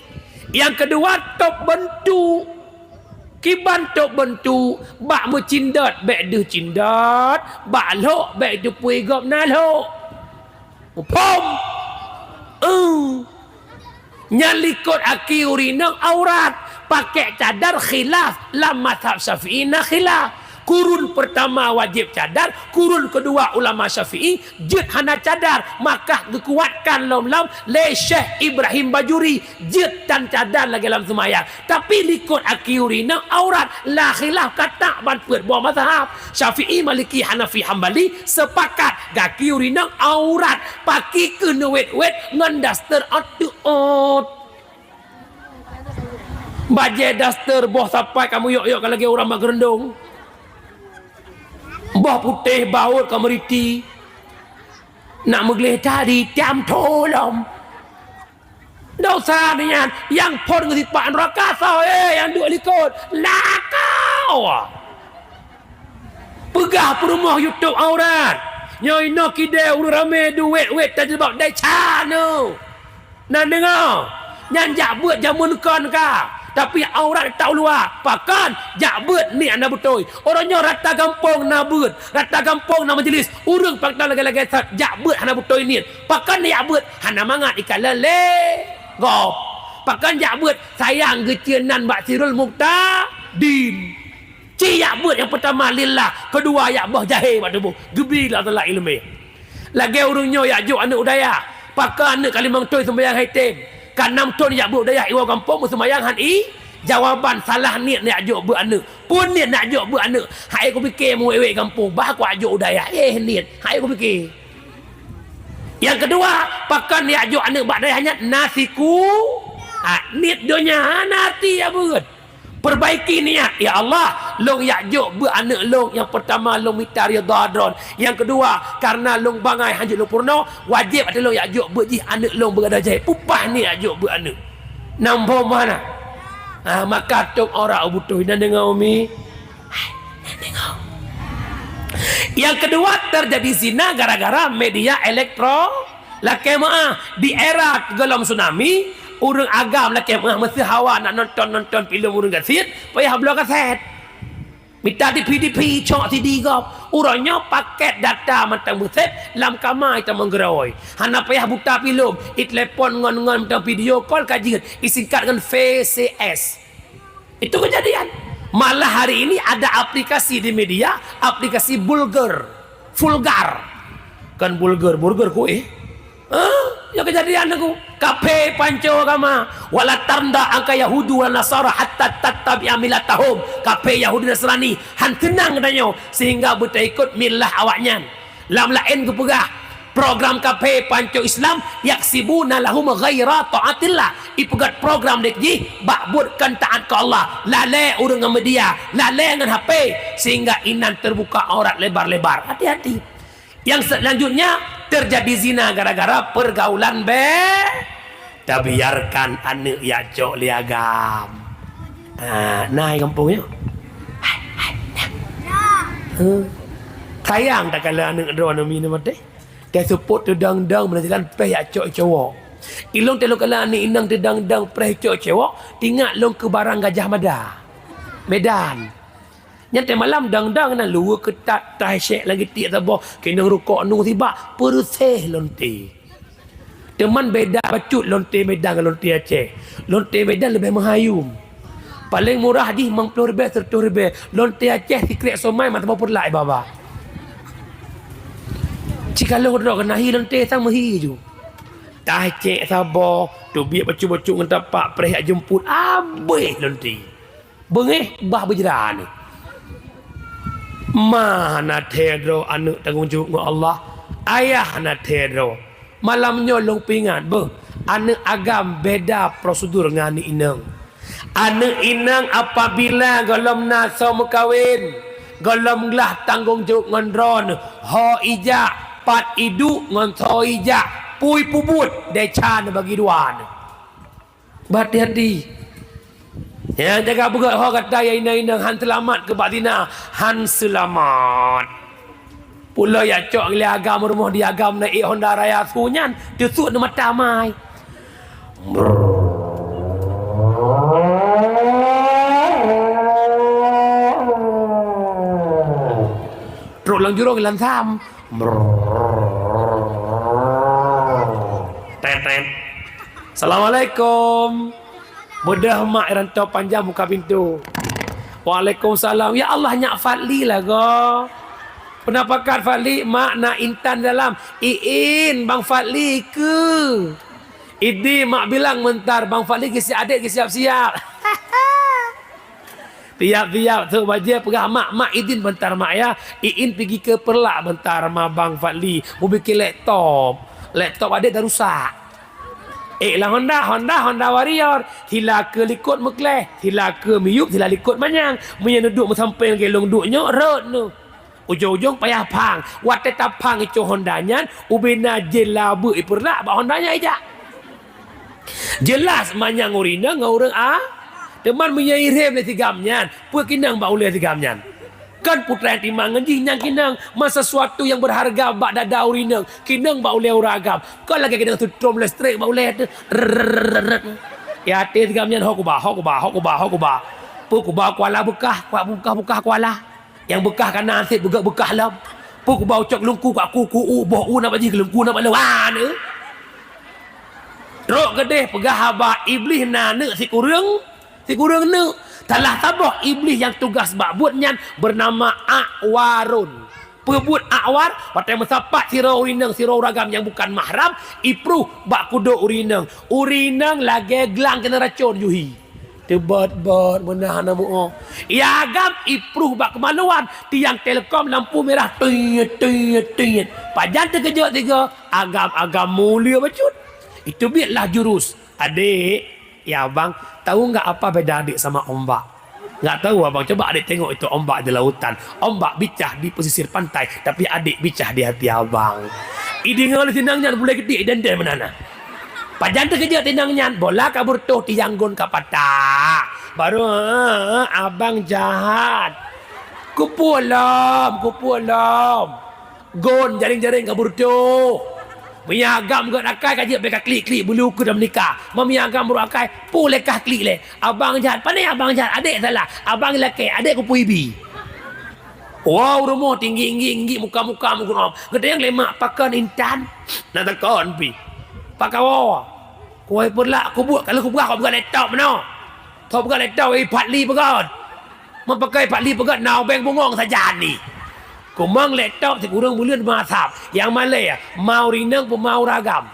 Nyang keudua tôb beuntuk. Kiban tôb beuntuk, bak meucindot bék deuh cindot, bak lhok bék teupui gob na lhok. Muphom? Eh. Nyan likot aki ureuëng inong aurat, paké cadar khilaf, lam mazhab Syafi'i na khilaf. Kurun peurtama wajéb cadar, kurun keudua ulama Syafi'i jeuet hana cadar, maka geukuatkan lom-lom lé Syekh Ibrahim Bajuri. Jeuet tan cadar lagée lam seumayang, tapi likot aki ureuëng inong aurat, la khilaf katak ban peuet boh mazhab, Syafi'i, Maliki, Hanafi, Hambali, seupakat gaki ureuëng inong aurat, paki keuh neuwét-wét ngon daster ateuôt. Bajée daster boh sapat ka meuyok-yok ka lagée ureuëng bak geureundong, boh putéh baôt ka meuriti, nak meugleh tadi tiam tho lom. Dosa nyan nyang phon ngon sipat nuraka soe, eh, nyang duek likot. Lakoe! Peugah peurumoh YouTube aurat. Nyoe inoe kidée ureuëng ramé duek wét tajilbab desya nyoe. Na deungoe? Nyan jak beuet jameun kon ka. Tapi aurat teuh luwa. Pakon? Jak beuet niet hana beutôi. Uroe nyoe rata gampông na beuet, rata gampông na majelis. Ureuëng pakon lagée-lagée that jak beuet hana beutôi niet. Pakon jak beuet? Hana mangat ikalon lé gob. Pakon jak beuet? Sayang geucieun nan bak Sirul Muktadin. Ci Yak beuet nyang peutama lillah, keudua yak boh jahé bak tuboh. Geubi lé Allah Taala ileumé. Lagée ureuëng nyoe yak jok aneuëk u dayah, pakon aneuëk ka limong thon seumayang hai tem, ka nam thon yak beuet u dayah iwoe gampông meuseumayang han i. Jawaban salah niet yak jok beuet aneuëk. Peue niet yak jok beuet aneuëk? Hai kupike meuwék-wék gampông, bah kuyak jok u dayah. Eh niet, hai kupike. Nyang keudua, pakon yak jok aneuëk bak dayah nyan? Na siku, ah, niet donya, hana arti yak beuet. Perbaiki niat, "Ya Allah, lôn yak jok beuet aneuëk lôn, nyang peutama lôn mita ridha Droe. Nyang keudua, kareuna lôn bangai hanjeuet lôn peurunoe, wajéb ateueh lôn yak jok beuet jih aneuëk lôn beugadôh jahé." Peue paih niet yak jok beuet aneuëk? Nam boh mana? Ah, maka tôb ora u butôi, na deungoe umi? Nyang keudua, teujadi zina gara-gara media elektro-, lakée meuáh, di era gohlom tsunami, ureuëng agam lakée meuáh meuseuhawa nak nonton-nonton filem ureuëng gasien, payah bloe kaset. Mita D V D, cok C D gob. Uroe nyoe paket data mantong beusép lam kama itamong geurôi. Hana payah buta filem, itelepon ngon-ngon mantong video call ka jeuet, isingkat ngon V C S. Itu kejadian. Malah hari ini ada aplikasi di media, aplikasi bulgar, vulgar. Kan bulgar, burger kueh. Hah? Ya kejadian aku. Kafe panco agama. Wala tarda angka Yahudi wa Nasara hatta tattabi'a millatahum. Kafe Yahudi Nasrani. Han tenang katanya. Sehingga beutaikut millah awaknyan. Lam laén geupeugah, program kafe panco Islam yaksibuna lahum ghaira taatillah. Ipeugét program dék jih bak buet kon taát keu Allah. Lalée ureuëng ngon media, lalée ngon H P, sehingga inan terbuka aurat lebar-lebar. Hati-hati. Yang selanjutnya, terjadi zina gara-gara pergaulan be-, tabiarkan aneuëk yak cok lé agam. Ha, na i gampông nyoe. Hai, hai, nah. Huh. Sayang takalon aneuëk droeneuh minum maté. Teuseupôt teudang-dang meunasihkan péh yak cok cowok. Ilong teuh lôn kalon aneuëk inong teudang-dang péh cok cowok, teuingat lôn keu barang Gajah Mada, Medan. Nyan teuh malam dang-dang na luweue keutat, tai syek lam geutik saboh, keunong rukok nu sibak, peureuséh lonte. Teuma beda bacut lonte Medan ngon lonte Aceh. Lonte Medan leubeh meuhayum. Paleng murah jih limong ploh ribée, seratus ribée. Lonte Aceh sikrek somai mat saboh peureulak ié babah. Cikaloe droe keunahi lonte sang meuhi ju. Tai syek saboh, teubiet bacut-bacut ngon tapak préh jak jeumput, abéh lonte. Beungéh bah beujra nyoe. Ma hana thée droe aneuëk tanggong jaweueb ngon Allah, ayah hana thée droe. Malam nyoe lôn peuingat beuh, aneuëk agam beda prosedur ngon aneuëk inong. Aneuëk inong apabila gohlom na soe meukawen, gohlom glah tanggong jaweueb ngon droeneuh, ho ijak, pat iduek ngon soe ijak, peue ipeubuet, desya neubagi dua nyoe. Bah hati-hati. Nyang jaga beugét ho gata ya inong-inong, han seulamat keu bak zina, han seulamat. Pulo ya cok lé agam rumoh di agam na ék Honda Raya su nyan, teusut neu mata mai. Trok lam jurong lam sam. Tet, tet. Assalamualaikum. Beudôh mak rantau panjang buka pintu. Waalaikumsalam. Ya Allah, nyak Fadli lah go. Peue na pakat Fadli, mak na Intan dalam. Iin, Bang Fadli keu. Idi mak bilang meuntar, Bang Fadli geusiap adek geusiap-siap. Tiap-tiap trok bajée peugah mak, "Mak idin beuntar mak ya, iin pigi keu peurlak beuntar ma Bang Fadli, mubikin laptop. Laptop adek dah rusak." Eh, lam Honda, Honda, Honda Warrior. Sila keu likot meukleh, sila keu miyueb, sila likot manyang. Meunyoe neuduek meusampéng lagée lôn duek nyoe, rot nyoe. Ujong-ujong payah phang. Watée taphang icoe Honda nyan, ubena jela beuk ipeurlak bak Honda nyan ijak. Jeulaih manyang ureuëng inong ngon ureuëng a-, teuma meunyoe irhem lé sigam nyan, peue keunong bak ulée sigam nyan? Kon putra yatim ngon jih nyang keunong, ma sesuatu nyang beurharga bak dada ureuëng inong, keunong bak ulée ureuëng agam. Kon lagée keunong sutrom leustrek bak ulée teuh. Rrrrrrrrr. Ya até sigam nyan ho kuba, ho kuba, ho kuba, ho kuba. Peue kuba kuala beukah, kuat beukah-beukah kuala. Nyang beukah ka na seb beugét beukah lom. Peue kuba ucok lungku ka ku ku u boh u na bak jih lungku na bak lom. Wah, neu. Trok keudeh peugah haba Iblih na neuk sikureueng, sikureueng neuk. Salah saboh iblih nyang tugas bak buet nyan beunama A'warun. Peubuet A'war, watée meusapat sidroe ureuëng inong sidroe ureuëng agam nyang bukan mahram, ipruh bak kudok ureuëng inong. Ureuëng inong lagée glang keuneuk racon yuhi. Teubot-bot meunan hana muoh. Ia agam ipruh bak keumaluan, tiang telekom lampu merah, tuyet, tuyet, tuyet. Pajan teukeujot tiga, agam-agam mulia bacut. Itu biet lah jurus. Adik, ya abang, tahu nggak apa beda adik sama ombak? Nggak tahu abang, coba adik tengok itu ombak di lautan. Ombak bicah di pesisir pantai, tapi adik bicah di hati abang. Idingoe lé sinang nyan bulée geudik idendeng meunan na. Pajan teukeujot sinang nyan, bola ka beureutoh tiang gon ka patah. Baru, "Eh, abang jahat." Kupeue lom, kupeue lom. Gon jaréng-jaréng ka beureutoh. Meunyo agam gét akai ka jeuet bèk ka klik-klik bulu keu dah meunikah. Meunyo agam brok akai, peue lé kah klik lé. Abang jahat, pane abang jahat, adék salah. Abang lakèe, adék kupeue ibi. Wow, rumoh tinggi-tinggi, muka-muka meugurom. Geutanyong lé mak pakon intan. Na takon pi. Pakawo. Kuwai peulak kubuet kalau kupeugah kau peugah laptop meunoe. Kau peugah laptop, eh, Fadli peugah. Meupakai Fadli peugah na ubeng bungong sajan ni. Kumang laptop sikureueng buleuen meuasab. Nyang malèe, ma ureueng inong peuma ureueng agam.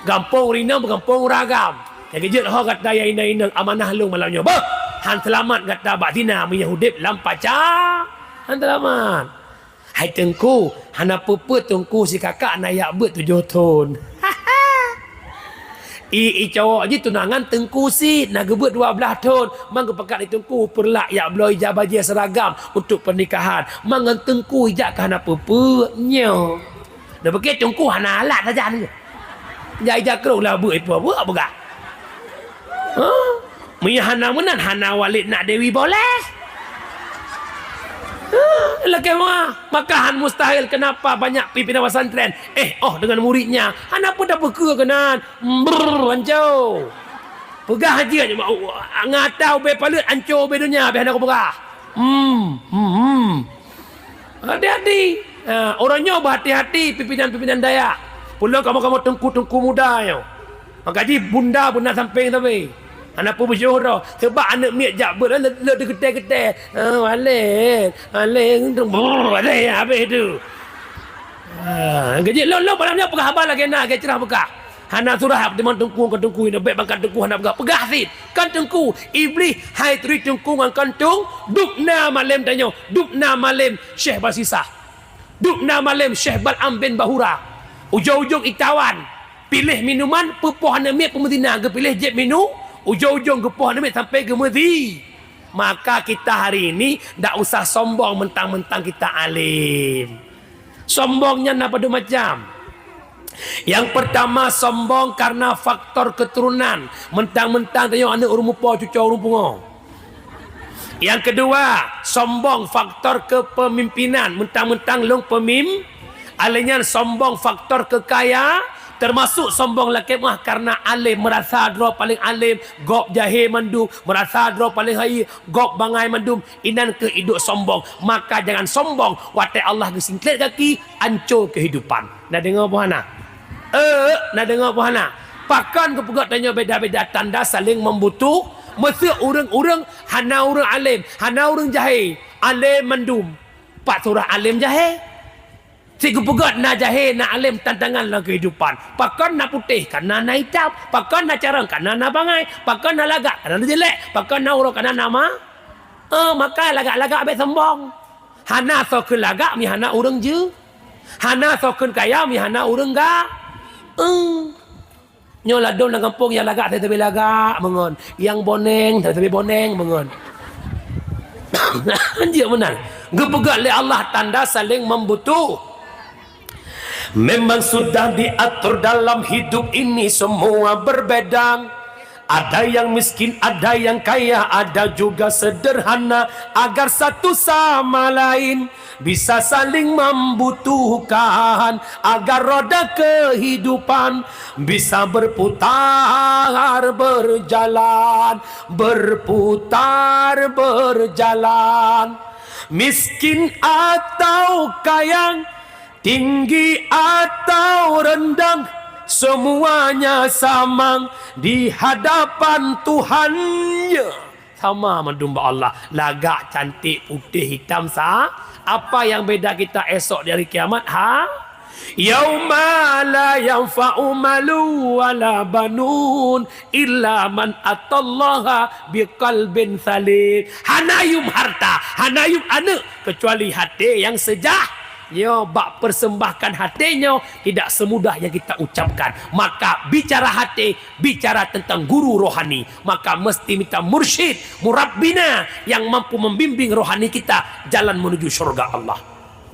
Gampông ureueng inong peugampông ureueng agam. Nyang keujeuet ho gata ya inong-inong amanah lôn malam nyoe. Beuh! Han seulamat gata bak zina meunyo udép lam paca. Han seulamat. Hai Teungku, hana peue-peue Teungku si kakak na jak beuet tujoh thon. I, i cowok jih tunangan Teungku sit, na geubeuet dua blaih thon. Mang geupakat lé Teungku peulak jak bloe ija bajèe seuragam untuk pernikahan. Mang ngon Teungku ijak ka hana peue-peue nyoe. Dah beuke Teungku hana alat saja ni. Jak ija krong lah beuet ipo beuet peugah. Huh? Meunyo hana meunan, hana Walid nak Dewi boleh. Huh? Lakèe ma, maka han mustahil kenapa banyak pimpinan pesantren, eh, oh, dengan muridnya. Hana pun dah beukeue keunan. Brrr, anco. Peugah jeuet, ngon ata ubé paleuet, anco ubé donya, bèk hana kupeugah. Hmm, hmm, hmm. Hati-hati. Ha, uroe nyoe beuhati-hati pimpinan-pimpinan dayah. Peulom kamoe-kamoe teungku-teungku muda nyoe. Maka jih bunda beuna sampéng sabe. Hana peue beusyuh droe. Sabab aneuk miet jak beuet, le, le, le, geuté-geuté. Ha, Walid, Walid, brrr, Walid, habéh tu. Ha, gaji lôn, lôn malam nyoe peugah haba lagèe na, lagèe ceurah peugah. Hana surah, teuma teungku ngon teungku, bèk bangkat teungku hana peugah. Peugah cit. Kan teungku, Iblih hai turi teungku ngon kantong, dub na malem tanyoe, dub na malem Syekh Basisah. Dub na malem Syekh Bal'am bin Bahura. Ujong-ujong itawan, piléh minuman, peupoh aneuk miet peumeuzina, geupiléh jép minu, ujong-ujong geupoh aneuk miet sampai geumeuzi. Maka kita hari ini ndak usah sombong mentang-mentang kita alim. Sombong nyan na padum macam. Yang pertama, sombong karena faktor keturunan. Mentang-mentang tanyoe aneuk ureueng mupo, cucoe ureueng pungo. Yang kedua, sombong faktor kepemimpinan. Mentang-mentang lôn pemim-, alèh nyan sombong faktor kekaya, termasuk sombong lakèe meuah karena alim, merasa droe paling alim, gob jahé mandum, merasa droe paling hai, gob bangai mandum. Inan keuh iduek sombong. Maka jangan sombong watèe Allah geusingklet gaki, anco keuhidupan. Na deungoe peue hana? Eh, na deungoe peue hana? Pakon geupeugah tanyoe beda-beda tanda saling membutuh, meuseu ureueng-ureueng hana ureueng alem, hana ureueng jahé, alem mandum. Pat surah alem jahé? Si geupeugah na jahé, na alem tantangan lam keuhidupan. Pakon na putéh, kana na itam. Pakon na carông, kana na bangai. Pakon na lagak, kana na jelek. Pakon na uroe, kana na ma-, eh, maka lagak-lagak bèk sombong. Hana soe kheun lagak mi hana ureueng jeuet. Hana soe kheun kaya mi hana ureueng ga-, eh. Nyoe ladôm lam gampông nyang lagak sabe-sabe lagak meungon, nyang boneng sabe-sabe boneng meungon. Anjeuet meunan. Geupeugah lé Allah tanda saling membutuh. Memang sudah diatur dalam hidup ini semua berbeda. Ada yang miskin, ada yang kaya, ada juga sederhana, agar satu sama lain bisa saling membutuhkan, agar roda kehidupan bisa berputar berjalan, berputar berjalan. Miskin atau kaya, tinggi atau rendah, semuanya sama di hadapan Tuhan. Ya. Sama mandum bak Allah. Lagak, cantik, putéh, hitam, sa. Apa yang beda kita esok di hari kiamat? Ha? Yauma la yanfa'u malu wala banun illa man atallaha biqalbin salim. Hana yum harta, hana yum aneuk, kecuali hati yang sejah. Nyoe bak persembahkan hati nyoe tidak semudah yang kita ucapkan. Maka bicara hati, bicara tentang guru rohani. Maka mesti minta mursyid, murabbina yang mampu membimbing rohani kita jalan menuju syurga Allah.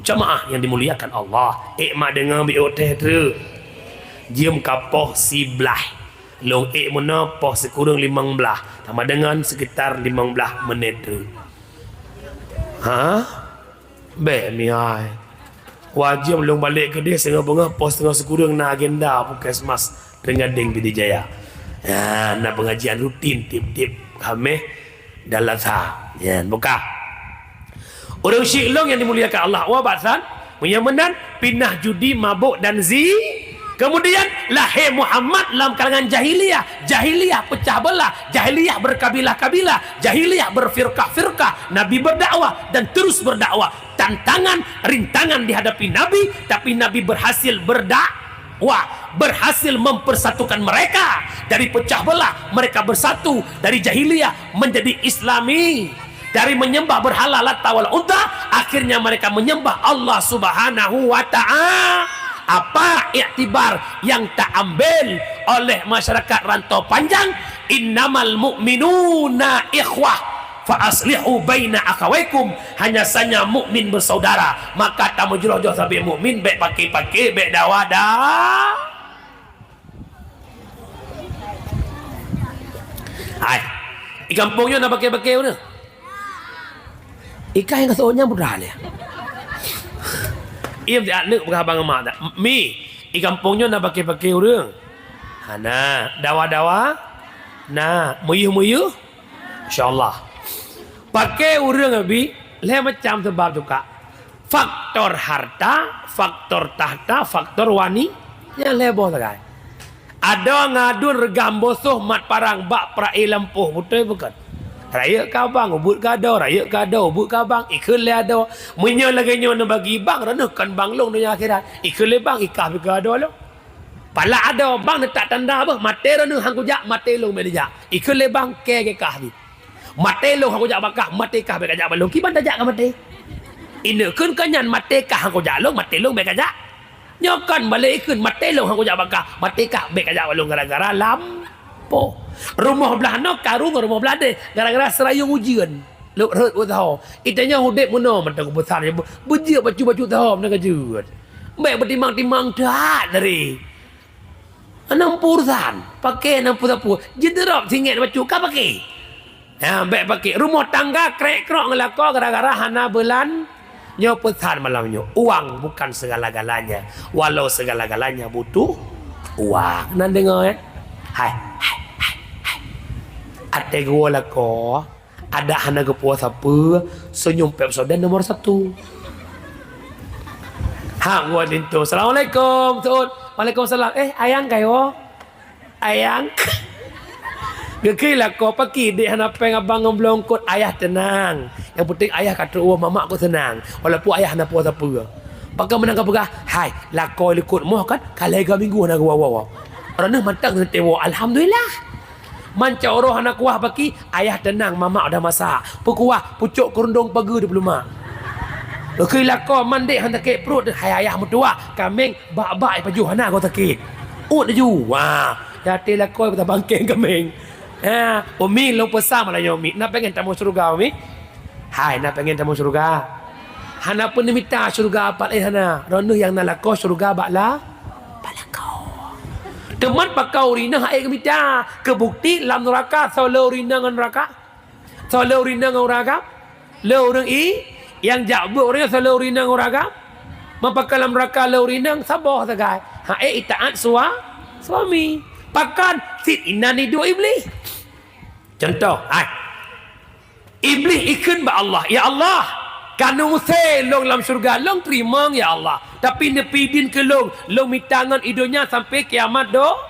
Jamaah yang dimuliakan Allah, ék mak deungoe biôh teh treuk. Jeuem ka poh siblaih. Lôn ék meunoe poh sikureueng limong blaih. Sama dengan sekitar limong blaih menit treuk. Ha? Bék mihai. Wajéb lôn balek keudeh singoh beungoh poh singoh sikureueng na agenda Puskesmas Trenggadeng Pidie Jaya. Ya, na pengajian rutin tiep-tiep Hameh dan Lasa. Ya, buka. Ureueng syik lôn yang dimuliakan Allah, wa baksan, meunyoe meunan, pinah judi, mabuk dan zi-, Kemudian lahé Muhammad lam kalangan jahiliyah. Jahiliyah pecah belah, jahiliyah berkabilah-kabilah, jahiliyah berfirqah-firqah. Nabi berdakwah dan terus berdakwah. Tantangan, rintangan dihadapi Nabi, tapi Nabi berhasil berdakwah, berhasil mempersatukan mereka. Dari pecah belah, mereka bersatu. Dari jahiliyah menjadi Islami. Dari menyembah berhala Lata wal Uzza, akhirnya mereka menyembah Allah Subhanahu wa Ta'ala. Apa iktibar yang taambil oleh masyarakat Rantau Panjang? Innamal mu'minuna ikhwah, fa aslihu baina akhawaikum. Hanya saja mukmin bersaudara, maka tameujroh-jroh sabe mukmin, bék pake-pake, bék dawa dah. Hai. I kampung nyoe na pake-pake ureueng? Ikai ngon soe nyang putra lé. Im di aneuk peugah abang mak dak. Mi, i kampung nyoe na pake-pake ureueng? Hana. Dawa-dawa? Na. Muyuh-muyuh? Insya Allah. Pake ureueng abi, lhée macam seubab juga. Faktor harta, faktor tahta, faktor wani, nyang lhée boh sagai. Adoe ngadun reugam bosoh mat parang bak pra-e lampôh, beutôi bukon? Rayeuk keu abang, ubeut keu adoe, rayeuk keu adoe, ubeut keu abang, ikheun lé adoe. Meunyoe lagée nyoe neubagi bang, reuneuh kon bang lôn donya akhirat. Ikheun lé bang, ikah beu keu adoe lôn. Pala adoe bang neutak tanda beuh, maté reuneuh han kujak, maté lôn bék neujak. Ikheun lé bang, kée geukah bit. Maté lôn han kujak bak kah, maté kah bék kajak bak lôn, kiban tajak ka maté. Ineuk kheun ka nyan maté kah han kujak lôn, maté lôn bék kajak. Nyoe kon balek ikheun maté lôn han kujak bak kah, maté kah bék kajak bak lôn gara-gara lampôh. Rumoh blah noe karu ngon rumoh blah deh, gara-gara seurayong ujeuen. Lôn rhot u saho. Itanyoe udeb meunoe mantong kupeusan, beujeuet bacut-bacut saho meunan ka jeuet. Bék beutimang-timang that dari. Anang peurusan, pake anang peusapeue, jidrop singet bacut ka pake. Ha, bék pake. Rumoh tangga krek-krok ngon lakoe gara-gara hana beulan. Nyoe peusan malam nyoe, uang bukan segala-galanya, walau segala-galanya butuh uang. Nan deungoe, eh? Hai, hai, hai, hai. Até geuwoe lakoe. Adak hana geupuwoe sapeue, seunyum pep sodan nomor satu. Ha, geuwoe linto. Assalamualaikum, Tuut. Waalaikumsalam. Eh, ayang kayoe? Ayang. Geukheun lakoe paki, dek hana péng abang ngon bloe eungkôt, ayah teunang. Nyang penting ayah ka trok woe mamak kok seunang. Walaupun ayah hana puwoe sapeue. Pakon meunan ka peugah, hai, lakoe likot moh kan, ka lhèe minggu hana geuwoe-woe. Droeneuh mantong teuntèe woe, alhamdulillah. Manca uroe hana kuah baki, ayah teunang, mamak udah masak. Peukuah, pucok keurundong pageue di peulumak. Geukheun lakoe mandeh han sakét pruet, hai ayah meutuwah, kaméng bak-bak ipajoh hana goe sakét. Uet laju, wah, até lakoe beutabangkeng kaméng. Ha, Umi lôn peusama lagèe nyoe Umi, na pengen tamong syeuruga Umi? Hai, na pengen tamong syeuruga? Hana peureulèe mita syeuruga pat lé hana. Droeneuh nyang na lakoe syeuruga bak la-, bak lakoe. Teuma pakon ureueng inong han ék geumita? Keu bukti lam nuraka soe le ureueng inong ngon nuraka? Soe le ureueng inong ngon ureueng agam? Le ureueng i-, nyang jak beuet ureueng nyan soe le ureueng inong ngon ureueng agam? Meupakon lam nuraka le ureueng inong saboh sagai. Han ék itaat sua-, suami. Pakon? Cit inan iduek Iblih. Cuntoh, hai. Iblih ikheun bak Allah, "Ya Allah, ka neuusé lôn lam syeuruga, lôn teurimong, ya Allah. Tapi neupideuen keu lôn, lôn mita ngon i donya sampai kiamat do-,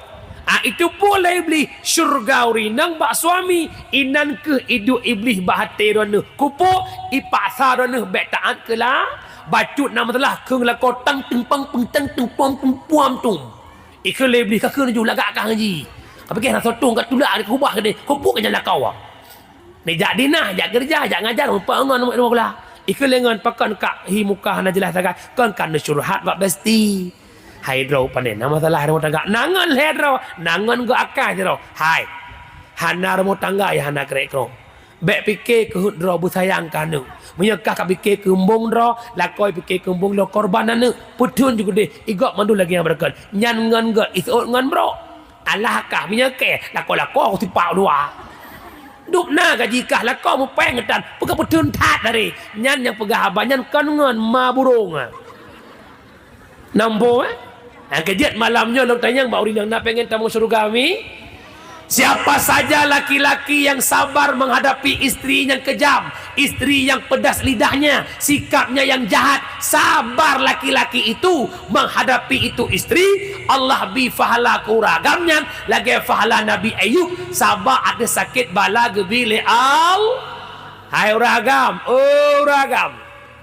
Ah, itu pun lé Iblih, syeuruga ureueng inong bak suami, inan keuh iduek Iblih bak até droeneuh. Keupeue? Ipaksa droeneuh bèk taát keu la-, bacut na masalah kheun lakoe tang teumpang peung tang teumpom teumpom tum. Ikheun lé Iblih ka kheun ju lagak kah ngaji. Ka pike na sotong ka tulak di kubah geude, keupeue ka nyan lakoe. Neujak dinah, jak keureuja, jak ngajar, mupat ngon murit rumoh gula. Ikheun lé ngon pakon kak hi muka hana jeulaih sagai, kon ka neucurhat bak besti. Hai droe, pane na masalah rumoh tangga? Na ngon lhèe droe, na ngon geuh akai sidroe. Hai, hana rumoh tangga nyang hana krek-krok. Bèk pike keuheut droe beusayang keu aneuk. Meunyoe kah ka pike keu embong droe, lakoe pike keu embong lôn korban aneuk. Peutheun ju keudeh, i gob mandum lagèe nyang beureukat. Nyan ngon geuh, iseuôt ngon brok. Alah kah meunyoe kèe, lakoe-lakoe sipak dua. Dub na gaji kah lakoe meupéng tan, peugah peutheun that dari. Nyan nyang peugah haba nyan kon ngon ma burông. Nambo, eh? Nyang keujeuet malam nyoe lôn tanyong bak ureueng nyang na pengen tamong syeuruga mi. Siapa saja laki-laki yang sabar menghadapi istri yang kejam, istri yang pedas lidahnya, sikapnya yang jahat, sabar laki-laki itu menghadapi itu istri, Allah bi pahala keu ureueng agam nyan lagèe pahala Nabi Ayub saba ateueh sakét bala geubi lé Allah. Hai ureueng agam, oh ureueng agam.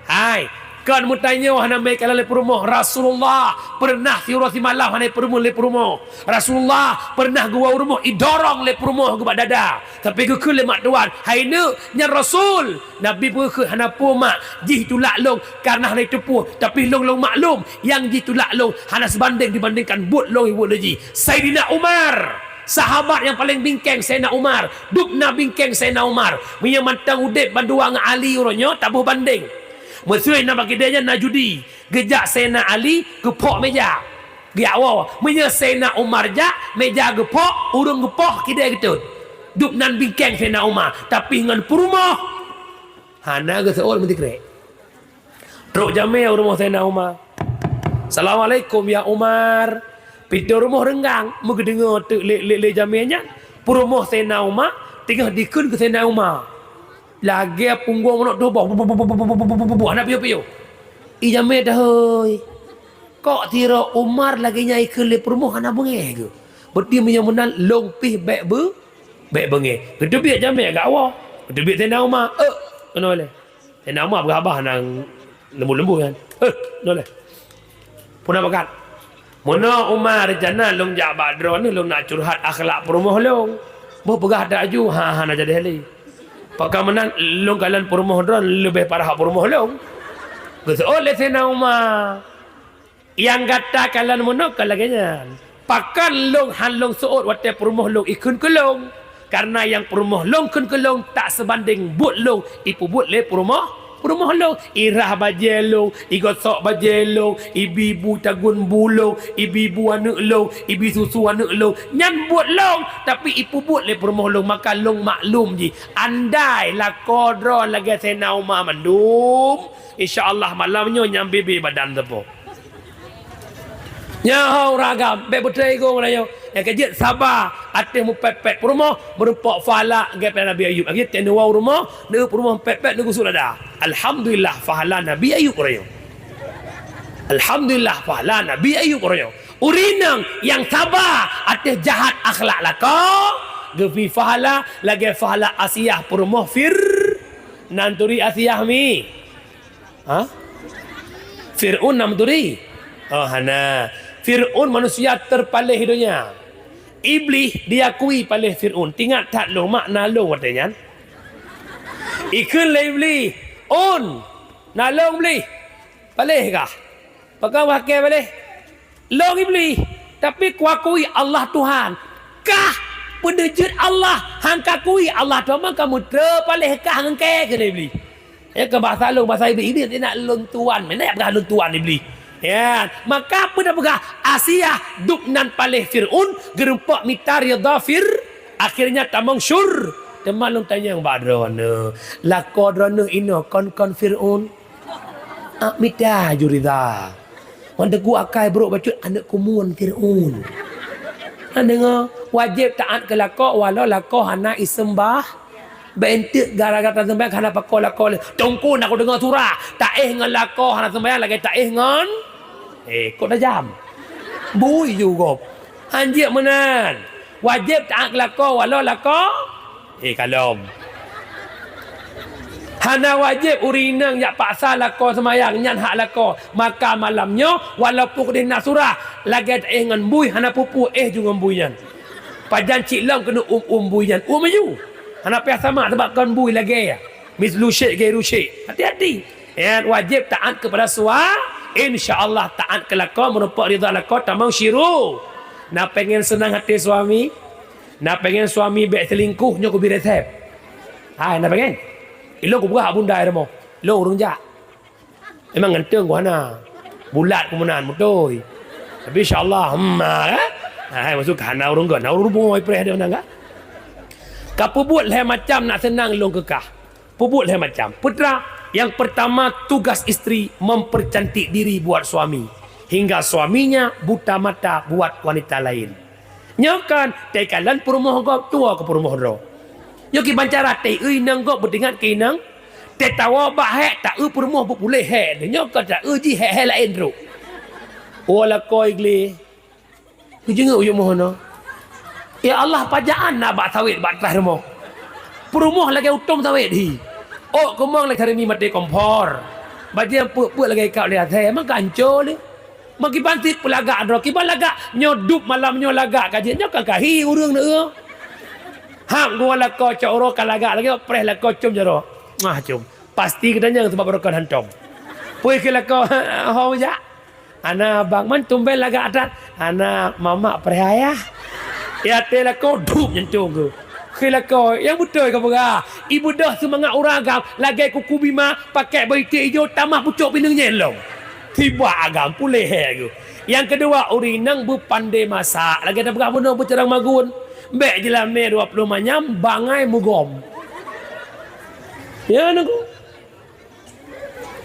Hai, kon meutanyoe hana meukalon lé peurumoh. Rasulullah pernah siuroe simalam hana peurumoh lé peurumoh. Rasulullah pernah geuwoe u rumoh idorong lé peurumoh geuh bak dada. Tapi geukheun lé mak tuan, "Hai neuk, nyan Rasul." Nabi peugah, "Hana peue mak, jih tulak lôn kareuna hana teupeu, tapi lôn, lôn maklum, nyang jih tulak lôn hana seubandéng dibandingkan buet lôn nyang buet lé jih." Saidina Umar, sahabat nyang paleng bingkeng Saidina Umar, dub na bingkeng Saidina Umar. Meunyoe mantong udeb bandua ngon Ali uroe nyoe taboh bandéng. Meuseu na bak kidée nyan na judi, geujak Saidina Ali geuphok meja. Geujak woe, meunyoe Saidina Umar jak, meja geuphok, ureuëng geupoh kidée geutot. Dub nan bingkeng Saidina Umar, tapi ngon peurumoh hana geuseuôt meusikrek. Trok jamé u rumoh Saidina Umar. "Assalamualaikum ya Umar." Pintoe rumoh reunggang, meugeudeungoe teuk lé, lé, lé jamé nyan. Peurumoh Saidina Umar teungoh dikheun keu Saidina Umar. Lagée punggong manok tuboh, bu, bu, bu, hana piôh-piôh. I jamé dahôi. Kok sidroe Umar lagée nyan ikheun lé peurumoh hana beungéh geuh. Berarti meunyoe meunan lôn pih bék beu, bék beungéh. Geuteubiet jamé agak woe. Geuteubiet Saidina Umar. Eh, keunoe lé. Saidina Umar peugah haba nyang leumbot-leumbot nyan. Eh, keunoe lé. Peue na pakat? Meunoe Umar, rencana lôn jak bak droeneuh lôn nak curhat akhlak peurumoh lôn. Boh peugah that aju, ha, hana jadi lé. Pakon meunan lôn kalon peurumoh droeneuh leubeh parah peurumoh lôn. Geuseuôt lé Saidina Umar. Nyang gata kalon meunoe ka lagée nyan. Pakon lôn han lôn seuôt watée peurumoh lôn ikheun keu lôn? Kareuna nyang peurumoh lôn kheun keu lôn tak seubandéng buet lôn ipeubuet lé peurumoh, peurumoh lôn. Irah bajée lôn, igosok bajée lôn, ibi bu tagun bu lôn, ibi bu aneuëk lôn, ibi susu aneuëk lôn. Nyan buet lôn, tapi ipeubuet lé peurumoh lôn, maka lôn maklum jih. Andai lakoe droe lagée Saidina Umar mandum, insya Allah malam nyoe nyang bibi badan teupok. Nyoe ho ureuëng agam, bék beutôi gong rayeuk. Nyang keujeuet saba ateueh meupet-pet peurumoh, meurumpok pahala geupeue Nabi Ayub. Lagée teuh neuwoe u rumoh, neueu peurumoh pet-pet neugusut dada. Alhamdulillah pahala Nabi Ayub rayeuk. Alhamdulillah pahala Nabi Ayub rayeuk. Ureuëng inong nyang saba ateueh jahat akhlak lakoe, geubri pahala lagée pahala Asiah peurumoh Fir-, nan turi Asiah mi. Ha? Fir'aun na meuturi? Oh, hana. Fir'aun manusia terpaléh donya. Iblih diakui paléh Fir'aun. Tingat that lôn makna lôn watée nyan. Ikheun lé Iblih, "Un, na lôn Iblih." "Paléh kah?" "Pakon wahke paléh?" "Lôn Iblih, tapi kuakui Allah Tuhan." "Kah peuneujeuet Allah, han kakui Allah Tuhan, maka meuteupeu paléh kah ngon kée," kheun Iblih. Ya, keu basa lôn, basa Iblih, Iblih nak lôn tuan, meunan peugah lôn tuan Iblih. Ya, maka peue na peugah Asiah dub nan paléh Fir'aun, geurumpok mita ridha Fir-, akhirnya tamong syur. Teuma lôn tanyong bak droeneuh, lakoe droeneuh inoe kon-kon Fir'aun? Ah, mita ju ridha. Wan teungku akai brok bacut aneuëk kumuen Fir'aun. Hana deungoe, wajéb taát keu lakoe walau lakoe hana iseumbah. Bék enteuk gara-gara taseumbayang hana pakoe lakoe lé. Teungku na kudeungoe surah, taéh ngon lakoe hana seumbayang lagée taéh ngon, eh, kok tajam. Bui ju gob. Hanjeuet meunan. Wajéb taát keu lakoe walau lakoe, eh, kalom. Hana wajéb ureueng inong jak paksa lakoe seumayang, nyan hak lakoe. Maka malam nyoe, walaupun keudeh na surah, lagèe taéh ngon bui, hana peue-peue éh ju ngon bui nyan. Pajan cit lom keuneuk uem-uem bui nyan, uem aju. Hana payah samak sabab kon bui lagèe. Mislu syekh gairu syekh. Hati-hati. Ya, wajéb taát keupada sua-, insya Allah taát keu lakoe, meurumpok ridha lakoe, tamong syiru. Na pengen seunang até suami? Na pengen suami bèk selingkuh, nyoe kubi resep. Hai, na pengen? Ilôn kupeugah bunda i rumoh. Lôn ureueng jak. Memang ganteng ku hana. Bulat ku meunan, beutôi. Tapi insya Allah, hmm, ha, kan? Hai, maksud ka hana ureueng gèt, na ureueng rumoh i preh dia meunan, kan? Ka peubuet lhèe macam nak seunang lôn keu kah. Peubuet lhèe macam. Putra, yang pertama, tugas istri mempercantik diri buat suami, hingga suaminya buta mata buat wanita lain. Nyoe kan, teukalon peurumoh gob tuwoe keu peurumoh droe. Nyoe kiban cara teu-eu inong gob beudingat keu inong, teuh tawoe bak hék, ta-eu peurumoh beupuléh hék. Nyoe kan ta-eu jih hék-hék laén trok. Oh, lakoe gleh. Keujeungeuek ujoe moh nyoe. Ya Allah, pajan na bak sawét bak traih rumoh. Peurumoh lagèe utom sawét hi. Ôk keumong lagèe sarimi maté kompor. Bajèe peuet-peuet lagèe ikab lé asèe, meuganco lé. Meukiban cit peulagak droe, kiban lagak nyoe dub malam nyoe lagak ka jeuet, nyoe kan ka hi ureueng neu. Hak geuh lakoe cok uroe ka lagak lagèe preh lakoe com jaroe. Ah, com. Pasti geutanyong sabab barokon hantom. Peue keu lakoe ho jak? Ana abang man tumben lagak that. Ana mamak preh ayah. Ya teu lakoe dup nyentong geuh. Keu lakoe nyang beutôi ka peugah. Ibeudôh seumangat ureueng agam lagèe kuku bima pakèk beuiték ijo tamah pucok pineung nyet lom. Tibak agam puléh hék geuh. Nyang keudua, ureueng inong beupandé masak. Lagèe tapeugah bunoe beucarang magun. Bèk jilamé dua ploh manyam bangai mugom. Ya, nangku.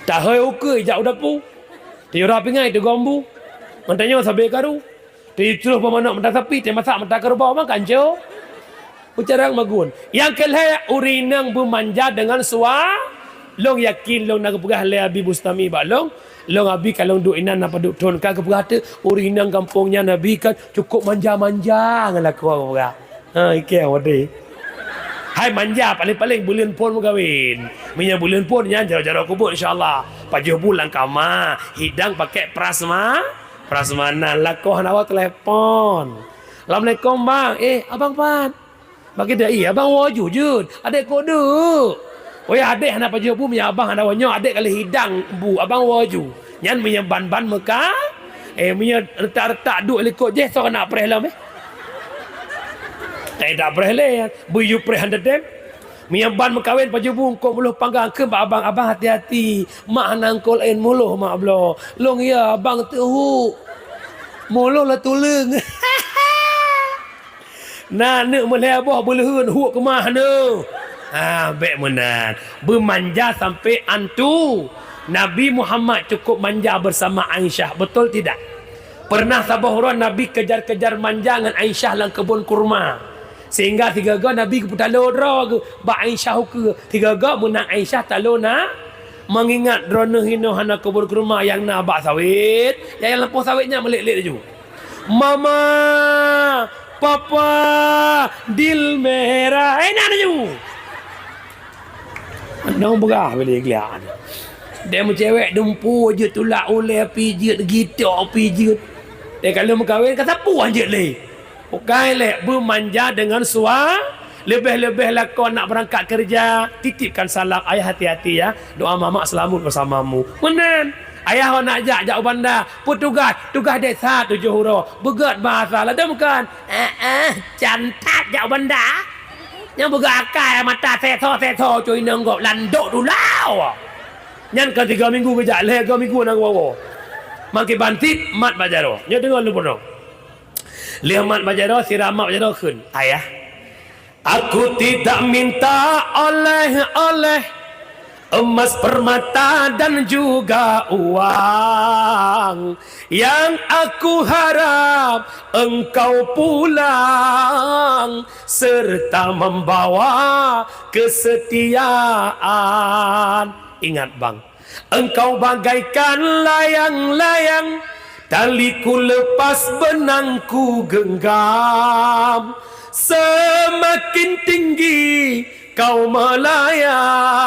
Tahôi ukeue jak u dapu. Tiyura pingai teugom bu. Meutanyoe sabé karu. Tiyucroh bak manok mata sapi, teumasak mata keureubeue, meuganco. Beucarang magun. Nyang keu lhèe, ureueng inong beumanja deungon sua-, lôn yakin lôn na geupeugah lé Abi Bustami bak lôn. Lôn Abi ka lôn duek inan na padub thon ka geupeugah teuk, ureueng inong gampông nyan Abi kan cukup manja-manja ngon lakoe geupeugah. Ha, ikeu wadeh. Hai manja paléng-paléng buleuen phon meukawen. Meunyoe buleuen phon nyan jaroe-jaroe kubu insya Allah. Pajoh bu lam kama, hidang pakèk prasma, prasmanan lakoe hana woe telepon. Assalamualaikum bang. Eh, abang pat? Bagi dah, iya bang woe ju jeuet. Adék kok deuk. Oh ya adék hana pajoh bu, meunyoe abang hana woe nyoe adék ka lheuh hidang bu, abang woe ju. Nyan meunyoe ban-ban meuka, eh meunyoe retak-retak duek likot jih soe keuneuk preh lom eh. Eh dak preh lé, beu yue preh han teutem. Meunyoe ban meukawen pajoh bu eungkôt muloh panggang kheun bak abang, abang hati-hati, mak hana eungkôt laén muloh mak bloe. Lôn ya abang teuhuk. Muloh la tuleueng. Na aneuk meulhèe boh beuleuheun huek keumah neu. Ah, bèk meunan. Beumanja sampai antu. Nabi Muhammad cukup manja bersama Aisyah, betul tidak? Pernah saboh uroe Nabi kejar-kejar manja ngon Aisyah lam keubon kurma. Sehingga sigoe-goe Nabi geupeutalo droe geuh bak Aisyah ukeue. Sigoe-goe meunan Aisyah talo na, mengingat droeneuh inoe hana keubon kurma nyang na bak sawét, nyang lampôh sawét nyan meulét-lét laju. Mama, Papa, Dil Merah. Eh, na laju. Nong beurah boleh geliat. Dia meucewek dumpu jeuet tulak ulèe pi jeuet gitok pi jeuet. Dia kalau meukawen ka sapu jeuet lé. Bukai lé beumanja deungon sua, leubeh-leubeh lakoe nak beurangkat keureuja, titipkan salam ayah hati-hati ya. Doa mamak selamat bersamamu. Meunan. Ayah awak nak jak, jak u banda. Petugas, tugas desa tujoh uroe. Beugèt bahasa ladôm kan? Eh, eh, can that jak u banda. Nyang beugèt akai mata seso-seso cui neunggok landok dulau. Nyan ka tiga minggu geujak, lhèe tiga minggu na geuwoe. Makin bantit mat bak jaroe. Nyoe deungon lôn peunoh. Lheuh mat bak jaroe, sira mat bak jaroe kheun, "Ayah, aku tidak minta oleh-oleh, emas, permata dan juga uang. Yang aku harap engkau pulang serta membawa kesetiaan." Ingat, Bang, engkau bagaikan layang-layang Tali ku lepas benang ku genggam, semakin tinggi kau melayang,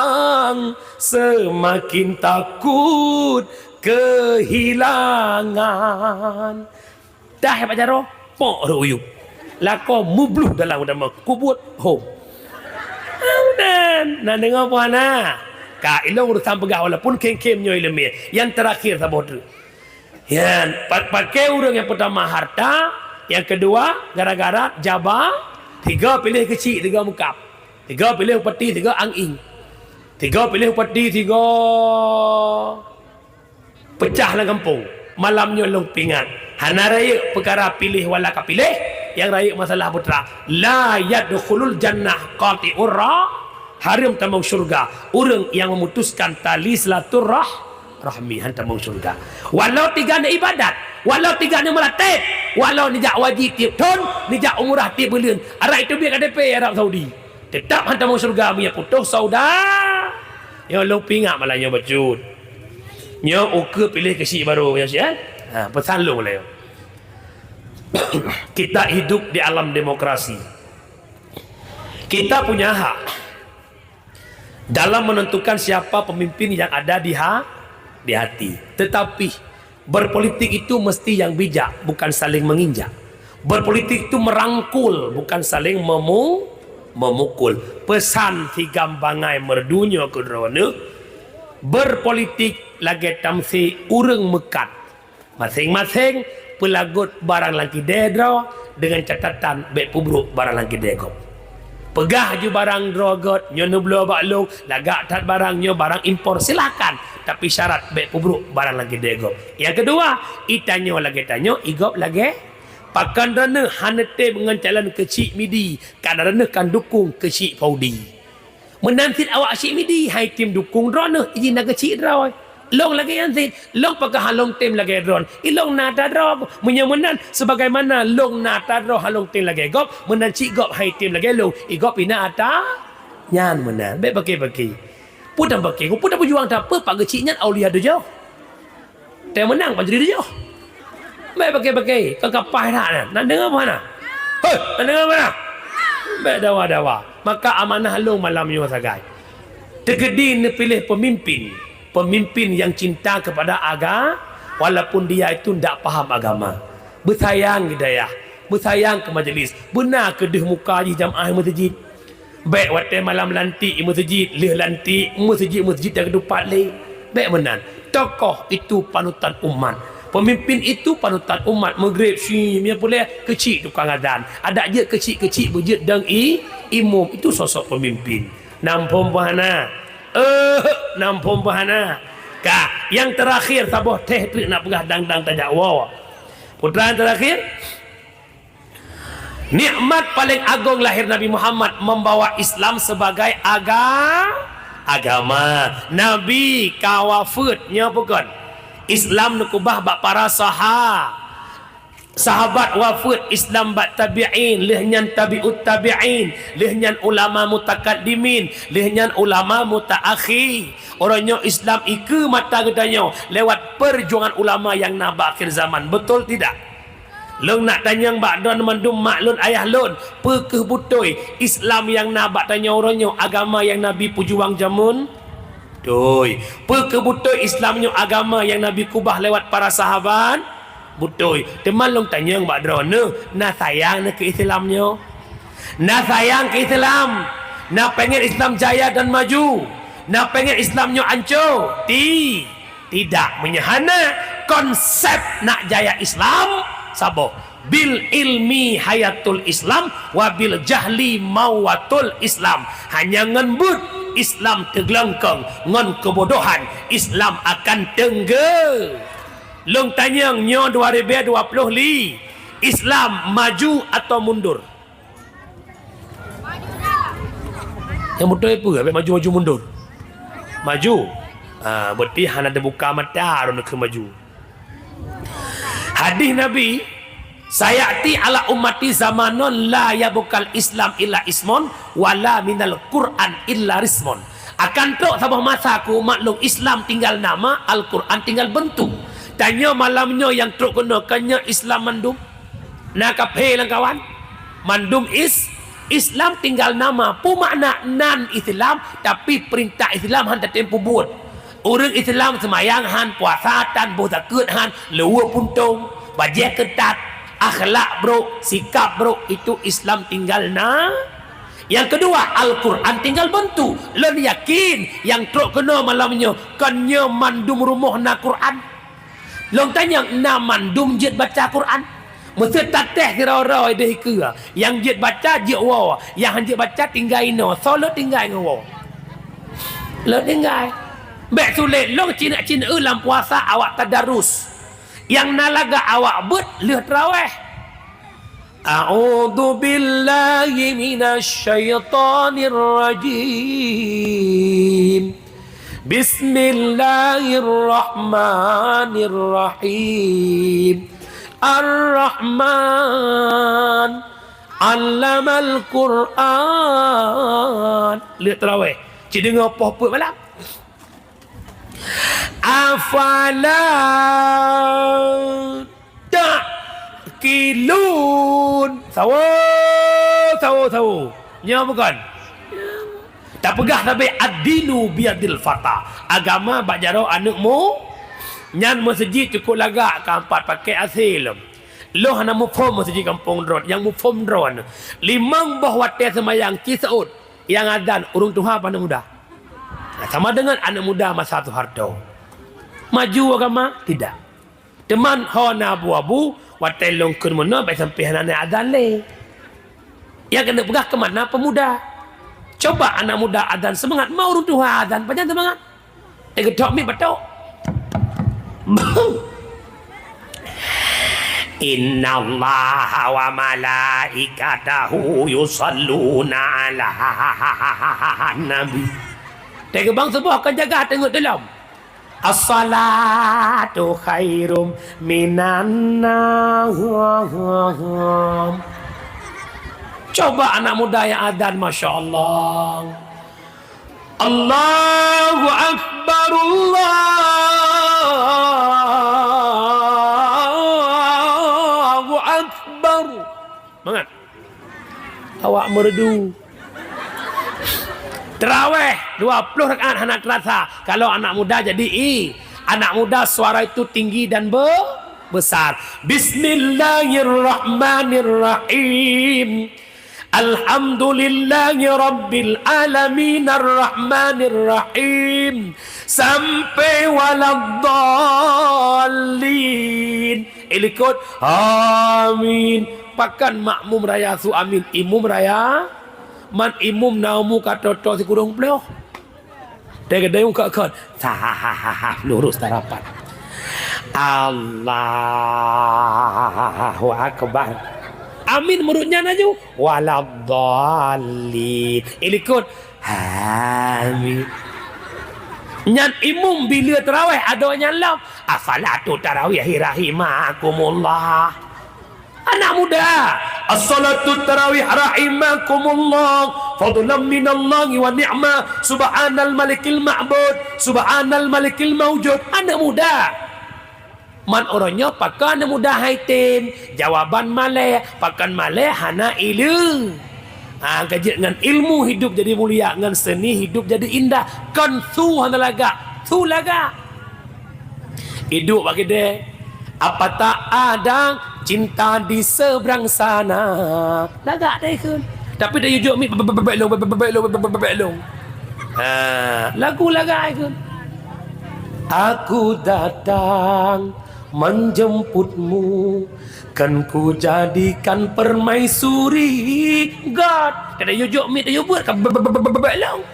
semakin takut kehilangan. Dah, Pak Jaro, pok rot uyup. Lakoe mubluh dalam udama, kubuet hom. Meunan, na deungoe peue hana? Ka, ilong urusan peugah walaupun khém-khém nyoe ileumèe. Nyang teurakhir saboh treuk. Nyan, pa-, paké ureuëng nyang peutama harta, nyang keudua gara-gara jaba, tiga piléh keuchik, tiga meukab. Tiga piléh upati, tiga ang-ing. Tiga piléh upati, tiga peucah lam gampông. Malam nyoe lôn peuingat, hana rayeuk peukara piléh wala ka piléh, nyang rayeuk masalah putra. La yadkhulul jannah qati'ur ra-, hareuem tamong syurga ureuëng nyang memutuskan tali silaturah-, rahmi, han tamong syurga. Walau tiga ni ibadat, walau tiga ni meulatet, walau nijak haji tiep thon, nijak umrah tiep buleuen, arak itu biet K T P Arab Saudi. Teutap han tamong syurga meunyo putôh sauda. Nyoe lôn peuingat malam nyoe bacut. Nyoe ukeue piléh keuchik barô nyoe, eh? Ha, peusan lôn lé. Kita hidup di alam demokrasi. Kita punya hak dalam menentukan siapa pemimpin yang ada di ha-, di hati. Tetapi, berpolitik itu mesti yang bijak, bukan saling menginjak. Berpolitik itu merangkul, bukan saling memu-, memukul. Peusan si Gam Bangai Meureudu nyoe keu droeneuh, berpolitik lagée tamsé ureuëng meukat. Maséng-maséng peulagot barang lam kidée droe deungon catatan bék peubrok barang lam kidée gob. Peugah ju barang droe gét, nyoe neubloe bak lôn, lagak that barang nyoe barang impor, silakan, tapi syarat bék peubrok barang lam kidée gob. Nyang keudua, i tanyoe lagée tanyoe, i gob lagée. Pakon droeneueh hana tem ngon calon keuchik Midi, kana droeneueh kan dukung keuchik Paudi. Meunan cit awak chik Midi hai tem dukung droeneueh, iji na keuchik droe. Lôn lagée nyan cit, lôn pakon han lôn tem lagée droe, i lôn na ata droe. Meunyoe meunan, sebagaimana lôn na ata droe han lôn tem lagée gob, meunan cit gob hai tem lagée lôn, i gob i na ata. Nyan meunan, bék paké-paké. Peue tan paké, peue tan peujuang, tapi pat keuchik nyan aulia tujoh. Teumeunang pancuri tujoh. Bék paké-paké, kon kapah that nyan. Na deungoe peue hana? Hei, na deungoe peue hana? Bék dawa-dawa. Maka amanah lôn malam nyoe sagai. Teukeudi neupiléh pemimpin, pemimpin yang cinta kepada aga-, walaupun dia itu ndak paham agama. Beusayang keu dayah, beusayang keu majelis. Beuna keudeh muka jih jamaah meuseujid. Bék watée malam lantik i meuseujid, lheueh lantik meuseujid-meuseujid nyang keudumpat lé. Bék meunan. Tokoh itu panutan umat. Pemimpin itu panutan umat. Meugréb, syi, meunyoe puléh, keuchik tukang azan. Adak jeuet keuchik-keuchik beujeuet dong i, imum. Itu sosok pemimpin. Nam phom peue hana? Eh, nam phom peue hana? Ka, nyang teurakhir saboh teh treuk nak peugah dang-dang tajak woe. Putra nyang teurakhir, nikmat paléng agong lahé Nabi Muhammad membawa Islam sebagai aga-, agama. Nabi ka wafeuet nyoe peue kon? Islam neukeubah bak para saha-, sahabat wafeuet, Islam bak tabi'in, lheueh nyan tabi'ut tabi'in, lheueh nyan ulama mutakaddimin, lheueh nyan ulama mutaakhi. Uroe nyoe Islam ikeue mata geutanyoe lewat perjuangan ulama nyang na bak akhir zaman. Betul tidak? Lôn nak tanyong bak droe mandum mak lôn, ayah lôn, peu kheueh beutôi Islam nyang na bak tanyoe uroe nyoe agama nyang Nabi peujuang jameun? Beutôi. Peu kheueh beutôi Islam nyoe agama nyang Nabi keubah lewat para sahabat? Beutôi. Teuma lôn tanyong bak droeneuh, na sayang neuh keu Islam nyoe? Na sayang keu Islam? Na pengen Islam jaya dan maju? Na pengen Islam nyoe anco? Ti- Tidak, meunyoe hana konsep nak jaya Islam, saboh, bil ilmi hayatul Islam, wa bil jahli mawatul Islam. Hanya ngon buet Islam teuglengkong, ngon keubodohan Islam akan teungge. Lôn tanyong nyoe dua ribèe dua ploh lhèe, Islam maju atau mundur? Nyang beutôi peue, abéh maju-maju mundur? Maju. Ha, berarti hana teubuka mata droeneuh keu maju. Hadih Nabi, "Sayati ala ummati zamanun la yabqal Islam illa ismun, wala minal Qur'an illa rismun." Akan trok saboh masa keu umat lôn Islam tinggal nama, Al-Qur'an tinggal bentuk. Tanyoe malam nyoe nyang trok keunoe, kan nyoe Islam mandum? Na kaphé lam kawan? Mandum is-, Islam tinggal nama. Peue makna nan Islam, tapi peurintah Islam han tatem peubuet. Ureuëng Islam seumayang han, puasa tan, boh zakeuet han, luweue puntông, bajée keutat, akhlak brok, sikap brok, itu Islam tinggal na. Nyang keudua, Al-Quran tinggal beuntuk. Lôn yakin nyang trok keunoe malam nyoe, kon nyoe mandum rumoh na Quran. Lôn tanyong, na mandum jeuet baca Quran? Meuseuti tatéh sidroe-droe deh keue, nyang jeuet baca jeuet woe, nyang han jeuet baca tinggai inoe, soe lôn tinggai ngon woe? Lôn tinggai. Bék sulet lôn, cineuk-cineuk lam puasa awak tadarus. Nyang na lagak awak beuet lheueh teurawéh. A'udzu billahi minasy syaithanir rajim. Bismillahirrahmanirrahim. Ar-Rahman, 'allamal Qur'an. Lheueh teurawéh, ci deungoe poh peuet malam. Afala ta'qilun. Sawo, sawo, sawo. Nyoe bukon? Tapeugah sabe ad-dinu biyadil fata. Agama bak jaroe aneuëk mu. Nyan meuseujid cukôp lagak, ka ampat pakèk asèe lom. Lôn hana muphom meuseujid gampông droe, nyang muphom droe. Limong boh watèe seumayang ci seuôt, nyang azan ureuëng tuha apa aneuëk muda? Sama dengan aneuëk muda masa Soeharto. Maju agama? Tidak. Teuma ho na abu-abu, watèe lôn kheun meunoe, bék sampoe hana na azan lé. Nyang keuneuk peugah keu makna peumuda. Coba aneuëk muda azan seumangat, ma ureuëng tuha azan, pajan seumangat? Teugeutôk miet batok. Innallaha wa malaikatahu yusalluna 'alan nabi. Teugeubang suboh kon jaga teungeut dalam. As-salatu khairum minan naum. Coba aneuëk muda nyang azan, masya Allah. Allahu Akbar, Allahu Akbar. Mangat. Awak meureudu. Teurawéh dua ploh rakaat hana teurasa. Kalau aneuëk muda jadi i, aneuëk muda suara itu tinggi dan be-, besar. Bismillahirrahmanirrahim. Alhamdulillahi rabbil alamin, arrahmanirrahim, sampai waladdallin. Ilikot, amin. Pakon makmum raya su amin, imum raya? Man imum na umu ka toe-toe sikureueng ploh. Dai keudai muka kon. Sah, lurus dan rapat. Allahu Akbar. Amin meurut nyan laju. Waladdallin. Ilikot. Amin. Nyan imum bila teurawéh adoe nyan lom. As-salatu tarawihi rahimakumullah. Anak muda, as-salatu tarawih rahimakumullah, fadlan minallahi wa ni'mah, subhanal malikil ma'bud, subhanal malikil maujud. Anak muda. Man uroe nyoe pakon anak muda hai tem, jawaban malée, pakon malée hana ileue. Ha, ka jeuet ngon ilmu hidup jadi mulia, ngon seni hidup jadi indah. Kon su hana lagak, su lagak. Iduek bak keudè, apa tak ada cinta di seberang sana. Lagak dai kheun. Tapi dai yue jok miet, bebek long, bebek long, bebek long. Ha, lagu lagak dai kheun. Aku datang menjemputmu, kan ku jadikan permaisuri. God, kadang yue jok miet, yue buet ka bebek long.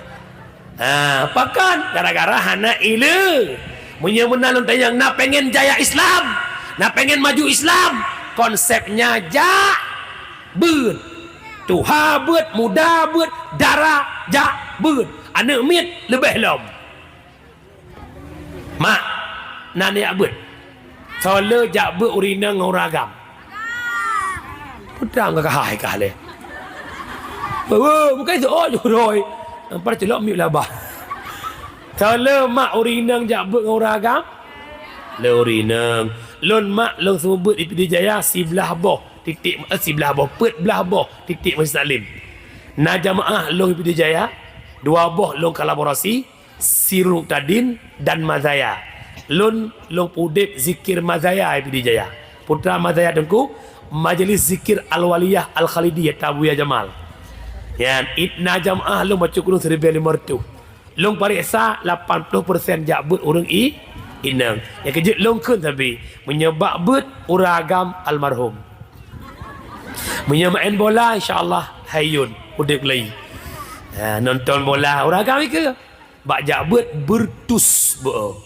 Ha, pakon? Gara-gara hana ileue. Meunyoe meunan lôn tanyong, na pengen jaya Islam, na pengen maju Islam, konsepnya jak beuet. Tuha beuet, muda beuet, dara jak beuet. Aneuk miet leubeh lom. Mak, na neujak beuet. Soe le jak beuet ureueng inong ngon ureueng agam? Peue trang ka hai kah lé. Wewe, bukai seuôt jurôi. Nampar celok miet laba. Soe le mak ureueng inong jak beuet ngon ureueng agam? Lôn ureueng inong. Lôn mak lôn seumeubeuet di Pidie Jaya siblah boh titik, eh, siblah boh, peuet blah boh titik Masjid Taklim. Na jamaah lôn di Pidie Jaya, dua boh lôn kolaborasi, Sirul Muqtadin dan Mazaya. Lôn, lôn peuudeb zikir Mazaya di Pidie Jaya. Putra Mazaya Teungku, Majelis Zikir Al-Waliyah Al-Khalidiyah Tabuya Jamal. Nyan, it-, na jamaah lôn bacut keu lôn siribèe limong reutôh. Lôn pareksa lapan ploh persen jak beuet ureueng i-, inong. Nyang keujeuet lôn kheun sabe, meunyoe bak beuet ureueng agam almarhum. Meunyoe maén bola, insya Allah hayyun, udeb lagi. Ha, nonton bola ureueng agam ikeue. Bak jak beuet beureutus beuo.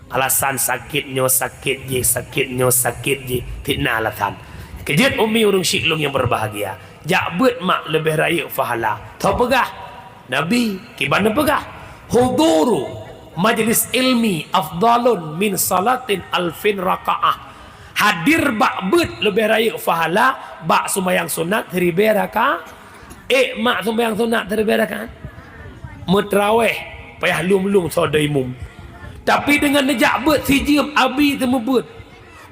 Alasan sakét nyoe sakét jih, sakét nyoe sakét jih, fitnah alasan. Keujeuet umi ureueng syik lôn nyang berbahagia. Jak beuet mak leubeh rayeuk pahala. Tho peugah Nabi, kiban neupeugah, "Huduru majlis ilmi afdalun min salatin alfin rakaah." Hadir bak beuet leubeh rayeuk pahala bak seumayang sunat siribèe raka-, ék mak seumayang sunat siribèe rakaat. Meutraweh payah lom-lom soe doi imum. Tapi deungon neujak beuet sijeuem abi seumeubeuet.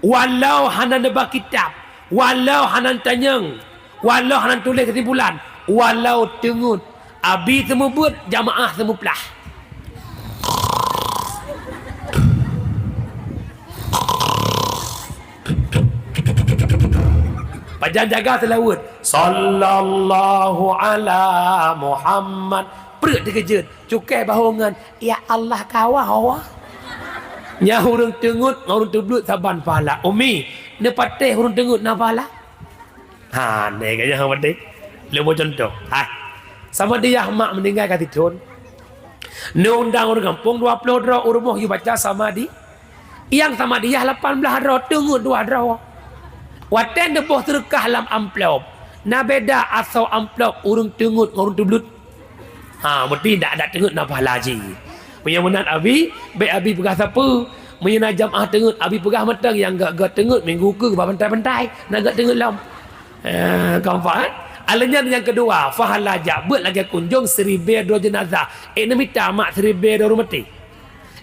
Walau hana neuba kitab, walau hana neutanyong, walau hana neutuléh keusimpulan, walau teungeut, abi seumeubeuet, jamaah seumeuplah. Pajan jaga seulaweuet, "Sallallahu ala Muhammad." Pruet teukeujot, cukai bahongan, "Ya Allah, kawa hawa." Nyan ureueng teungeut ngon ureueng teubluet saban pahala. Umi, neupatéh ureueng teungeut na pahala? Ha, neh ka nyan patéh. Leumo contoh. Ha. Samadiyah mak meuninggai ka sithon. Neuundang ureueng gampông dua ploh droe, u rumoh yue baca samadi-, Nyang samadiyah lapan blah droe, teungeut dua droe. Watèe neuboh seudeukah lam amplop, na beda asoe amplop ureueng teungeut ngon ureueng teubluet. Ha, meuti dak, dak teungeut na pahala jih. Meunyoe meunan abi, bèk abi peugah sapeue. Meunyoe na jamaah teungeut, abi peugah mantong nyang gèt-gèt teungeut minggu keu bak bantai-bantai, na gèt teungeut lom. Eh, keempat, eh? Alèh nyan nyang keudua, pahala jak beuet lagèe kunjông siribèe droe jeunazah. Eh, neumita mak siribèe droe ureueng maté.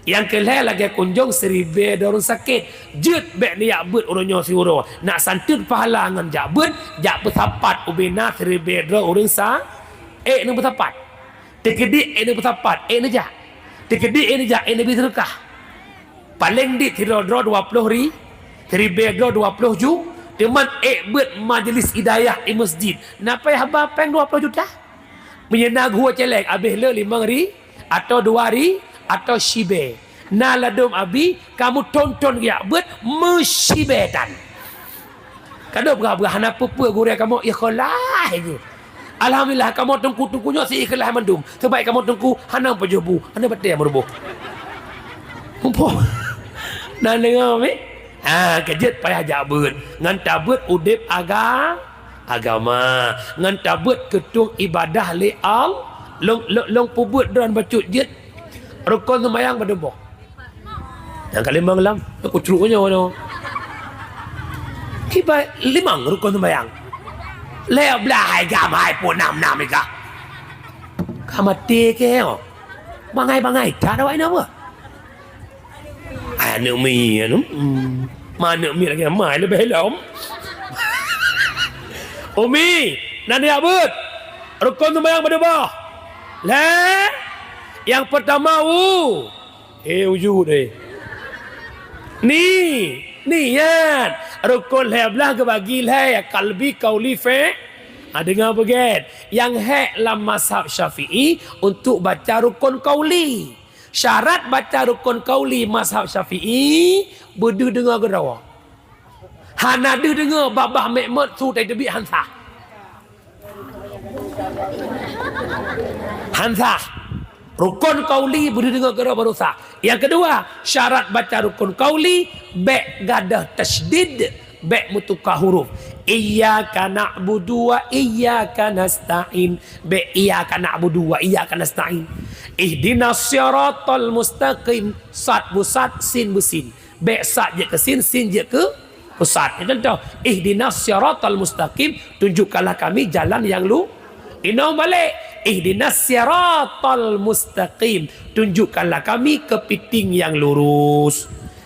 Nyang keu lhèe lagèe kunjông siribèe droe ureueng sakét. Jeuet bèk neujak beuet uroe nyoe siuroe. Nak santeut pahala ngon jak beuet, jak peusapat ubé na siribèe droe ureueng sa-, ék neupeusapat. Teukeudi ék neupeusapat, ék neujak. Teukeudi ék neujak, ék neubri seudeukah. Paléng dit sidroe droe dua ploh ri-, siribèe droe dua ploh ju, teuma ék beuet majlis hidayah di meuseujid. Na payah ba péng dua ploh juta? Meunyoe na geuhue céléng, abéh le limong ri-, atau dua ri-, atau sibèe. Na ladôm abi, kamoe thon-thon geujak beuet meusibèe tan. Ka deuh peugah-peugah hana peue-peue gurèe kamoe ikhlaih jih. Alhamdulillah, kamoe teungku-teungku nyoe si ikhlaih mandum. Sabab kamoe teungku hana pajoh bu, hana batèe meuruboh. Muphom. Na deungö, mi? Ha, keujeuet payah jak beuet. Ngon tabeuet udép aga-, agama. Ngon tabeuet keutueng ibadah lé Al-, lôn, lôn, lôn peubeuet droen bacut jeuet. Rukon seumayang padum boh? Nyang ka limong lam, nyang kucruk nyoe nyoe. Kiban limong rukon seumayang. Lhèe blah hai gam hai peuet nam nam ika. Ka maté keu nyoe. Bangai-bangai that awak nyoe apa? Aneuk mi, aneuk. Hmm. Ma aneuk mi lagèe ma leubeh lom. Umi, na neujak beuet. Rukon seumayang padum boh? Lhèe. Nyang peurtama u. Eh, wujud, eh. Ni, niat. Rukon lhèe blah geubagi lhèe, kalbi, kauli, fe-, ha, deungö beugèt. Nyang hék lam mazhab Syafi'i untuk baca rukon kauli. Syarat baca rukon kauli mazhab Syafi'i, beudeuh deungö keudroe. Hana deuh deungö babah meu'mot su tai teubiet han sah. Han sah. Rukon kauli beudeuh deungö keudroe baru sah. Nyang keudua, syarat baca rukon kauli bèk gadôh tasydid, bèk meutuka huruf. Iyyaka na'budu wa iyyaka nasta'in. Bèk iyyaka na'budu wa iyyaka nasta'in. Ihdinas siratal mustaqim. Sad beusad, sin beusin. Bèk sad jeuet keu sin, sin jeuet keu beusad. Contoh, ihdinas siratal mustaqim, tunjukkanlah kami jalan yang lu-, inong balek. Ihdinas siratal mustaqim, tunjukkanlah kami keupiting nyang lurus.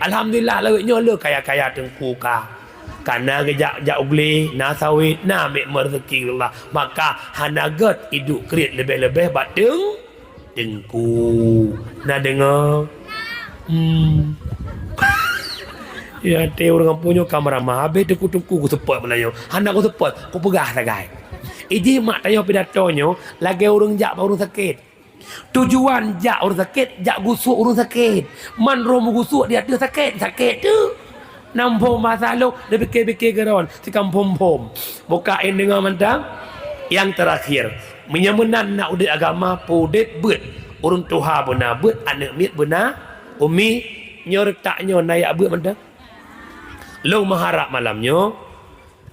Alhamdulillah, lawét nyoe le kaya-kaya teungku ka. Kana geujak, jak u glé, na sawét, na meureuzeuki Allah. Maka hana gét iduek kriet leubeh-leubeh bak teung-, teungku. Na deungoe? Hmm. Ya, até ureuëng ampu nyoe ka meuramah. Habéh teungku-teungku kuseupôt meunan nyoe. Hana kuseupôt, kupeugah sagai. Iji mak tanyoe pidato nyoe lagée ureuëng jak bak ureuëng sakét. Tujuan jak ureuëng sakét, jak gusok ureuëng sakét. Man roh meugusuek di ateueh sakét, sakét tu. Nam phom basa lôn, dipike-pike geuron, sikam phom-phom. Buka in deungoe mantong. Yang terakhir, meunyoe meunan na udeb agama, peudeb beuet. Ureuëng tuha beuna beuet, aneuëk miet beuna umi. Nyoe reutak nyoe na jak beuet mantong. Lôn meuharab malam nyoe,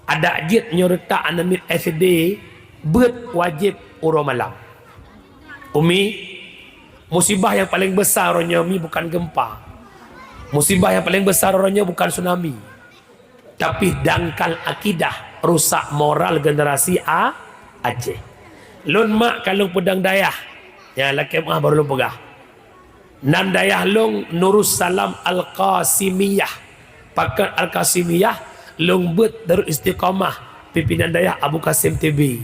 adak jeuet nyoe reutak aneuëk miet S D, beuet wajéb uroe malam. Umi, musibah nyang paleng besar uroe nyoe mi bukan gempa. Musibah nyang paleng besar uroe nyoe bukan tsunami. Tapi dangkal akidah, rusak moral generasi A-, Aceh. Lôn mak ka lôn peudong dayah. Nyang lakée meuah baru lôn peugah. Nan dayah lôn Nurussalam Al-Qasimiyah. Pakon Al-Qasimiyah, lôn beuet Darul Istiqamah, pimpinan dayah Abu Qasim T B.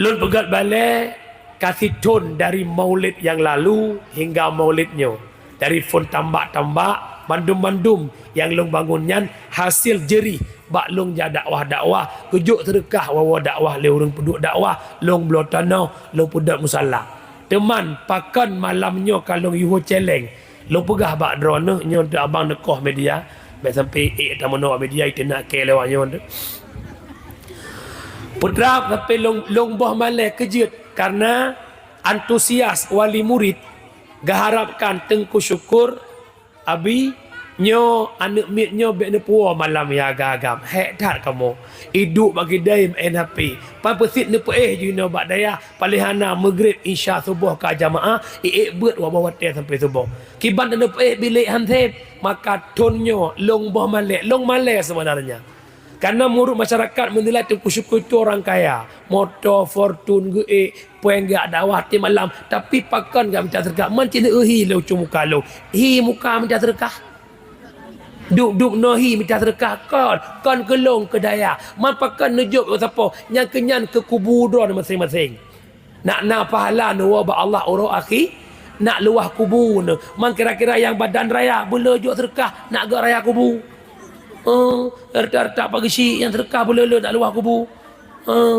Lôn peugét balée ka sithon dari maulid nyang lalu hingga maulid nyoe. Dari phon tambak-tambak, mandum-mandum nyang lôn bangun nyan hasil jeurih bak lôn jak dakwah-dakwah, geujok seudeukah woe-woe dakwah lé ureuëng peuduek dakwah, lôn bloe tanoh, lôn peudong musala. Teuma pakon malam nyoe ka lôn yue celeng. Lôn peugah bak droeneuh nyoe teuh abang neukoh media, bék sampai ék tameunoe media iteunak kée lewat nyoe teuh. Putra sampai lôn, lôn boh malée keujeuet karena antusias wali murid geuharapkan Teungku Syukur, Abi, nyoe aneuëk miet nyoe bék neupuwoe malam ya agam-agam. Hék that kamoe. Iduek bak kidai meu'en H P. Pan peusit neupeuéh jinoe bak dayah, paléng hana meugreb isya suboh ka jamaah, iék beuet waboh watée sampai suboh. Kiban neupeuéh bilék han sép, maka thon nyoe lôn boh malée, lôn malée seubeunarnya. Karena meunurot masyarakat meunilai Teungku Syukur itu orang kaya, moto, Fortuner geuék, péng geujak dakwah tiep malam, tapi pakon geujak mita seudeukah? Man cit neu'eu hi lé ucue muka lôn. Hi muka mita seudeukah? Duek-duek noe hi mita seudeukah? Kon, kon keu lôn keu dayah. Man pakon neujok keu sapo? Nyang keu nyan keu kubu droe maséng-maséng. Nak na pahala neuwoe bak Allah uroe akhi, nak luwah kubu neuh. Man kira-kira nyang badan raya beuleu jok seudeukah nak geuh raya kubu. Eh, rata-rata pageusyik nyang seudeukah beuleu-leu nak luwah kubu. Eh.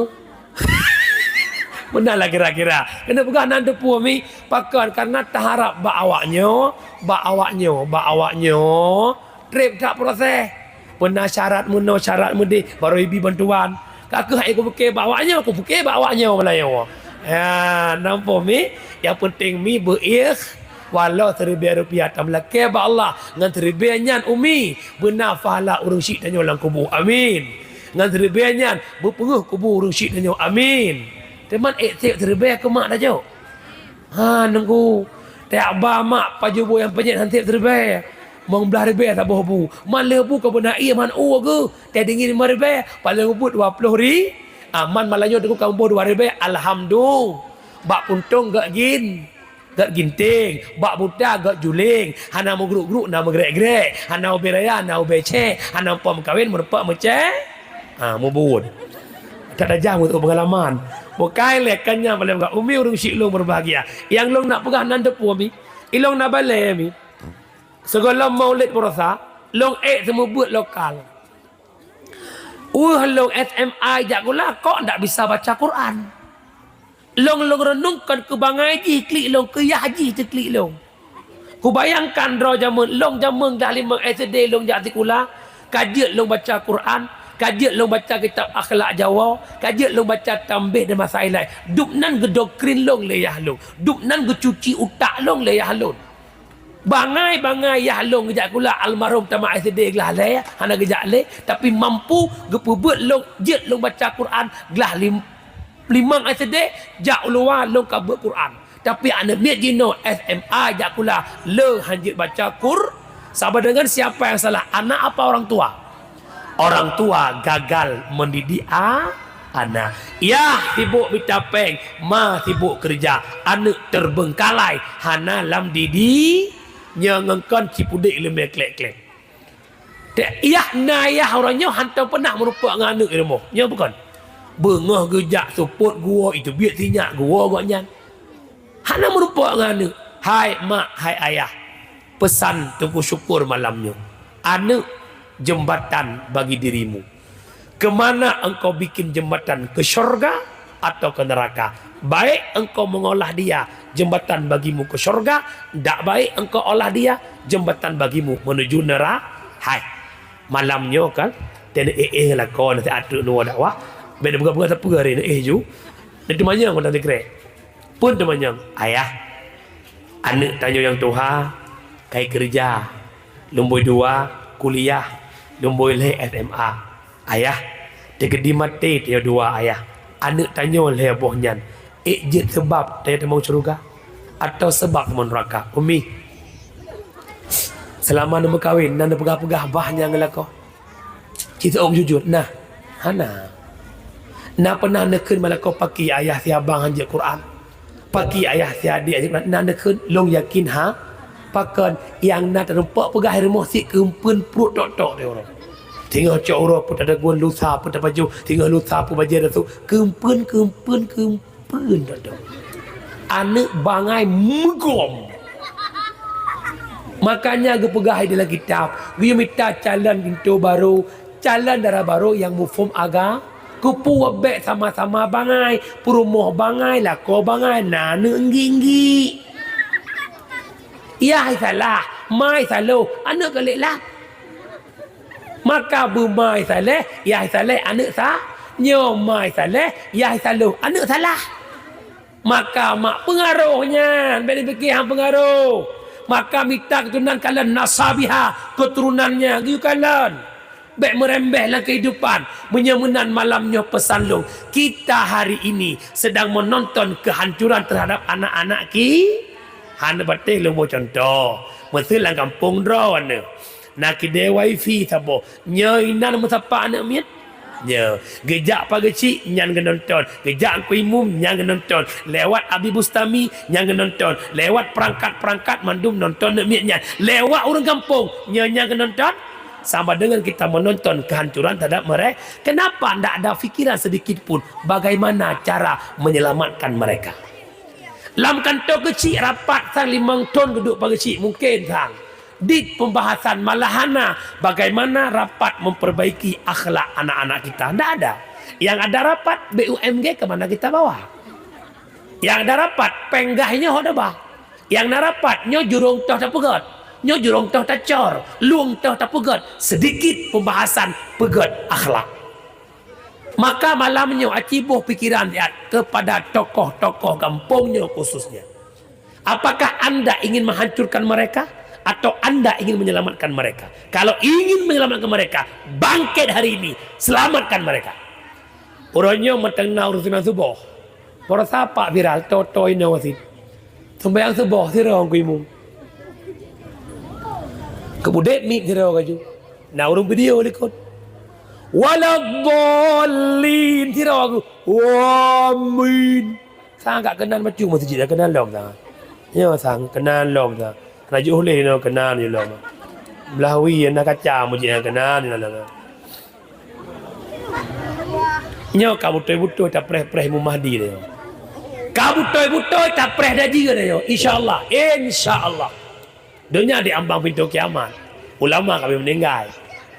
Meunan lah kira-kira. Keuneuk peugah nan teupeu mi, pakon? Karena taharab bak awak nyoe, bak awak nyoe, bak awak nyoe, treb that proses. Peuna syarat meunoe, syarat meudeh, baru ibi bantuan. Ka keuh hai kupike bak awak nyoe, kupike bak awak nyoe malam nyoe. Ya, nampak mi? Yang penting mi beuikh Walau siribée rupiah tameulakée bak Allah, ngon siribée nyan umi beuna pahala ureuëng syik tanyoe lam kubu. Amin. Ngon siribée nyan beupeungeuh kubu ureuëng syik tanyoe. Amin. Teuma ék sép siribée keu mak tajok. Ha, nunggu. Tiak ba mak pajoh bu nyang peunyét han sép siribée. Mong blah ribée saboh bu. Man lheueh bu ka beuna ié man u geuh. Teuh dingin lima ribée, paléng ubit dua ploh ri-, aman malam nyoe teungku ka muboh dua ribée. Alhamdulillah. Bak puntông gak gin. Gét ginting, bak buta gét juling, hana meugruk-gruk na meugrek-grek, hana ubé raya na ubé cék, hana pom kawén meurumpok meucék, ha, mubuet. That tajam untuk pengalaman. Bukai lé kanya malam gak umi ureuëng syik lôn berbahagia. Yang lôn nak peugah nan teupeu mi, ilong na balée mi. Sigohlom maulid puasa, lôn ék seumeubeuet lokal. Weueh lôn S M A jak gula kok ndak bisa baca Quran. Lôn, lôn reunong kon keu bangai jih klik lôn, keu yah jih teuklik lôn. Kubayangkan droe jameun, lôn jameun dah limong S D lôn jak sikula, ka jeuet lôn baca Quran, ka jeuet lôn baca kitab akhlak Jawa, ka jeuet lôn baca Tambih dan Masail laén. Dum nan geudoktrin lôn lé yah lôn. Dum nan geucuci utak lôn lé yah lôn. Bangai-bangai yah lôn geujak sikula almarhum tamat S D glah lhée, hana geujak lé, tapi mampu geupeubeuet lôn jeuet lôn baca Quran glah lim-, limong S D, jak u luwa lôn ka beuet Quran. Tapi aneuëk miet jinoe S M A jak sikula le han jeuet baca Qur-, saban deungon siapa yang salah, anak apa orang tua? Orang tua gagal mendidik a-, anak. Yah sibuk mita péng, ma sibuk keureuja, aneuëk terbengkalai hana lam didi, nyoe ngon kon cipudek leumé klek-klek. Te-, yah na yah uroe nyoe hantom peunah meurumpok ngon aneuk di rumoh. Nyoe bukon? Beungoh geujak seupôt geuwoe, iteubiet sinyak geuwoe gobnyan. Hana meurumpok ngon aneuk. Hai mak, hai ayah, peusan Teungku Syukur malam nyoe. Aneuk jembatan bagi dirimu. Ke mana engkau bikin jembatan, ke syurga atau ke neraka? Baik engkau mengolah dia jembatan bagimu ke syurga, dak baik engkau olah dia jembatan bagimu menuju nera-, hai. Malam nyoe kan, teuneuk éh-éh lakoe na siat treuk neuwoe dakwah, bèk neupeugah-peugah sapeue hari neuéh ju. Neuteumanyong mantong sikrek. Peue teumanyong? Ayah, aneuk tanyoe nyang tuha kai keureuja, lumbôi dua kuliah, lumbôi lhèe S M A. Ayah, teukeudi maté tanyoe dua, ayah, aneuk tanyoe lhèe boh nyan, ék jeuet seubab tanyoe tamong syeuruga, atawa seubab tamong neuraka? Umi, seulama neumeukawen, na neupeugah-peugah bah nyang geulakoe? Ci teu'oh jujur, nah, hana. Na peunah neukheun meulakoe paki ayah si abang hanjeuet Quran? Paki ayah si adék hanjeuet Quran? Na neukheun, lôn yakin ha. Pakon nyang na tarumpok peugah i rumoh sit keumpeuen pruet tok-tok di uroe. Singoh cok uroe peue tadaguen lusa peue tapajoh, singoh lusa peue bajèe tasôk, keumpeuen, keumpeuen, keumpeuen. Peue dak-dak? Aneuk bangai meugom. Makanya geupeugah di dalam kitab, geuyue mita calon pintoe barô, calon dara barô nyang muphom aga-, keupeue bèk sama-sama bangai, peurumoh bangai, lakoe bangai, na aneuk enggi-enggi. Yah salah, mai saloh, aneuk keulék lah. Maka beumai saléh, yah saléh aneuk sa-, nyoe mai saléh, yah saloh aneuk salah. Maka mak peungaroh nyan, bèk neupike han peungaroh. Maka mita keuturonan kalon nasabiha, keuturonan nyan geuyue kalon. Bèk meurembeh lam keuhidupan. Meunyoe meunan malam nyoe peusan lôn, kita hari ini sedang menonton kehancuran terhadap anak-anak ki-, hana patéh lôn boh cuntoh. Meuseu lam gampông droeneuh. Na keudè wifi saboh. Nyoe inan meusapat aneuk miet? Nyoe. Geujak pageue chik, nyan geunonton. Geujak Teungku Imum, nyan geunonton. Lewat Abi Bustami, nyan geunonton. Lewat peurangkat-peurangkat mandum nonton aneuk miet nyan. Lewat ureueng gampông, nyoe nyan geunonton. Sama dengan kita menonton kehancuran terhadap mereka. Kenapa ndak ada fikiran sedikit pun bagaimana cara menyelamatkan mereka? Lam kantô keuchik rapat sang limong thon geuduek pageue chik, mungken sang. Dit pembahasan malah hana bagaimana rapat memperbaiki akhlak anak-anak kita. Ndak ada. Nyang ada rapat B U M G ke mana kita bawa. Nyang ada rapat péng gah nyoe ho taba. Nyang na rapat nyoe jurông toh tapeugöt. Nyoe jurông toh tacor. Lueng toh tapeugöt. Sedikit pembahasan peugöt akhlak. Maka malam nyoe aci boh pikiran siat kepada tokoh-tokoh gampông nyoe khususnya. Apakah anda ingin menghancurkan mereka atau anda ingin menyelamatkan mereka? Kalau ingin menyelamatkan mereka, bangkit hari ini, selamatkan mereka. Uroe nyoe mantong na ureueng seumayang suboh. Baroesa pak viral, toe-toe inoe sit. Seumayang suboh sidroe Teungku Imum. Keubudek miet sidroe laju. Na ureueng video likot. Waladdallin sidroe laju. Amin. Sang ka keunan bacut meuseujid, keunan lom sang. Nyoe sang, keunan lom sang. Rajuk uleh nyoe keunan lom. Blah wie na kaca meuseujid keunan lom. Nyoe ka beutôi-beutôi tapreh-preh Imam Mahdi nyoe. Ka beutôi-beutôi tapreh dajih nyoe. Insya Allah, insya Allah. Donya di ambang pintoe kiamat. Ulama ka meuninggai.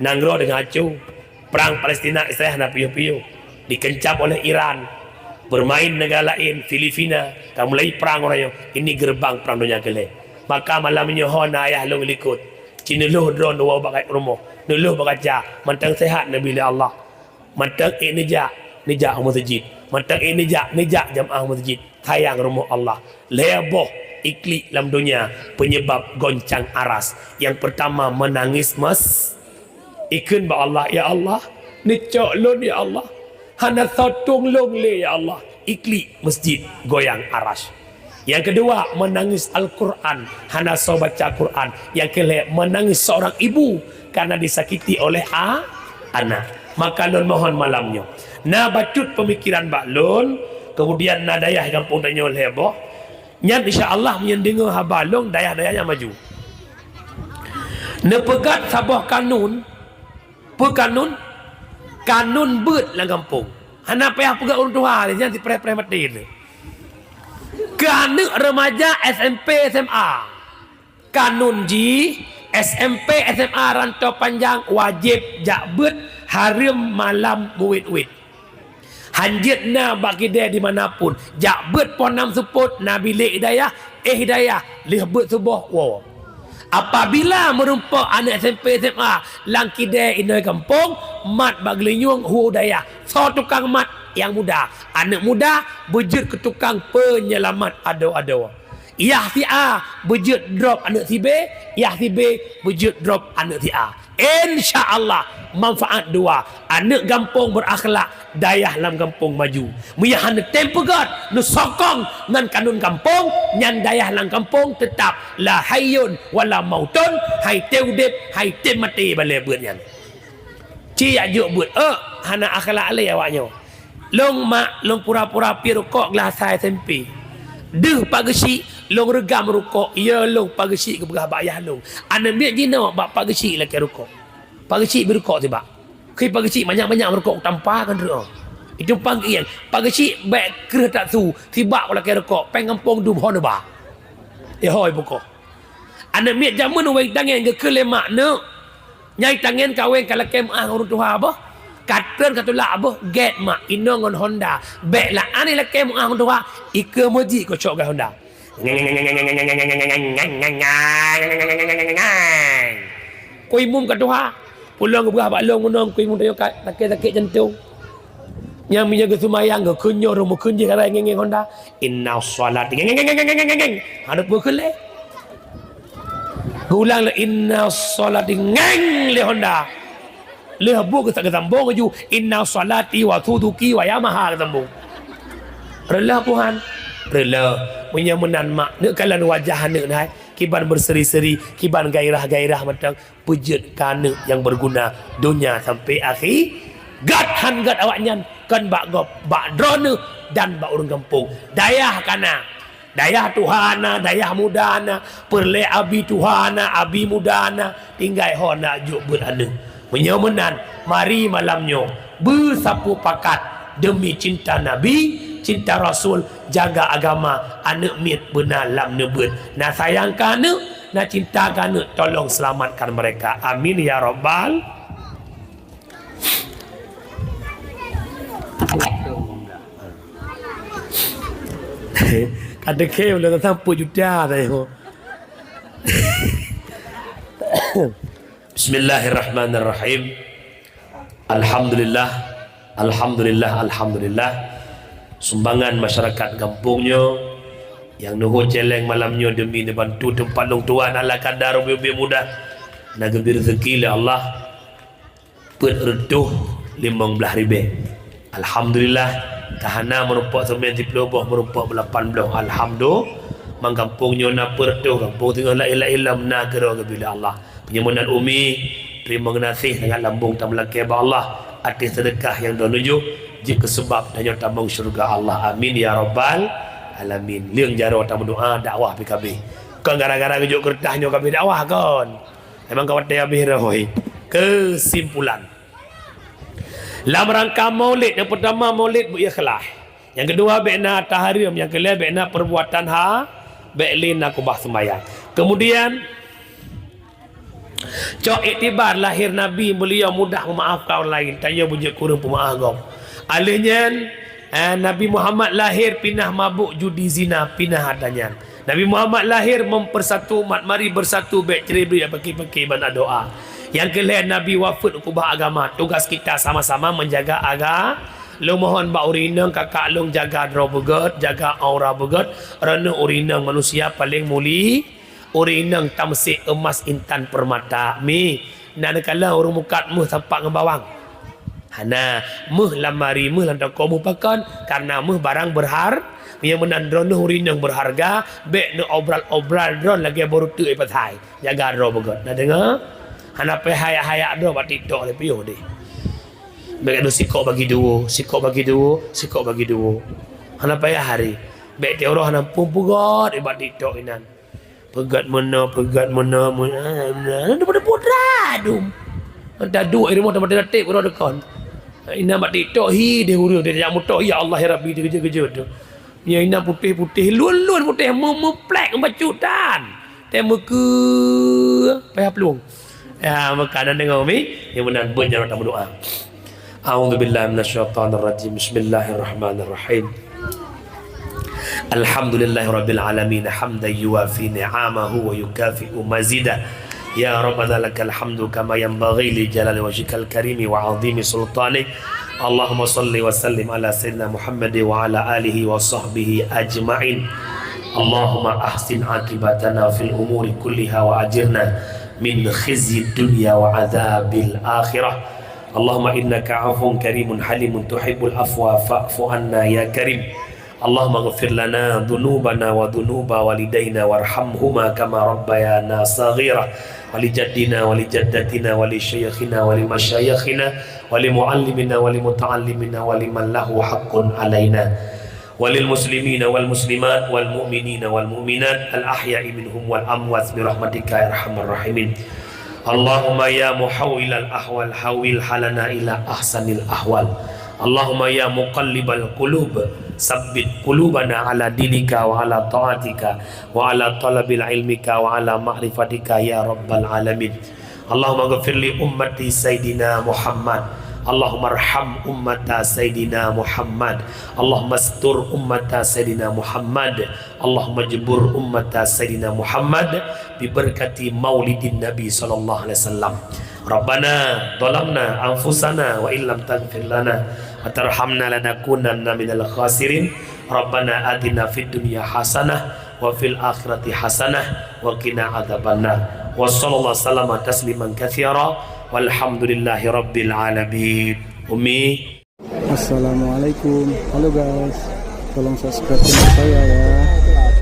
Nanggroe deungon acu. Perang Palestina Israel hana piôh-piôh. Dikencam oleh Iran. Bermain negara lain, Filipina. Ka mulai perang uroe nyoe. Ini gerbang perang donya keulhèe. Maka malam nyoe ho na ayah lôn likot. Ci neulôh droeneuh ubak rumoh. Neulôh bak kaca. Mantong sehat neubi lé Allah. Mantong ék neujak, neujak u meuseujid. Mantong ék neujak, neujak jamaah u meuseujid. Sayang rumoh Allah. Lhèe boh iklik lam donya penyebab goncang aras. Nyang pertama menangis mes-, ikheun bak Allah, "Ya Allah, neucok lôn ya Allah. Hana soe tueng lôn lé ya Allah." Iklik meuseujid goyang aras. Yang kedua, menangis Al-Quran, hana soe baca Quran. Yang keulhèe, menangis seorang ibu karena disakiti oleh a-, anak. Maka lôn mohon malam nyoe, na bacut pemikiran bak lôn, kemudian na dayah gampông tanyoe lhèe boh. Nyan insya Allah meunyoe deungoe haba lôn, dayah-dayah nyan maju. Neupeugöt saboh kanun, Peue kanun? Kanun beuet lam gampông. Hana payah peugah ureuëng tuha, nyan sipreh-preh maté teuh. Keu aneuëk remaja S M P, S M A. Kanun jih, S M P, S M A Rantau Panjang wajéb jak beuet hareuem malam meuwét-wét. Hanjeuet na bak kidée di mana pun, jak beuet poh nam seupôt na bilék Hidayah, éh Hidayah, lheueh beuet suboh woe. Apabila meurumpok aneuëk S M P, S M A lam kidée inong gampông, mat bak geulinyueng hu Hidayah, soe tukang mat nyang muda. Aneuëk muda beujeuet keu tukang peunyelamat adoe-adoe. Yah si A beujeuet drop aneuëk si B, yah si B beujeuet drop aneuëk si A. Insya Allah, manfaat dua. Aneuëk gampông beurakhlak, dayah lam gampông maju. Meunyo hana tem peugét, neusokong ngon kanun gampông, nyan dayah lam gampông teutap la hayyun wala mautun, hai tem udeb, hai tem maté balée beuet nyan. Ci jak jok beuet, eh, hana akhlak lé awaknyoe. Lôn mak, lôn pura-pura piep rukok glah sa S M P. Deuh Pak Geuchik, lôn reugam rukok, ya lôn Pak Geuchik geupeugah bak yah lôn. Aneuëk miet jinoe bak Pak Geuchik lakée rukok. Pak Geuchik bri rukok sibak. Khi Pak Geuchik banyak-banyak meurukok tampa kan reuoh. Itu pang kieng. Pak Geuchik bék kreueh that su, sibak lakée rukok, péng gampông dum hon ba. Eh hôi bukoh. Aneuëk miet jameun wéng tangen geukheun lé mak neuk. Nyai tangen kaweng ka lakée meuáh ureuëng tuha boh. Ka treun ka tulak boh, gét mak, inong ngon Honda. Bék la aneuëk lakée meuáh ureuëng tuha, ikeue meuji kocok gét Honda. Kui mum ka tuha, pulang geupeugah bak lôn meunong kui mum tanyoe ka sakét-sakét jantong. Nyang meunyoe geuseumayang, geukeunyuh, rhung meukeunjih, rhung ngeng-ngeng Honda. Inna sholati ngeng, ngeng, ngeng, ngeng, ngeng, ngeng. Hana peue kheun lé. Geulang lé, inna sholati ngeng lé Honda. Lheueh bu geusa-, geusambong laju, inna sholati wa Suzuki wa Yamaha geusambong. Reuloh Tuhan, reuloh. Meunyoe meunan mak, neuk kalon wajah aneuëk nai, kiban beuseri-seri, kiban gairah-gairah mantong. Peujeuet keu aneuëk nyang beuguna donya sampai akhé. Gét han gét awaknyan kon bak gob, bak droeneueh dan bak ureuëng gampông. Dayah ka na, dayah tuha na, dayah muda na, peureulée abi tuha na, abi muda na, tinggai ho na jok beuet aneuëk. Meunyoe meunan, mari malam nyoe beusapeue pakat deumi cinta Nabi, cinta Rasul, jaga agama, aneuëk miet beuna lam neubeuet. Na sayang keu aneuëk, na cinta keu aneuëk, tolong selamatkan mereka. Amin ya rabbal. Ka deungoe lôn sampoe juta tadi. Bismillahirrahmanirrahim. Alhamdulillah, alhamdulillah, alhamdulillah. Sumbangan masyarakat gampông nyoe nyang neuhôi céléng malam nyoe deumi neubantu teumpat lôn tuan ala kadar ubé-ubé mudah. Na geubri rezeki lé Allah peuet reutôh limong blaih ribée. Alhamdulillah, ka hana meurumpok seumén siplôh boh, meurumpok beulapan bloh. Alhamdulillah, manggampông nyoe na peuet reutôh, gampông singoh laén-laén lom na keudroe geubri lé Allah. Meunyoe meunan Umi, teurimong geunaséh sangat lambông tameulakée bak Allah ateueh seudeukah nyang droeneueh jeuet keu seubab tanyoe tamong syeuruga Allah. Amin ya rabbal alamin. Lheueng jaroe tameudoa dakwah P K B. Kon gara-gara geujok keureutah nyoe ka abéh dakwah kon. Memang ka watée abéh roh. Keusimpulan. Lam rangka Maulid, nyang peurtama Maulid beu-ikhlas. Nyang keudua bék na hareuem, nyang keulhée bék na peurbuatan ha, bék lé na keubah seumayang. Keumudian, cok iktibar lahé Nabi, beuliau mudah meumaafkan ureuëng laén, tanyoe beujeuet kureueng peumeu'ah gob. Alheuh nyan, eh, Nabi Muhammad lahé pinah mabök, judi, zina, pinah atra nyan. Nabi Muhammad lahé meupeusatu umat, mari beusatu bék ceureubreueh, paké-paké ban adoa. Nyang keulhée Nabi wafeuet keubah agama, tugas kita sama-sama menjaga aga-, Lôn mohon bak ureuëng inong kakak lôn jaga droe beugét, jaga aura beugét, droeneueh ureuëng inong manusia paleng muli, ureuëng inong tameusék eumas intan peurmata. Mi, na neukalon ureuëng mukat meuh sampak ngon bawang. Hana, meuh lam mari, meuh lam toko, meuh pakon, kareuna meuh barang beurhar-, nyang meunan droeneueh ureuëng inong beurharga, bék neuobral-obral droe lagée boh reuteuek pasai. Jaga droe beugét. Na deungoe? Hana payah hayak-hayak droe bak TikTok lé piôh deh. Bék droe sikok bagi dua, sikok bagi dua, sikok bagi dua. Hana payah hari. Bék tiep uroe hana muphom peugét bak TikTok inan. Peugét meunoe, peugét meunoe, meunoe, meunoe. Daripada putra dum. Taduek di rumoh teuma tatem uroe deukon. Inan bak TikTok hi deh ureueng, tajak mutok, "Ya Allah, ya Rabbi," dikeujot-keujot tu. Nyan inan putéh-putéh, lôn-lôn putéh, meu-, meuplek bacut tan. Teuh meukeue payah plueng. Ya, maka na deungoe mi, nyang meunan beuet jaroe tameudoa. A'udzubillahi minasyaitonirrajim. Bismillahirrahmanirrahim. Alhamdulillahirabbil alamin, hamdan yuwafi ni'amahu wa yukafi'u mazida. Ya Rabbana lakal hamdu kama yanbaghi li jalali wajhikal karimi wa 'azimi sultanik. Allahumma shalli wa sallim ala sayyidina Muhammad wa ala alihi wa sahbihi ajma'in. Allahumma ahsin aqibatana fil umuri kulliha wa ajirna min khizyid dunya wa adzabil akhirah. Allahumma innaka 'afuwun karimun halimun tuhibbul 'afwa fa'fu 'anna ya karim. Allahumma ighfir lana dzunubana wa dzunuba walidaina warhamhuma kama rabbayana shaghira, wa li jaddina wa li jaddatina wa li syaikhina wa li masyayikhina wa li muallimina wa li muta'allimina wa liman lahu haqqun 'alaina, wa lil muslimina wal muslimat wal mu'minina wal mu'minat al ahya'i minhum wal amwat bi rahmatika ya arhamar rahimin. Allahumma ya muhawwilal ahwal, hawwil halana ila ahsanil ahwal. Allahumma ya muqallibal qulub, sabbit qulubana ala dinika wa ala ta'atika wa ala talabil ilmika wa ala ma'rifatika ya rabbal alamin. Allahumma ghfir li ummati Sayyidina Muhammad. Allahumma arham ummata Sayyidina Muhammad. Allahumma astur ummata Sayyidina Muhammad. Allahumma jbur ummata Sayyidina Muhammad bi barakati maulidin Nabi sallallahu alaihi wasallam. Rabbana zalamna anfusana wa illam taghfir lana wa tarhamna lanakunanna minal khasirin. Rabbana atina fid dunya hasanah wa fil akhirati hasanah wa qina adzabannar. Wa sallallahu sallama tasliman katsira. Walhamdulillahi rabbil alamin. Umi. Assalamualaikum. Halo guys. Tolong subscribe channel saya ya.